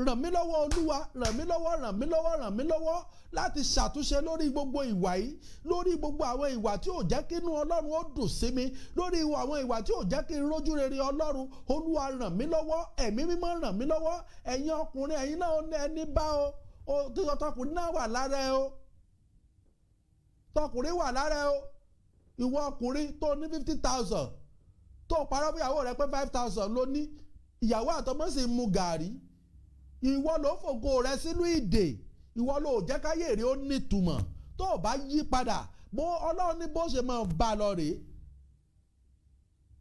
Ràn mí lọ́wọ́, Olúwa, ràn mí lọ́wọ́, ràn mí lọ́wọ́, ràn mí lọ́wọ́ láti ṣàtúnṣe lórí gbogbo ìwà yìí, lórí gbogbo àwọn ìwà tí ò jẹ́ kí inú Ọlọ́run ó dùn sí mi, lórí àwọn ìwà tí ò jẹ́ kí n rójú rere Ọlọ́run. Olúwa, ràn mí lọ́wọ́. Ẹ̀mí Mímọ́, ràn mí lọ́wọ́." Ẹ̀yin ọkùnrin, ẹ̀yin náà ẹni bá o, tọkùnrin náà wà lára ẹ o, tọkùnrin wà lára ẹ o. Ìwọ ọkùnrin tó ní 50,000, tó parọ́ fún ìyàwó rẹ pé 5,000 ló ní, ìyàwó àtọmọ sì ń mu gàrí, ìwọ ló fògo rẹ sínú ìdè. Ìwọ ló jẹ́ káyé rẹ ó nítumọ̀. Tó o bá yí padà, bó Ọlọ́run ní bó ṣe máa bá a lọ rèé.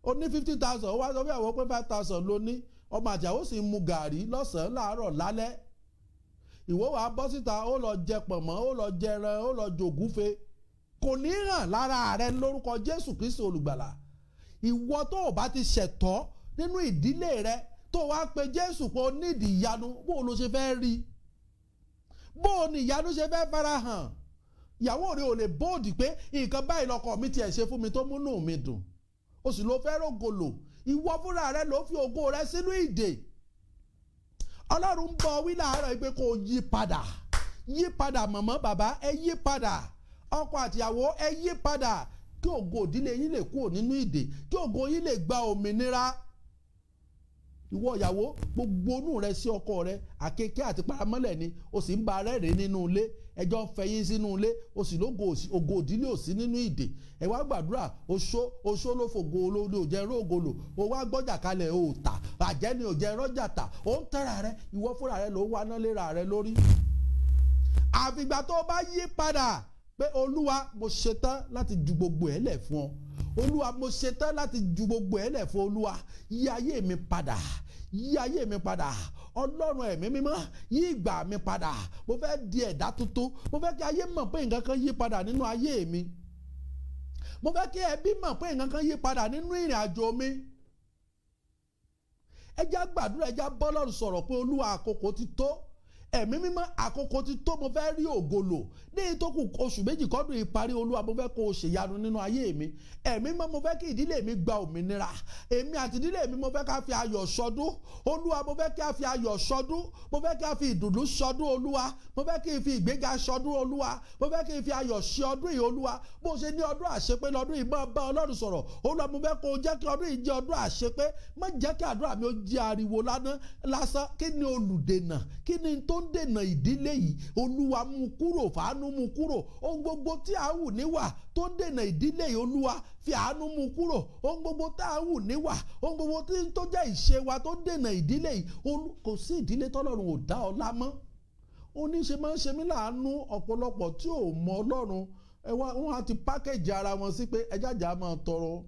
Ó ní 50,000, ó wá sọ fún ìyàwó pé 5,000 ló ní. Ọmọ àjàwó sì ń mu gàrí lọ́sàn-án, láàárọ̀, lálẹ́. Ìwọ wàá bọ́ síta, ó lọ jẹ pọ̀nmọ́, ó lọ jẹran, ó lọ jògúfe. Kò ní hàn lára rẹ lórúkọ Jésù Kristi Olùgbàlà. Ìwọ tó o bá ti ṣẹ̀tọ́ nínú ìdílé rẹ, tó wá pe Jésù pé o nídìí ìyanu, bó o ló ṣe fẹ́ rí? Bó o ní ìyanu ṣe fẹ́ farahàn? Ìyàwó rẹ ò lè bóòdì pé nǹkan báyìí lọkọ mi tiẹ̀ ṣe fún mi tó múnú mi dùn. O sì ló fẹ́ rògòlò. Ìwọ fúnra rẹ ló fi ògo rẹ sínú ìdè. Ọlọ́run ń bọ̀ wí láàárọ̀ yìí pé kó o yí padà. Yí padà, mọ̀mọ́, bàbá, ẹ yí padà. Ọkọ àtìyàwó, ẹ yí padà, kí ògo ìdílé yín lè kúrò nínú ìdè, kí ògo yín lè gba òmìnira. Ìwọ ìyàwó, gbogbo inú rẹ sí ọkọ rẹ, àkekèé àti paramọ́lẹ̀ ni. O sì ń ba rẹ́rìn nínú ilé, ẹjọ́ ń fẹyín sínú ilé, o sì lógo, ògo ìdílé ò sí nínú ìdè. Ẹ wá gbàdúrà. Oṣó, oṣó ló fògo olórí, ò jẹ́ rógolo. O wá gbọ́jà kalẹ̀, o ò tà. Àjẹ́ ni ò jẹ́ rọ́jà tà. O ń tẹ́ra rẹ. Ìwọ fúnra rẹ ló ń wáná léra rẹ lórí. Àfìgbà tó o bá yí padà pé, "Olúwa, mo ṣetán láti ju gbogbo ẹ̀ lẹ̀ fún ọ. Olúwa, mo ṣetán láti ju gbogbo ẹ̀ lẹ̀ fún Olúwa. Yí ayé mi padà, yí ayé mi padà. Ọlọ́run Ẹ̀mí Mímọ́, yí ìgbà mi padà. Mo fẹ́ di ẹ̀dá tuntun. Mo fẹ́ kí ayé mọ̀ pé nǹkan kan yí padà nínú ayé mi. Mo fẹ́ kí ẹbí mọ̀ pé nǹkan kan yí padà nínú ìrìn àjò mi." Ẹ jẹ́ á gbàdúrà, ẹ jẹ́ á bọ́lọ́run sọ̀rọ̀ pé, "Olúwa, àkókò ti tó. Ẹ̀mí Mímọ́, àkókò ti tó. Mo fẹ́ rí ògo lò ní èyí tó kù oṣù 2 kọ́dún ìparí. Olúwa, mo fẹ́ kó o ṣèyanu nínú ayé mi. Ẹ̀mí Mímọ́, mo fẹ́ kí ìdílé mi gba òmìnira. Èmi àti ìdílé mi, mo fẹ́ ká fi ayọ̀ sọdún. Olúwa, mo fẹ́ kí a fi ayọ̀ sọdún. Mo fẹ́ kí a fi ìdùnnú sọdún. Olúwa, mo fẹ́ kí n fi ìgbéga sọdún. Olúwa, mo fẹ́ kí n fi ayọ̀ ṣe ọdún yìí. Olúwa, bó ṣe ní ọdún àṣepé lọ́dún yìí, máa bá Ọlọ́run sọ̀rọ̀. Olúwa, mo fẹ́ kó o jẹ́ kí ọdún yìí jẹ́ ọdún àṣepé. Má jẹ́ kí àdúrà mi ó jẹ́ ariwo lánàá lásán. Kí ni olùdènà? Kí ni tó ń dènà ìdílé yìí? Olúwa, mú kúrò, fàánú mú kúrò. Ohun gbogbo tí a wù níwà tó ń dènà ìdílé yìí, Olúwa, fi àánú mú kúrò. Ohun gbogbo tá a wù níwà, ohun gbogbo tí tó jẹ́ ìṣe wa tó ń dènà ìdílé yìí. Kò sí ìdílé tọ́lọ́run ò dá ọlá mọ́. Oníṣe máa ń ṣe mí láàánú, ọ̀pọ̀lọpọ̀ tí ò mọ Ọlọ́run, ẹ wá, wọ́n á ti package ara wọn sí pé ẹ jájà máa tọrọ,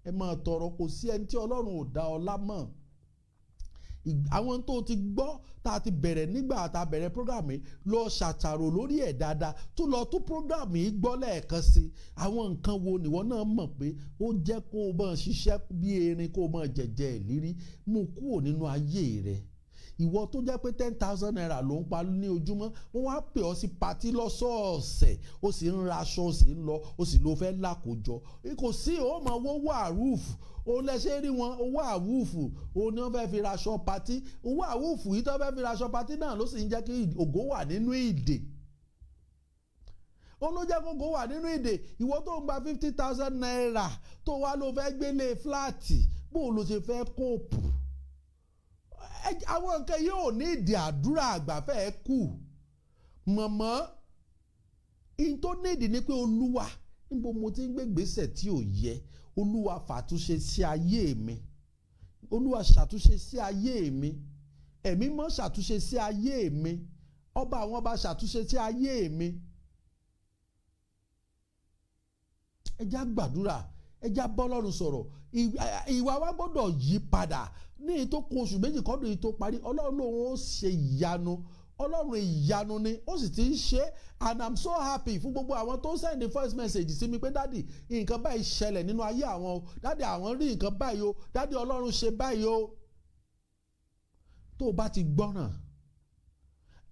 ẹ máa tọrọ. Kò sí ẹni tí Ọlọ́run ò dá ọlá mọ́. Àwọn tó ti gbọ́ tá a ti bẹ̀rẹ̀ nígbà tá a bẹ̀rẹ̀ program yìí, lọ ṣàṣàrò lórí ẹ̀ dáadáa, tún lọ tún program yìí gbọ́ lẹ́ẹ̀kan sí. Àwọn nǹkan wo nìwọ náà mọ̀ pé ó jẹ́ kó o máa ṣiṣẹ́ bí erin, kó o máa jẹ̀jẹ̀ ìlérí? Mú kúrò nínú ayé rẹ̀. Ìwọ tó jẹ́ pé ₦10,000 ló ń pa ní ojúmọ́, wọ́n wá pè ọ́ sí party lọ́sọ̀ọ̀sẹ̀, ó sì ń raṣọ, ó sì ń lọ, ó sì ló fẹ́ lákòjọ. Kò sí, ó mọ owó àrùfù ó lẹ́sẹ̀ rí wọn. Owó àwùfù ó ní wọ́n fẹ́ fi raṣọ party. Owó àwùfù yìí tó fẹ́ fi raṣọ party náà ló sì ń jẹ́ kí ògo wà nínú ìdè. Ó ló jẹ́ kókó wà nínú ìdè. Ìwọ tó ń gba ₦50,000, tó wá ló fẹ́ gbélé flat, bó ló ṣe fẹ́ cope? Àwọn nǹkan yóò ní ìdí àdúrà àgbàfẹ́ kù mọ̀mọ́. In tó nídìí ni pé, "Olúwa, níbo mo ti ń gbé gbèsè tí ò yẹ? Olúwa, fàtúnṣe sí ayé mi. Olúwa, ṣàtúnṣe sí ayé mi. Ẹ̀mí Mọ́, ṣàtúnṣe sí ayé mi. Ọba àwọn ọba, ṣàtúnṣe sí ayé mi." Ẹ já gbàdúrà, ẹ já bọ́lọ́run sọ̀rọ̀. Ìwà wa gbọ́dọ̀ yí padà ní èyí tó kù oṣù 2 kọ́dún yìí tó parí. Ọlọ́run lòun ó ṣe ìyanu. Ọlọ́run ìyanu ni, ó sì ti ń ṣe. And I'm so happy fún gbogbo àwọn tó ń send the first message sí mi pé, "Daddy, nǹkan báyìí ṣẹlẹ̀ nínú ayé àwọn o. Daddy, àwọn rí nǹkan báyìí o. Daddy, Ọlọ́run ṣe báyìí o." Tó o bá ti gbọ́ràn,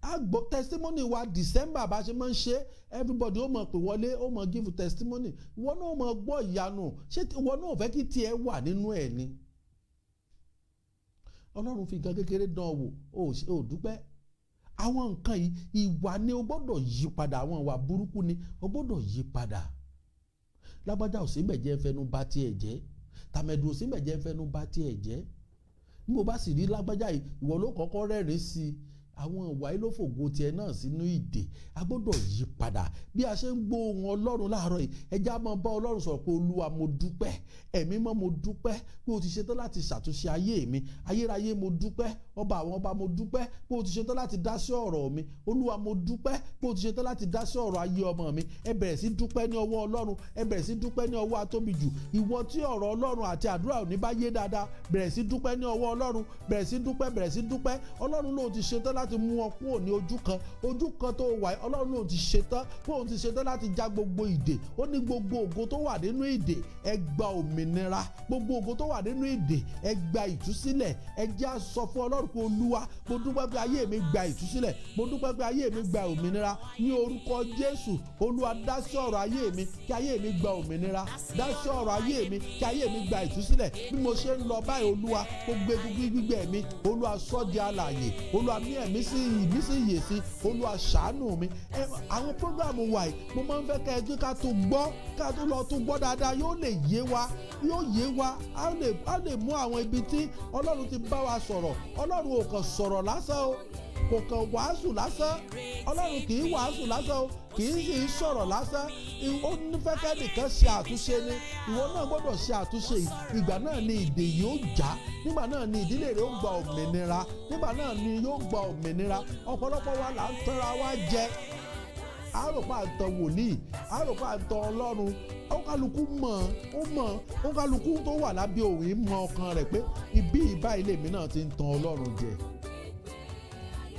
a gbọ́ testimony wa. December, bá ṣe máa ń ṣe, everybody ó mọ̀ pé wọlé, ó mọ̀ give testimony. Ìwọ náà ó mọ̀ gbọ́ ìyanu. Ṣé ìwọ náà ò fẹ́ kí tiẹ̀ wà nínú ẹ̀ ni? Ọlọ́run fi nǹkan kékeré dán wò, ó dúpẹ́. Àwọn nǹkan yìí, ìwà ni o gbọ́dọ̀ yí padà. Àwọn ìwà burúkú ni o gbọ́dọ̀ yí padà. Lágbájá ò sí bẹ̀jẹ̀ fẹnu bà tiẹ̀ jẹ́, tàmẹ̀dù ò sí bẹ̀jẹ̀ fẹnu bà tiẹ̀ jẹ́. Bí mo bá sì rí lágbájá yìí, ìwọ ló kọ́kọ́ rẹ́rìn sí i. Àwọn ìwà yìí ló fògo tiẹ̀ náà sínú ìdè. A gbọ́dọ̀ yí padà. Bí a ṣe ń gbọ́ ohùn Ọlọ́run láàárọ̀ yìí, ẹ já máa bá Ọlọ́run sọ̀rọ̀ pé, "Olúwa, mo dúpẹ́. Ẹ̀mí Mọ́, mo dúpẹ́ pé o ti ṣetán láti ṣàtúnṣe ayé mi. Ayérayé, mo dúpẹ́. Ọba àwọn ọba, mo dúpẹ́ pé o ti ṣetán láti dá sí ọ̀rọ̀ mi. Olúwa, mo dúpẹ́ pé o ti ṣetán láti dá sí ọ̀rọ̀ ayé ọmọ mi." Ẹ bẹ̀rẹ̀ sí dúpẹ́ ní ọwọ́ Ọlọ́run, ẹ bẹ̀rẹ̀ sí dúpẹ́ ní ọwọ́ atóbi jù. Ìwọ tí ọ̀rọ̀ Ọlọ́run àti àdúrà òní bá yé dáadáa, bẹ̀rẹ̀ sí dúpẹ́ ní ọwọ́ Ọlọ́run, bẹ̀rẹ̀ sí dúpẹ́, bẹ̀rẹ̀ sí dúpẹ́. Ọlọ́run ló ti ṣetán láti láti mú ọ kúrò ní ojú kan, ojú kan tó wà. Ọlọ́run lòun ti ṣetán, pé òun ti ṣetán láti já gbogbo ìdè. Ó ní gbogbo ògo tó wà nínú ìdè, ẹ gba òmìnira. Gbogbo ògo tó wà nínú ìdè, ẹ gba ìtúsílẹ̀. Ẹ jẹ́ á sọ fún Ọlọ́run pé, Olúwa, mo dúpẹ́ pé ayé mi gba ìtúsílẹ̀, mo dúpẹ́ pé ayé mi gba òmìnira ní orúkọ Jésù. Olúwa, dá sí ọ̀rọ̀ ayé mi kí ayé mi gba òmìnira. Dá sí ọ̀rọ̀ ayé mi kí ayé mi gba ìtúsílẹ̀. Bí mo ṣe ń lọ báyìí, Olúwa, gbogbo egungun gbígbẹ mi, Olúwa, sọ di alààyè. Olúwa, mí ẹ̀mí sí ìmísí ìyè sí. Olúwa, ṣàánú mi. Ẹ àwọn program wa yìí, mo máa ń fẹ́ kẹ́ ẹ jẹ́ ká tó gbọ́, ká tó lọ tó gbọ́ dáadáa, yóò lè yé wa, yóò yé wa. Á lè mú àwọn ibi tí Ọlọ́run ti bá wa sọ̀rọ̀. Ọlọ́run ò kàn sọ̀rọ̀ lásán o, kò kàn wàásù lásán. Ọlọ́run kì í wàásù lásán o, kì í sì sọ̀rọ̀ lásán. Ó ní fẹ́ kẹ́ nìkan ṣe àtúnṣe ni. Ìwọ náà gbọ́dọ̀ ṣe àtúnṣe yìí. Ìgbà náà ni ìdè yóò já, nígbà náà ni ìdílé rẹ̀ ó gba òmìnira, nígbà náà ni yóò gba òmìnira. Ọ̀pọ̀lọpọ̀ wa là ń tọ́ra wa jẹ, àròpọ̀ àǹtọ̀ wòlíì, àròpọ̀ àǹtọ̀ Ọlọ́run. Ó kálukú mọ̀, ó mọ̀, ó kálukú tó wà lábẹ́ òwe mọ ọkàn rẹ̀ pé ibi ìbá ilé mi náà ti ń tan Ọlọ́run jẹ.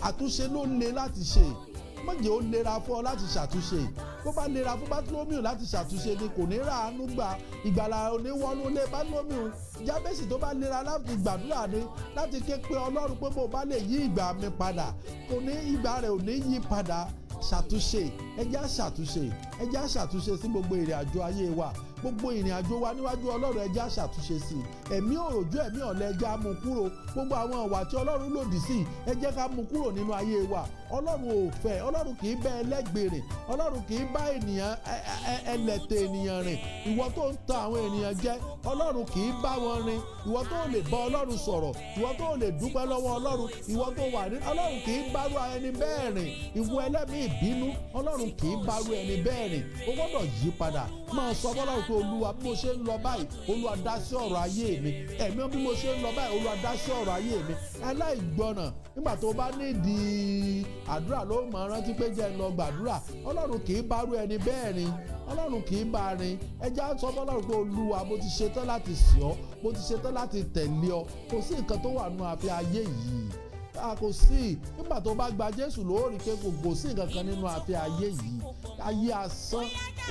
Àtúnṣe ló le láti ṣe. Má jẹ́ ó lera fún ọ láti ṣàtúnṣe. Bó bá lera fún Bátúlómíù láti ṣàtúnṣe ni, kò ní ràánú gbà, ìgbàlà oníwọ́nú lé Bátúlómíù. Jábẹ́sì, tó bá lera láti gbàdúrà ni, láti ké pé Ọlọ́run pé bó bá lè yí ìgbà mi padà, kò ní, ìgbà rẹ̀ ò ní yí padà. Ṣàtúnṣe, ẹ jẹ́ á ṣàtúnṣe, ẹ jẹ́ á ṣàtúnṣe sí gbogbo ìrìn àjò ayé wa, gbogbo ìrìn àjò wa níwájú Ọlọ́run. Ẹ jẹ́ á ṣàtúnṣe sí i. Ẹ̀mí òròjú, ẹ̀mí ọ̀lẹ, ẹ jẹ́ á mú kúrò. Gbogbo àwọn ìwà tí Ọlọ́run lòdì sí, ẹ jẹ́ ká mú kúrò nínú ayé wa. Ọlọ́run ò fẹ́, Ọlọ́run kì í bá ẹlẹ́gbẹ̀ẹ́ rìn, Ọlọ́run kì í bá ènìyàn ẹlẹ́tẹ̀ ènìyàn rìn. Ìwọ tó ń tan àwọn ènìyàn jẹ, Ọlọ́run kì í bá wọn rìn. Ìwọ tó lè bá Ọlọ́run sọ̀rọ̀, ìwọ tó lè dúpẹ́ lọ́wọ́ Ọlọ́run, ìwọ tó wà ní, Ọlọ́run kì í bárú ẹni bẹ́ẹ̀ rìn. Ìwọ ẹlẹ́mìí ìbínú, Ọlọ́run kì í bárú ẹni bẹ́ẹ̀ rìn. O gbọ́dọ̀ yí padà. Máa sọ fọlọ́run pé, Olúwa, bí mo ṣe ń lọ báyìí, Olúwa, dá sí ọ̀rọ̀ ayé mi. Ẹ̀mí, bí mo ṣe ń lọ báyìí, Olúwa, dá sí ọ̀rọ̀ ayé mi. Aláìgbọràn, nígbà tó bá nídìí àdúrà ló mọ̀ rántí pé jẹ́ lọ gbàdúrà. Ọlọ́run kì í bárú ẹni bẹ́ẹ̀ rìn, Ọlọ́run kì í bá rìn. Ẹ jẹ́ á sọ fọlọ́run pé, Olúwa, mo ti ṣetán láti sìn ọ́, mo ti ṣetán láti tẹ̀lé ọ. Kò sí nǹkan tó wà nù àfi ayé yìí, a kò sí. Nígbà tó bá gba Jésù lórí pé kò sí nǹkan kan nínú àfi ayé yìí, ayé asán,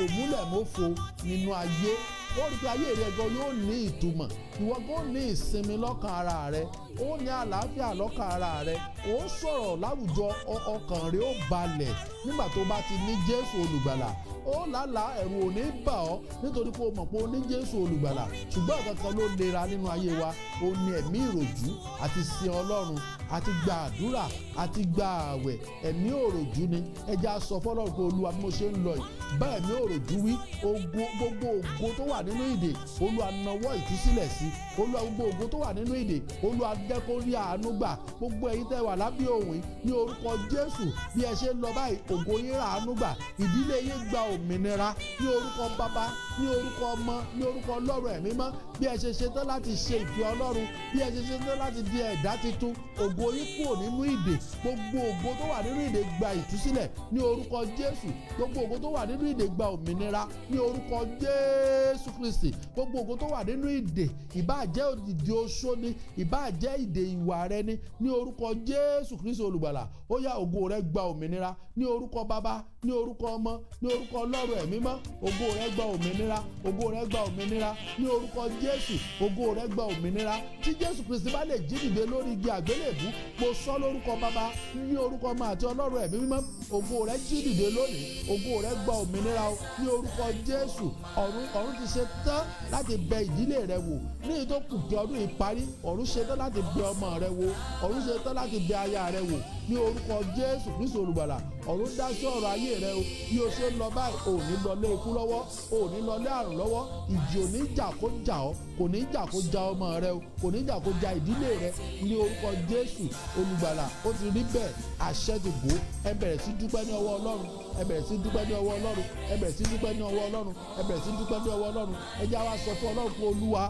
òmúlẹ̀mófo nínú ayé. Ó rí pé ayé rẹ gan yóò ní ìtumọ̀, ìwọ gan ní ìsinmi lọ́kàn ara rẹ, ó ní àlàáfíà lọ́kàn ara rẹ, ó sọ̀rọ̀ láwùjọ, ọkàn rẹ ó balẹ̀ nígbà tó bá ti ní Jésù Olùgbàlà. Ó lálàá, ẹ̀rù ò ní bà ọ́ nítorí pé o mọ̀ pé o ní Jésù Olùgbàlà. Ṣùgbọ́n kankan ló lera nínú ayé wa, ó ní ẹ̀mí ìròjú àti sin Ọlọ́run àti gba àdúrà àti gba àwẹ̀. Ẹ̀mí òròjú ni. Ẹ jẹ́ á sọ fọlọ́run pé, Olúwa, bí mo ṣe ń lọ yìí, bá ẹ̀mí òròjú wí. Ogun, gbogbo ògo tó wà nínú ìdè, Olúwa, nawọ́ ìtúsílẹ̀ sí. Olúwa, gbogbo ògo tó wà nínú ìdè, Olúwa, jẹ́ kó rí àánú gbà. Gbogbo ẹ̀yin tẹ́ wà lábẹ́ òun, ní orúkọ Jésù, bí ẹ ṣe ń lọ báyìí, ògo yín rà àánú gbà, ìdílé yín gba òmìnira ní orúkọ Bàbá, ní orúkọ Ọmọ, ní orúkọ Ọlọ́run Ẹ̀mí mọ́. Bí ẹ ṣe ṣetán láti ṣe ìfẹ́ Ọlọ́run, bí ẹ ṣe ṣetán láti di ẹ̀dá tuntun, ògo yín kúrò nínú ìdè. Gbogbo ògo tó wà nínú ìdè gba ìtúsílẹ̀ ní orúkọ Jésù. Gbogbo ògo tó wà nínú ìdè gba òmìnira ní orúkọ Jésù Kristi. Gbogbo ògo tó wà nínú ìdè, ìbáà jẹ́ ìdè oṣó ni, ìbáà jẹ́ ìdè ìwà rẹ ni, ní orúkọ Jésù Kristi Olùgbàlà, ó yá, ògo rẹ gba òmìnira ní orúkọ Bàbá, ní orúkọ Ọmọ, ní orúkọ Ọlọ́run Ẹ̀mí mọ́. Ògo rẹ gba òmìnira, ògo rẹ gba òmìnira ní orúkọ Jésù. Ògo rẹ gba òmìnira. Tí Jésù Kristi bá lè jí dìde lórí igi àgbélébú, mo sọ lórúkọ Bàbá, ní orúkọ Ọmọ àti Ọlọ́run Ẹ̀mí mímọ́, ògo rẹ jí dìde lónìí, ògo rẹ gba òmìnira o ní orúkọ Jésù. Ọ̀run ti ṣe tán láti bẹ ìdílé rẹ wò ní èyí tó kù kí ọdún yìí parí. Ọ̀run ṣe tán láti bẹ ọmọ rẹ wò, ọ̀run ṣe tán láti bẹ aya rẹ wò ní orúkọ Jésù Kristu Olùgbàlà. Ọ̀run dá sí ọ̀rọ̀ ayé rẹ o. Bí o ṣe ń lọ báyìí, ò ní lọ lé ikú lọ́wọ́, ò ní lọ lé àrùn lọ́wọ́. Ìjì ò ní jà kó jà ọ́, kò ní jà kó ja ọmọ rẹ o, kò ní jà kó ja ìdílé rẹ ní orúkọ Jésù Olùgbàlà. Ó ti rí bẹ́ẹ̀, àṣẹ ti bò ó. Ẹ bẹ̀rẹ̀ sí dúpẹ́ ní ọwọ́ Ọlọ́run, ẹ bẹ̀rẹ̀ sí dúpẹ́ ní ọwọ́ Ọlọ́run, ẹ bẹ̀rẹ̀ sí dúpẹ́ ní ọwọ́ Ọlọ́run, ẹ bẹ̀rẹ̀ sí dúpẹ́ ní ọwọ́ Ọlọ́run. Ẹ já wa sọ fún Ọlọ́run pé, Olúwa,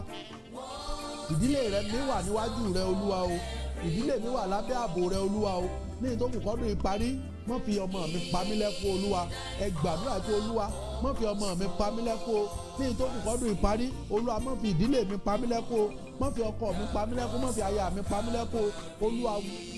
ìdílé rẹ mi wà níwájú rẹ, Olúwa o. Ìdílé mi wà lábẹ́ ààbò rẹ, Olúwa o. Ní ìtókù kọ́dún ìparí, má fi ọmọ mi pa mí lẹ́kún Olúwa. Ẹ gbàdúrà pé Olúwa, má fi ọmọ mi pa mí lẹ́kún o. Ní ìtókù kọ́dún ìparí, Olúwa, má fi ìdílé mi pa mí lẹ́kún o, má fi ọkọ mi pa mí lẹ́kún, má fi aya mi pa mí lẹ́kún o. Olúwa,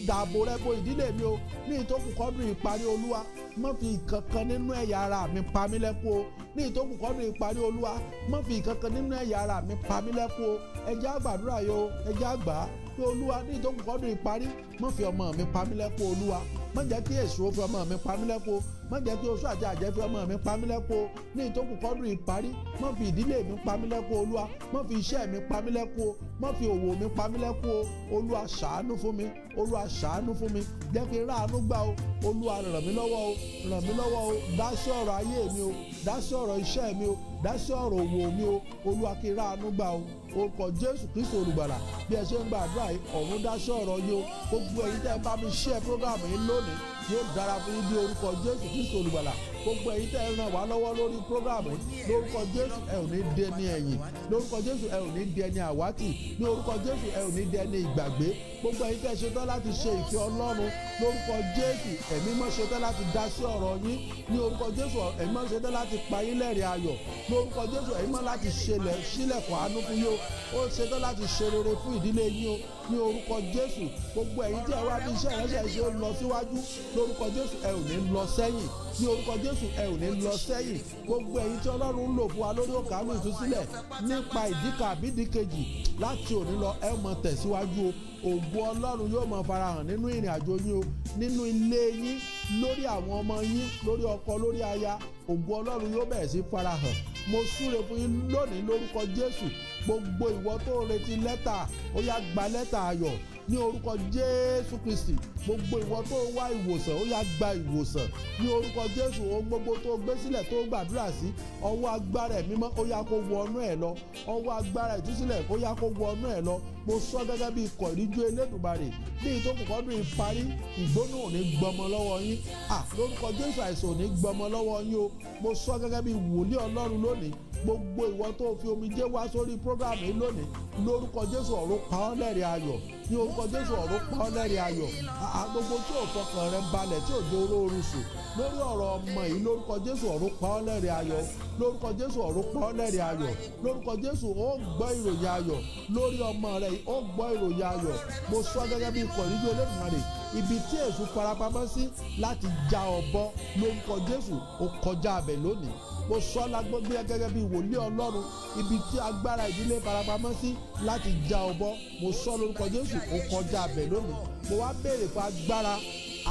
dààbò rẹ bo ìdílé mi o. Ní ìtókù kọ́dún ìparí, Olúwa, má fi ìkankan nínú ẹ̀yà ara mi pa mí lẹ́kún o. Ní ìtókù kọ́dún ìparí, Olúwa, má fi ìkankan nínú ẹ̀yà ara mi pa mí lẹ́kún o. Ẹ jẹ́ á gbàdúrà yìí o, ẹ jẹ́ á gbà á pé Olúwa, ní ìtókù kọ́dún ìparí, má fi ọmọ mi pa mí lẹ́kún. Olúwa, má jẹ́ kí èṣù fi ọmọ mi pa mí lẹ́kún, má jẹ́ kí oṣù àti àjẹ́ fi ọmọ mi pa mí lẹ́kún. Ní ìtókù kọ́dún ìparí, má fi ìdílé mi pa mí lẹ́kún. Olúwa, má fi iṣẹ́ mi pa mí lẹ́kún, má fi òwò mi pa mí lẹ́kún. Olúwa, ṣàánú fún mi. Olúwa, ṣàánú fún mi, jẹ́ kí n ráàánú gbà o. Olúwa, ràn mí lọ́wọ́ o, ràn mí lọ́wọ́ o. Dá sí ọ̀rọ̀ ayé mi o, dá sí ọ̀rọ̀ iṣẹ́ mi o, dá sí ọ̀rọ̀ òwò mi o. Olúwa, kí n ráàánú gbà o. Orúkọ Jésù Kristi olùgbàlà, bí ẹ ṣe ń gbàdúrà yìí, ọ̀run dá sí ọ̀rọ̀ yìí o. Gbogbo ẹ̀yin tẹ́ ẹ bá mi share program yìí lónìí, yóò dára fún yín bí orúkọ Jésù Kristi olùgbàlà. Gbogbo ẹ̀yin tẹ́ ẹ ràn wá lọ́wọ́ lórí program yìí, lórúkọ Jésù, ẹ ò ní dé ní ẹ̀yìn. Lórúkọ Jésù, ẹ ò ní di ẹni àwátì. Ní orúkọ Jésù, ẹ ò ní di ẹni ìgbàgbé. Gbogbo ẹ̀yin tẹ́ ẹ ṣetán láti ṣe ìfẹ́ Ọlọ́run, lórúkọ Jésù, ẹ̀mí mọ́ ṣetán láti dá sí ọ̀rọ̀ yín. Ní orúkọ Jésù, ẹ̀mí mọ́ ṣetán láti pa yín lẹ́rìn ayọ̀. Lórúkọ Jésù, ẹ̀mí mọ́ láti ṣẹlẹ̀ sílẹ̀kùn àánú fún yín o. Ó ṣetán láti ṣe rere fún ìdílé yín o. Ní orúkọ Jésù, gbogbo ẹ̀yin tí ẹ wá bí iṣẹ́ ìránṣẹ́ ṣe ń lọ síwájú, lórúkọ Jésù, ẹ ò ní lọ sẹ́yìn. Ní orúkọ Jésù, ẹ ò ní lọ sẹ́yìn. Gbogbo ẹ̀yin tí Ọlọ́run ń lò fún wa lórí òkè àánú ìtúsílẹ̀ nípa ìdíkà àbídíkejì, láti òní lọ, ẹ mọ̀ tẹ̀síwájú o. Ògo Ọlọ́run yóò máa farahàn nínú ìrìn àjò yín o, nínú ilé yín, lórí àwọn ọmọ yín, lórí ọkọ, lórí aya. Ògo Ọlọ́run yóò bẹ̀rẹ̀ sí farahàn. Mo súre fún yín lónìí lórúkọ Jésù. Gbogbo ìwọ tó ń retí lẹ́tà, ó yá, gba lẹ́tà ayọ̀ ní orúkọ Jésù Kristi. Gbogbo ìwọ tó ń wá ìwòsàn, ó yá, gba ìwòsàn ní orúkọ Jésù. Ohun gbogbo tó gbé sílẹ̀ tó gbàdúrà sí, ọwọ́ agbára ẹ̀mí mọ́, ó yá, kó wọnú ẹ̀ lọ. Ọwọ́ agbára ìtúsílẹ̀, ó yá, kó wọnú ẹ̀ lọ. Mo sọ gẹ́gẹ́ bí ikọ̀ ìríjú Elédùmarè, bí ìtókù kọ́dún ìparí, ìgbóná ò ní gbọmọ lọ́wọ́ yín. À, lórúkọ Jésù, àìsàn ò ní gbọmọ lọ́wọ́ yín o. Mo sọ gẹ́gẹ́ bí wòlíì Ọlọ́run lónìí, gbogbo ìwọ tó fi omijé wá sórí program yìí lónìí, lórúkọ Jésù, ọ̀run pa ọ́ lẹ́rìí ayọ̀. Ní orúkọ Jésù, ọ̀run pa ọ́ lẹ́rìí ayọ̀. Àá, gbogbo tí ò fọkàn rẹ balẹ̀, tí ò jẹ́ olóorun sùn lórí ọ̀rọ̀ ọmọ yìí, lórúkọ Jésù, ọ̀run pa ọ́ lẹ́rìí ayọ̀. Lórúkọ Jésù, ọ̀run pa ọ́ lẹ́rìí ayọ̀. Lórúkọ Jésù, ó gbọ́ ìròyìn ayọ̀ lórí ọmọ rẹ yìí, ó gbọ́ ìròyìn ayọ̀. Mo sọ gẹ́gẹ́ bí ikọ̀ ìríjú Olódùmarè, ibi tí èṣù farapamọ́ sí láti já ọ bọ́, lórúkọ Jésù, ó kọjá abẹ lónìí. Mo sọ lágbógbé gẹ́gẹ́ bí wòlíì Ọlọ́run, ibi tí agbára ìdílé farapamọ́ sí láti já ọ bọ́, mo sọ lórúkọ Jésù, ó kọjá abẹ lónìí. Mo wá béèrè fún agbára,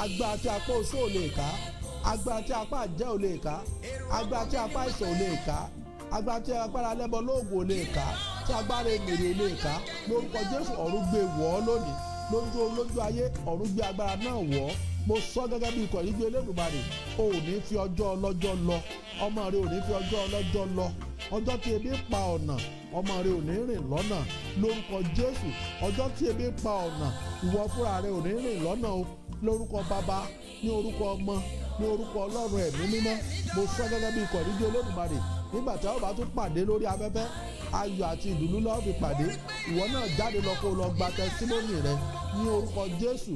agbára tí apá oṣó ò lè ká, agbára tí apá àjẹ́ ò lè ká, agbára tí apá ìsàn ò lè ká, agbára tí agbára lẹ́bọ lóògùn ò lè ká, tí agbára èmèrè ò lè ká. Lórúkọ Jésù, ọ̀run gbé wọ̀ ọ́ lónìí. Lójú lójú ayé, ọ̀run gbé agbára náà wọ̀ ọ́. Mo sọ gẹ́gẹ́ bí ikọ̀ ìríjú Elédùmarè, o ò ní fi ọjọ́ ọlọ́jọ́ lọ. Ọmọ rẹ ò ní fi ọjọ́ ọlọ́jọ́ lọ. Ọjọ́ tí ebi ń pa ọ̀nà, ọmọ rẹ ò ní rìn lọ́nà. Lórúkọ Jésù, ọjọ́ tí ebi ń pa ọ̀nà, ìwọ fúnra rẹ ò ní rìn lọ́nà o. Lórúkọ Bàbá, ní orúkọ Ọmọ, ní orúkọ Ọlọ́run ẹ̀mí mímọ́, mo sọ gẹ́gẹ́ bí ikọ̀ ìríjú Olódùmarè, nígbà tí a ó bá tún pàdé lórí afẹ́fẹ́, ayọ̀ àti ìdùnnú lọ́ọ́ fi pàdé. Ìwọ náà jáde lọ kó o lọ gba testimony rẹ ní orúkọ Jésù.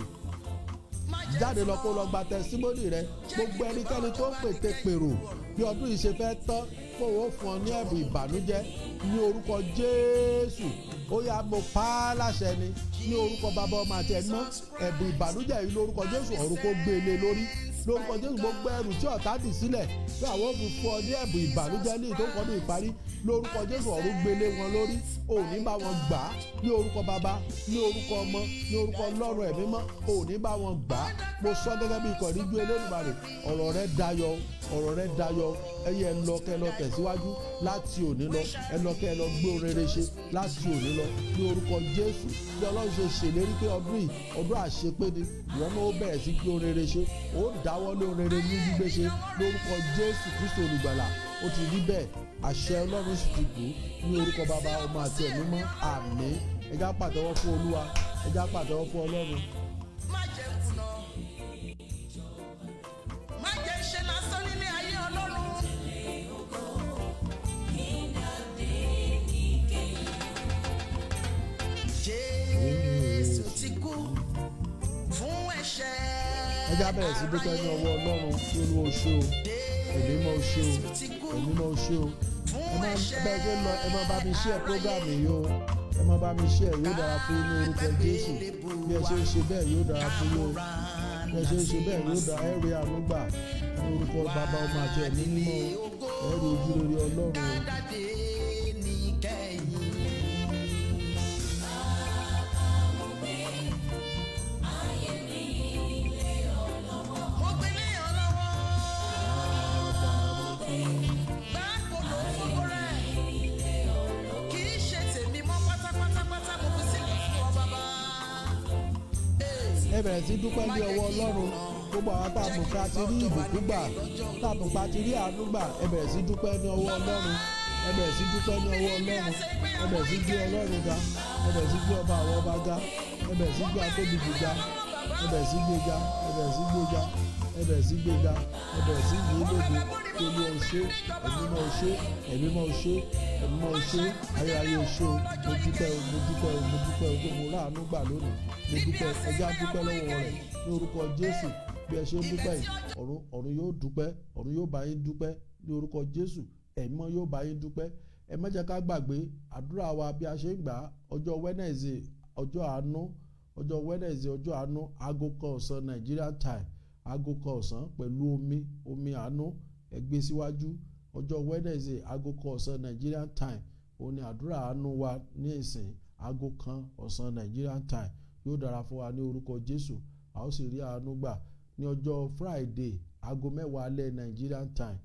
Jáde lọ kó lọ gba testimony rẹ. Gbogbo ẹnikẹ́ni tó ń pète pèrò bí ọdún yìí ṣe fẹ́ tán kó o fún ọ ní ẹ̀bùn ìbànújẹ́, ní orúkọ Jésù, ó yá, mo pa á láṣẹ ni, ní orúkọ Bàbá, Ọmọ àti Ẹ̀mí, ẹ̀bùn ìbànújẹ́ yìí, lórúkọ Jésù, ọ̀run kó gbé e lé lórí. Lórúkọ Jésù, gbogbo ẹrù tí ọ̀tá dì sílẹ̀ bí àwọn fi fún ọ ní ẹ̀bùn ìbànújẹ́ ní ìtókọ́dún ìparí, lórúkọ Jésù, ọ̀run gbé lé wọn lórí. Ò ní bá wọn gbà á. Ní orúkọ Bàbá, ní orúkọ Ọmọ, ní orúkọ Ọlọ́run ẹ̀mí mọ́, ò ní bá wọn gbà á. Mo sọ gẹ́gẹ́ bí ikọ̀ ìríjú Elédùmarè, ọ̀rọ̀ rẹ dayọ̀, ọ̀rọ̀ rẹ dayọ̀. Ẹyẹ, ẹ lọ kẹ́ lọ tẹ̀síwájú láti òní lọ. Ẹ lọ kẹ́ lọ gbé orere ṣe láti òní lọ ní orúkọ Jésù. Bí Ọlọ́run ṣe ṣèlérí pé ọdún yìí, ọdún àṣepé ni, ìwọ náà ó bẹ̀rẹ̀ sí gbé orere ṣe, ó dáwọ́ lé orere ní gbígbé ṣe lórúkọ Jésù Kristo olùgbàlà. Ó ti rí bẹ́ẹ̀, àṣẹ Ọlọ́run sì ti gùn ní orúkọ Bàbá, Ọmọ àti Ẹ̀mí mọ́. Àmín. Ẹ já pàtẹ́wọ́ fún Olúwa, ẹ já pàtẹ́wọ́ fún Ọlọ́run. Má jẹ́ kùnà, má jẹ́ ṣe lásán nílé ayé, Ọlọ́run. Jésù ti kú fún ẹ̀ṣẹ̀. Ẹ já bẹ̀rẹ̀ sí dúpẹ́ ní ọwọ́ Ọlọ́run tí Olúwa o ṣé o, ẹ̀mí mọ́ o ṣé o, ẹ̀mí mọ́ o ṣé o. Ẹ má bẹ́ẹ̀ ṣe ń lọ, ẹ má bá mi share program yìí o, ẹ má bá mi share, yóò dára fún yín ní orúkọ Jésù. Bí ẹ ṣe ń ṣe bẹ́ẹ̀, yóò dára fún yín o. Bí ẹ ṣe ń ṣe bẹ́ẹ̀, yóò dára. Ẹ rí àánú gbà ní orúkọ Bàbá, Ọmọ àti Ẹ̀mí Mímọ́ o. Ẹ rí ojú rere Ọlọ́run o. Kádàdé ní kẹ́yìn. Mo gbélé ọ lọ́wọ́. Báwo ló fowó rẹ̀? Kì í ṣe tèmi mọ́ pátápátápátá, mo fi sílẹ̀ fún ọ bàbá. Ẹ bẹ̀rẹ̀ sí dúpẹ́ ní ọwọ́ Ọlọ́run. Gbogbo àwọn tá a mọ̀ ká ti rí ìbùkún gbà, tá a mọ̀ ká ti rí àánú gbà, ẹ bẹ̀rẹ̀ sí dúpẹ́ ní ọwọ́ Ọlọ́run. Ẹ bẹ̀rẹ̀ sí dúpẹ́ ní ọwọ́ Ọlọ́run. Ẹ bẹ̀rẹ̀ sí gbé Ọlọ́run ga. Ẹ bẹ̀rẹ̀ sí gbé ọba àwọn ọba ga. Ẹ bẹ̀rẹ̀ sí gbé atóbi jù ga. Ẹ bẹ̀rẹ̀ sí gbé ga. Ẹ bẹ̀rẹ̀ sí gbé ga. Ẹ bẹ̀rẹ̀ sí gbé ga. Ẹ bẹ̀rẹ̀ sí gbé lógo. Olú ọṣẹ, ẹ̀mí mọ́ ọṣẹ, ẹ̀mí mọ́ ọṣẹ, ẹ̀mí mọ́ ọṣẹ, ayérayé ọṣẹ o. Mo dúpẹ́ o, mo dúpẹ́ o, mo dúpẹ́ o pé mo ráàánú gbà lónìí. Mo dúpẹ́, ẹjẹ́ á dúpẹ́ lọ́wọ́ rẹ̀ ní orúkọ Jésù. Bí ẹ ṣe ń dúpẹ́ yìí, ọ̀run, ọ̀run yóò dúpẹ́, ọ̀run yóò bá yín dúpẹ́ ní orúkọ Jésù. Ẹ̀mí mọ́ yóò bá yín dúpẹ́. Ẹ má jẹ́ ká gbàgbé àdúrà wa bí a ṣe ń gbà á. Ọjọ́ Wednesday, ọjọ́ àánú, ọjọ́ Wednesday, ọjọ́ àánú, aago 1 ọ̀sán Nigerian time, aago 1 ọ̀sán, pẹ̀lú omi, omi àánú, ẹ gbé síwájú. Ọjọ́ Wednesday, aago 1 ọ̀sán Nigerian time, òun ni àdúrà àánú wa ní ìsìn, aago 1 ọ̀sán Nigerian time. Yóò dára fún wa ní orúkọ Jésù, a ó sì rí àánú gbà. Ní ọjọ́ Friday, aago 10 alẹ́ Nigerian time,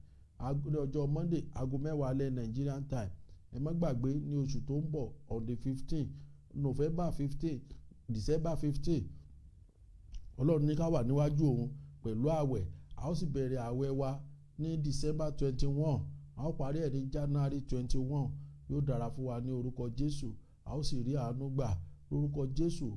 ní ọjọ́ Monday, aago 10 alẹ́ Nigerian time. Ẹ má gbàgbé, ní oṣù tó ń bọ̀, on the 15, November 15, December 15, Ọlọ́run ní ká wà níwájú òun pẹ̀lú àwẹ̀. A ó sì bẹ̀rẹ̀ àwẹ̀ wa ní December 21, a ó parí ẹ̀ ní January 21. Yóò dára fún wa ní orúkọ Jésù, a ó sì rí àánú gbà lórúkọ Jésù.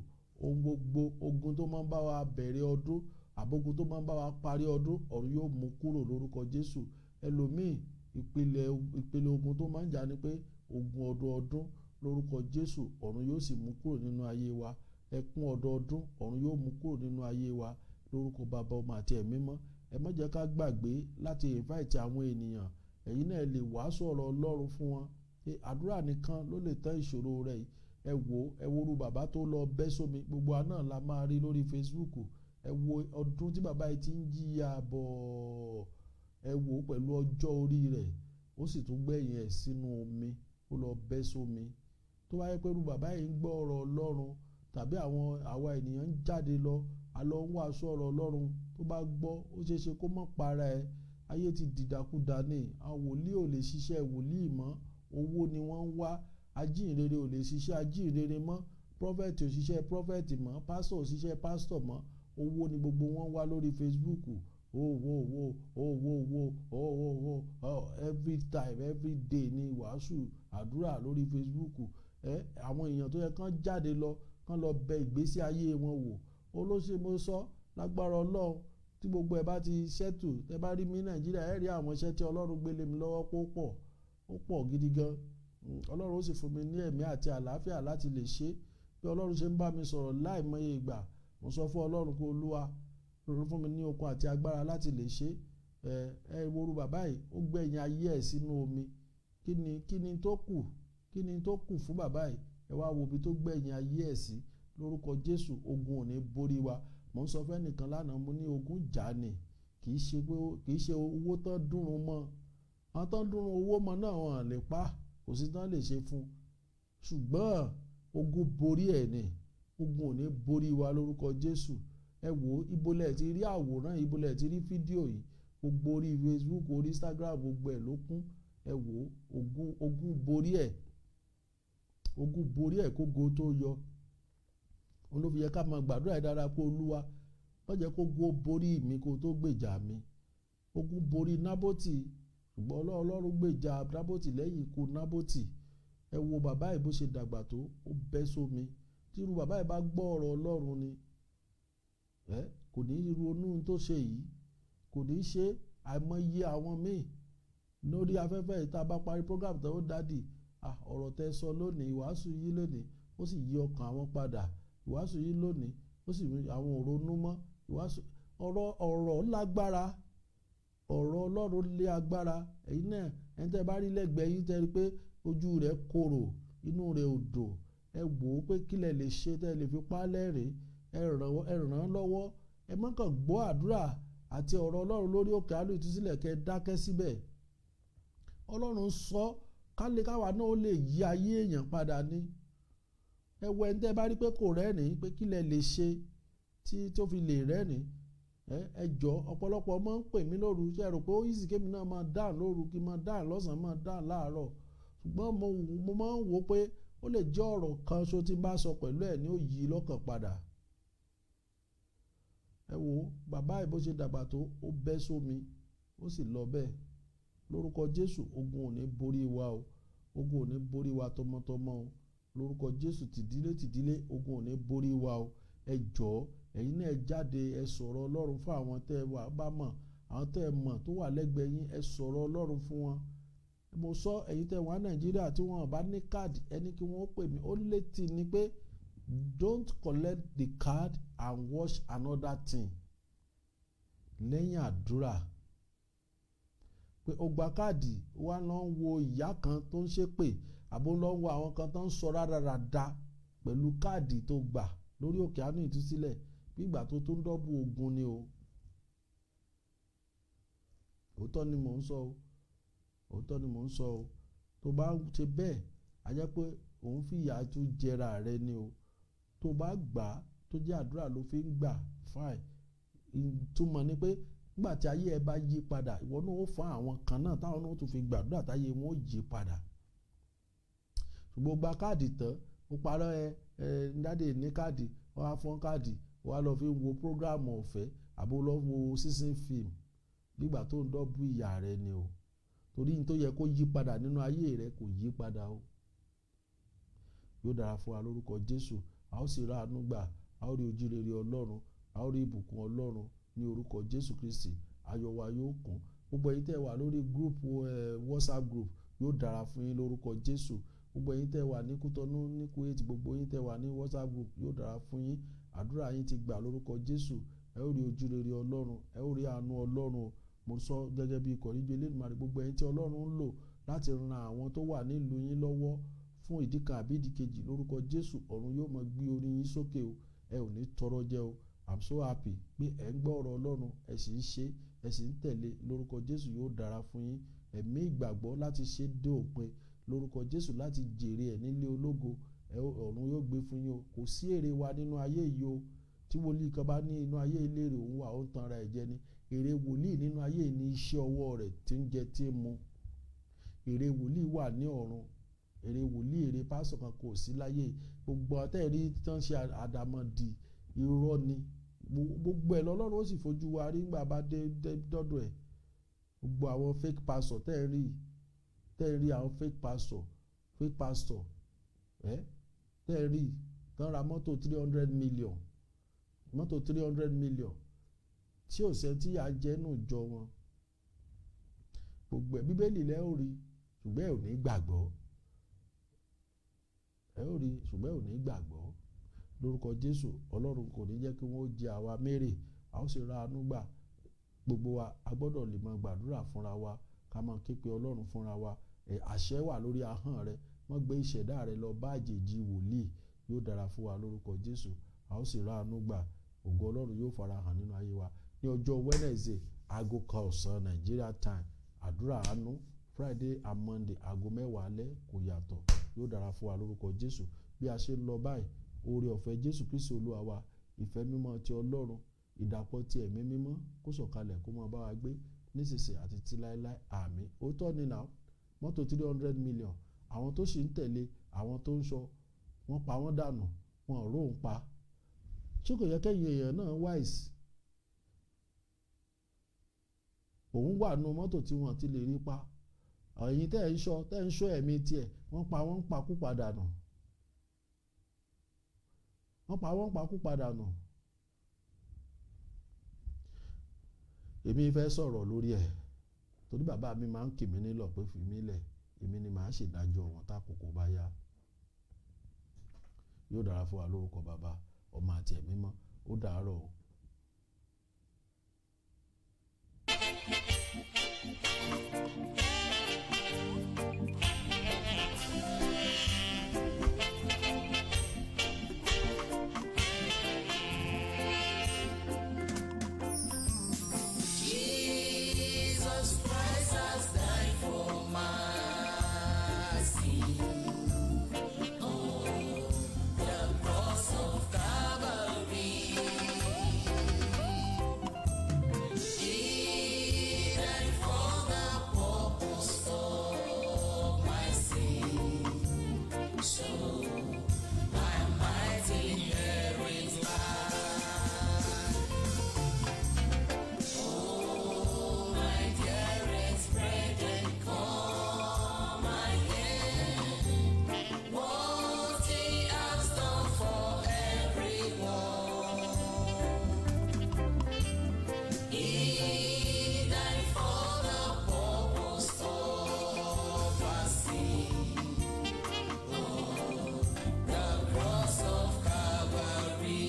Ohun gbogbo ogun tó máa ń bá wa bẹ̀rẹ̀ ọdún àbógun tó máa ń bá wa parí ọdún, ọ̀run yóò mú kúrò lórúkọ Jésù. Ẹlòmíì, ìpìlẹ̀ ìpìlẹ̀ ogun tó máa ń jà ni pé ogun ọdọọdún. Lórúkọ Jésù, ọ̀run yóò sì mú kúrò nínú ayé wa. Ẹkún ọdọọdún, ọ̀run yóò mú kúrò nínú ayé wa lórúkọ Bàbá, Ọmọ àti Ẹ̀mí mọ́. Ẹ má jẹ́ ká gbàgbé láti invite àwọn ènìyàn. Ẹ̀yin náà lè wàásù ọ̀rọ̀ Ọlọ́run fún wọn pé àdúrà nìkan ló lè tán ìṣòro rẹ̀ yìí. Ẹ wò, ẹ wo irú bàbá tó lọ bẹ́ sómi. Gbogbo wa náà la máa rí lórí Facebook. Ẹ wo ọdún tí bàbá yìí ti ń jìyà bọ̀. Ẹ wò ó pẹ̀lú ọjọ́ orí rẹ̀, ó sì tún gbẹ̀yìn ẹ̀ sínú omi, ó lọ bẹ́ sómi. Tó bá yẹ pé irú bàbá yìí ń gbọ́ ọ̀rọ̀ Ọlọ́run, tàbí àwọn àwa ènìyàn ń jáde lọ, a lọ ń wàásù ọ̀rọ̀ Ọlọ́run, tó bá gbọ́, ó ṣeé ṣe kó mọ̀ para ẹ̀. Ayé ti dìdàkudà ní. Àwọn wòlíì ò lè ṣiṣẹ́ wòlíì mọ́, owó ni wọ́n ń wá. Ajíhìnrere ò lè ṣiṣẹ́ ajíhìnrere mọ́, prophet ò ṣiṣẹ́ prophet mọ́, pásítọ̀ ò ṣiṣẹ́ pásítọ̀ mọ́, owó ni gbogbo wọn wá lórí Facebook. Owó, owó, owó, owó, owó, owó, every time, every day ni wàásù àdúrà lórí Facebook. Ẹ àwọn èèyàn tó yẹ kán jáde lọ, kán lọ bẹ ìgbésí ayé wọn wò ó ló ṣe. Mo sọ, lágbára Ọlọ́run, tí gbogbo ẹ bá ti ṣẹ́tù, tẹ bá rí mi ní Nàìjíríà, ẹ rí àwọn iṣẹ́ tí Ọlọ́run gbélé mi lọ́wọ́ pó pọ̀, ó pọ̀ gidi gan. Ọlọ́run ó sì fún mi ní ẹ̀mí àti àlàáfíà láti lè ṣe. Bí Ọlọ́run ṣe ń bá mi sọ̀rọ̀ láìmọye ìgbà, mo sọ fún Ọlọ́run pé Olúwa ló fún mi ní okun àti agbára láti lè ṣe. Ẹ ẹ woru bàbá yìí, ó gbẹ̀yìn ayé ẹ̀ sínú omi. Kí ni tó kù? Kí ni tó kù fún bàbá yìí? Ẹ wá wo ibi tó gbẹ̀yìn ayé ẹ̀ sí. Lórúkọ Jésù, ogun ò ní borí wa. Mo ń sọ fẹ́nìkan lánàá, mo ní ogun jà ní, kì í ṣe owó tán dúnrún mọ́. Àwọn tán dúnrún owó mọ́ náà, wọn lè pa, kò sí tán lè ṣe fún, ṣùgbọ́n ogun borí ẹ̀ ní. Ogun ò ní borí wa lórúkọ Jésù. Ẹ wò ó, ibolẹ̀ ti rí àwòrán, ibolẹ̀ ti rí fídíò yìí, gbogbo orí Facebook, orí Instagram, gbogbo ẹ̀ ló kún. Ẹ wò ó, ogun borí ẹ̀, ogun borí ẹ̀ kógo tó yọ. Òun ló fi yẹ ká máa gbàdúrà yìí dára pé Olúwa, má jẹ́ kó go borí mi kó tó gbèjà mi. Ogun borí Nábótì, ṣùgbọ́n Ọlọ́run gbèjà Nábótì lẹ́yìn ikú Nábótì. Ẹ wo bàbá yìí, bó ṣe dàgbà tó, ó bẹ́ sómi. Tí irú bàbá yìí bá gbọ́ ọ̀rọ̀ Ọlọ́run ni, ẹ kò ní ronú tó ṣe yìí, kò ní ṣe. Àìmọye àwọn míì lórí afẹ́fẹ́ yìí, tá a bá parí program tó, "Daddy, ọ̀rọ̀ tẹ́ sọ lónìí, ìwàásù yìí lónìí, ó sì yí ọkàn àwọn padà. Ìwàásù yìí lónìí, ó sì àwọn ò ronú mọ́ ìwàásù." Ọ̀rọ̀ lágbára, ọ̀rọ̀ Ọlọ́run lé agbára. Ẹ̀yin náà, ẹni tẹ́ bá rí lẹ́gbẹ̀ẹ́ yín, tẹ́ rí pé ojú rẹ̀ korò, inú rẹ̀ ò dùn, ẹ wò ó pé kílẹ̀ lè ṣe tẹ́ lè fi pa á lẹ́rìn-ín. Ẹ ràn án lọ́wọ́. Ẹ má kàn gbọ́ àdúrà àti ọ̀rọ̀ Ọlọ́run lórí òkè àánú ìtúsílẹ̀ kẹ́ dákẹ́ síbẹ̀. Ọlọ́run sọ kálí káwa náà ó lè yí ayé èèyàn padà ní. Ẹ wo ẹni tẹ́ bá rí pé kò rẹ́rìn-ín, pé kílẹ̀ lè ṣe tí tó fi lè rẹ́rìn-ín. Ẹ jọ, ọ̀pọ̀lọpọ̀ máa ń pè mí lóru. Ṣe rò pé ó easy kémi náà máa dáhùn lóru, kí n máa dáhùn lọ́sàn-án, máa dáhùn láàárọ̀? Ṣùgbọ́n mo máa ń wò pé ó lè jẹ́ ọ̀rọ̀ kan ṣo tí n bá sọ pẹ̀lú ẹ̀ ní ó yí lọ́kàn padà. Ẹ wo bàbá ẹ̀ bó ṣe dàgbà tó, ó bẹ́ sómi, ó sì lọ bẹ́ẹ̀. Lórúkọ Jésù, ogun ò ní borí wa o. Ogun ò ní borí wa tọmọtọmọ o. Lórúkọ Jésù, tìdílé tìdílé, ogun ò ní borí wa o. Ẹ jọ̀ọ́, ẹ̀yin náà jáde, ẹ sọ̀rọ̀ Ọlọ́run fún àwọn tẹ́ ẹ wà bá mọ̀, àwọn tẹ́ ẹ mọ̀ tó wà lẹ́gbẹ̀ẹ́ yín, ẹ sọ̀rọ̀ Ọlọ́run fún wọn. Mo sọ, ẹ̀yin tẹ́ wà Nàìjíríà tí wọ́n bá ní káàdì, ẹni kí wọ́n pè mí. Ó létí ni pé don't collect the card and watch another thing lẹ́yìn àdúrà. Pé o gba káàdì, wá lọ ń wo ìyá kan tó ń ṣépè, àbó lọ ń wo àwọn kan tó ń sọ rádaràda pẹ̀lú káàdì tó gbà lórí òkè àánú ìtúsílẹ̀, bí ìgbà tó tún dọ́bù ogun ni o. Òótọ́ ni mò ń sọ o. Òótọ́ ni mò ń sọ o. Tó bá ṣe bẹ́ẹ̀, a jẹ́ pé òun fìyà tún jẹra rẹ ni o. Tó bá gbà á, tó jẹ́ àdúrà ló fi ń gbà, fine. Ìtumọ̀ ni pé nígbà tí ayé ẹ bá yí padà, ìwọ náà ó fún àwọn kan náà táwọn náà tún fi gbàdúrà táyé wọn ó yí padà. Ṣùgbọ́n gba káàdì tán, ó parọ́. Ẹ ẹ dáde ní káàdì, wọ́n á fọ́n káàdì, wọ́n á lọ fi wo prógráàmù ọ̀fẹ́, àbó lọ wo sísìn fíìmù, nígbà tó ń dọ́bù ìyà rẹ ni o. Torí ní tó yẹ kó yí padà nínú ayé rẹ kò yí padà o. Yóò dára fún wa lórúkọ Jésù. A ó sì ra àánú gbà, a ó rí ojú rere Ọlọ́run, a ó rí ìbùkún Ọlọ́run ní orúkọ Jésù Kristi. Ayọ̀ wa yóò kún. Gbogbo ẹ̀yin tẹ́ wà lórí group, WhatsApp group, yóò dára fún yín lórúkọ Jésù. Gbogbo ẹ̀yin tẹ́ wà ní Kútọ́nù, ní Kuwait, gbogbo ẹ̀yin tẹ́ wà ní WhatsApp group, yóò dára fún yín. Àdúrà yín ti gbà lórúkọ Jésù. Ẹ ó rí ojú rere Ọlọ́run, ẹ ó rí àánú Ọlọ́run. Mo sọ gẹ́gẹ́ bí ikọ̀ níbi Elédùmarè, gbogbo ẹ̀yin tí Ọlọ́run ń lò láti ran àwọn tó wà nílùú yín lọ́wọ́ fún ìdí kan àbí ìdí kejì, lórúkọ Jésù, ọ̀run yóò máa gbé orí yín sókè o. Ẹ ò ní tọrọ jẹ o. I'm so happy pé ẹ ń gbọ́ ọ̀rọ̀ Ọlọ́run, ẹ sì ń ṣe, ẹ sì ń tẹ̀lé. Lórúkọ Jésù, yóò dára fún yín. Ẹ̀mí ìgbàgbọ́ láti ṣe dé òpin, lórúkọ Jésù, láti jèrè ẹ̀ nílé ológo, ọ̀run yóò gbé fún yín o. Kò sí èrè wa nínú ayé yìí o. Tí wòlíì kan bá ní inú ayé ìlérè òun wà, ó ń tanra ẹ̀ jẹ ni. Èrè wòlíì nínú ayé ní iṣẹ́ ọwọ́ rẹ̀ tí ń jẹ, tí ń mu. Èrè wòlíì wà ní ọ̀run. Èrè wòlíì, èrè pásọ̀ kan kò sí láyé. Gbogbo àtẹ̀rí tí wọ́n ṣe àdàmọ̀dì, irọ́ ni gbogbo ẹ̀. Lọ́lọ́run ó sì fojú wa rí nígbà bá dé dọ́dọ̀ ẹ̀. Gbogbo àwọn fake pastor tẹ́ ẹ̀ rí, àwọn fake pastor ẹ̀ tẹ́ ẹ̀ rí tán ra mọ́tò 300 million, mọ́tò 300 million, tí ò sẹ́ tí yà jẹ́ nù jọ wọn, gbogbo ẹ̀, Bíbélì lẹ́ ò rí, ṣùgbọ́n ẹ̀ ò ní gbàgbọ́. Ẹ ò rí, ṣùgbọ́n ẹ̀ ò ní gbàgbọ́. Lórúkọ Jésù, Ọlọ́run kò ní jẹ́ kí wọ́n jẹ àwa mérè. A ó sì ra àánú gbà. Gbogbo wa, a gbọ́dọ̀ lè máa gbàdúrà fúnra wa, ká máa ké pe Ọlọ́run fúnra wa. Ẹ̀ àṣẹ wà lórí ahọ́n rẹ. Wọ́n gbé ìṣẹ̀dá rẹ lọ bá àjèjì wòlíì. Yóò dára fún wa lórúkọ Jésù. A ó sì ra àánú gbà. Ògo Ọlọ́run yóò fara hàn nínú ayé wa. Ní ọjọ́ Wednesday, aago 1 ọ̀sán Nigeria time, àdúrà àánú. Friday and Monday, aago 10 alẹ́, kò yàtọ̀. Yóò dára fún wa lórúkọ Jésù. Bí a ṣe ń lọ báyìí, oore ọ̀fẹ́ Jésù Kristi Olúwa wa, ìfẹ́ mímọ́ ti Ọlọ́run, ìdàpọ̀ ti Ẹ̀mí Mímọ́, kó sọ̀kalẹ̀, kó máa bá wa gbé nísinsìnyí àti ti láéláé. Àmín. Òótọ́ ni náà, mọ́tò 300 million, àwọn tó sì ń tẹ̀lé, àwọn tó ń sọ, wọ́n pa wọ́n dànù, wọn ò róhùn pa. Ṣé kò yẹ kẹ́yìn èèyàn náà wise? Òun wà nù mọ́tò tí wọ́n ti lè rí pa. Ẹ̀yin tẹ́ ẹ̀ ń ṣọ́ ẹ̀mí tiẹ̀, wọ́n pa wọ́n pa kú padà nù. Wọ́n pa wọ́n pa kú padà nù. Èmi fẹ́ sọ̀rọ̀ lórí ẹ̀ torí bàbá mi máa ń kì mí nílọ̀ pé fi mí lẹ̀, èmi ni màá ṣèdájọ́ wọn tákòókò bá yá. Yóò dára fún wa lórúkọ Bàbá, Ọmọ àti Ẹ̀mí Mọ́. Ó dàárọ̀ o. Jesus Christ has died for my sin. On the cross of Calvary. He died for the purpose of my sin. So I might inherit life. Oh, my dearest brethren, come again. What he has done for everyone. He died for the purpose of our sin. On the cross of Calvary.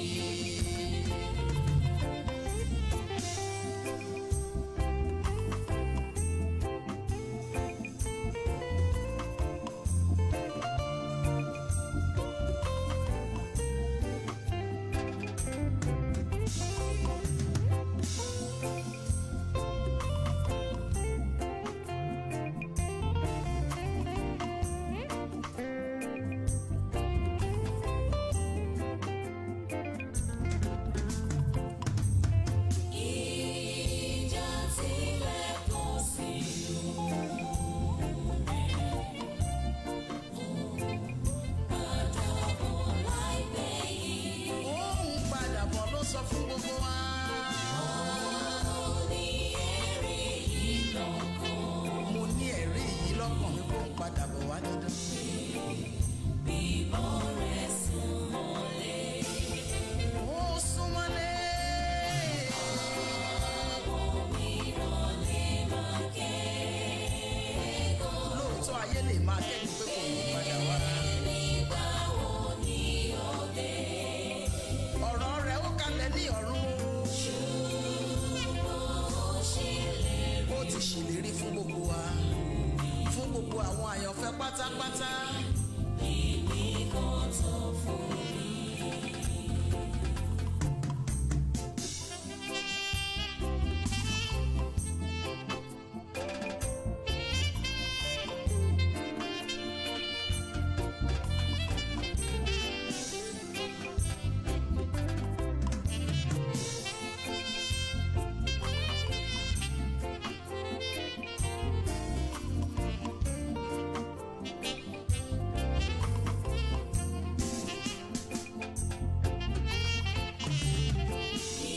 Ìjà tilẹ̀ kò sí rẹ̀. Padà bọ̀ láìpẹ́ yìí. Ó ń padà bọ̀ ló sọ fún gbogbo wa. Ó ní èrè yìí lọ́kàn. Mo ní ẹ̀rí yìí lọ́kàn mi kó ń padà bọ̀ wá dandan. Bíbọ̀ rẹ̀ súnmọ́lé. Ó súnmọ́lé. Àwọn mìíràn lè máa kẹ́gàn. Lóòótọ́ ayé lè máa kẹ́ni pé kò ní padà wá. Nígbà wo ni ó dé? Ọ̀rọ̀ rẹ̀ ó kalẹ̀ ní ọ̀run. Ṣùgbọ́n ó ṣèlérí. Ó ti ṣèlérí fún gbogbo wa. Fún gbogbo àwọn àyànfẹ́ pátápátá. Ìpín kan tó fún mi.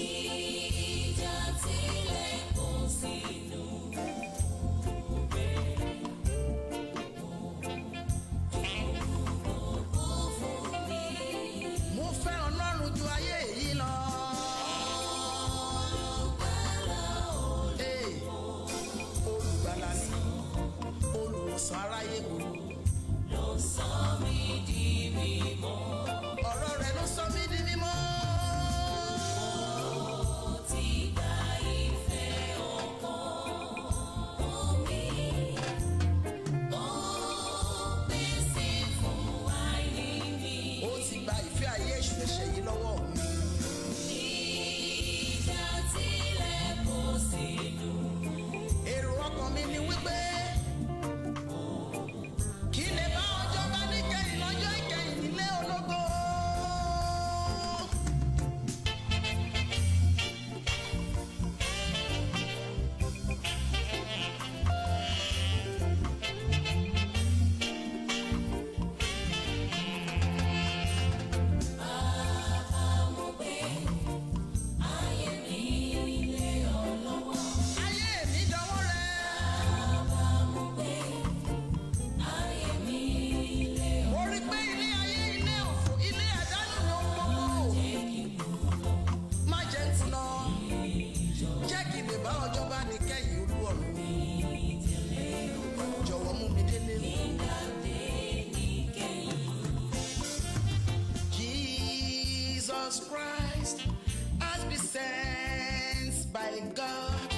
Ìjà tilẹ̀ kò sínú rẹ̀. Gbogbo fún mi. Mo fẹ́ Ọlọ́run ju ayé yìí lọ. Ee, Olùgbàlà ni olùwòsàn aráyé gbogbo. Ló sọ mí di mímọ́. Ọ̀rọ̀ rẹ̀ ló sọ mí di mímọ́. Mo ti gba ìfẹ́ ọkàn mi. Ó pèsè fún àìní mi. Ó ti gba ìfẹ́ ayé èṣù ẹ̀ṣẹ̀ yìí lọ́wọ́ mi. Ìjà tilẹ̀ kò sínú. Èrò ọkàn mi ni wípé kí lè bá ọjọ́ bá níkẹyìn lọ́jọ́ ìkẹyìn nílé ológo. Bàbá mo gbé ayé mi lé ọ lọ́wọ́. Ayé mi dọwọ́ rẹ. Bàbá mo gbé ayé mi lé ọ. Mo rí pé ilé ayé ilé òfò ilé àdánù ni ohun gbogbo. Jẹ́ kí n kùnà Má jẹ́ ń kùnà. Jẹ́ kí lè bá ọjọ́ bá níkẹyìn olú ọ̀run. ìdílé ògo. Jọ̀wọ́ mú mi délé. Ìdádé níkẹyìn. Jesus Christ has been sent by God.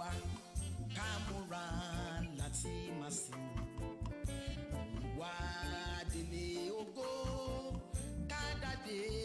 Olúwa, ká múra láti máa sìn. Olúwa délé ògo, ká dàdé.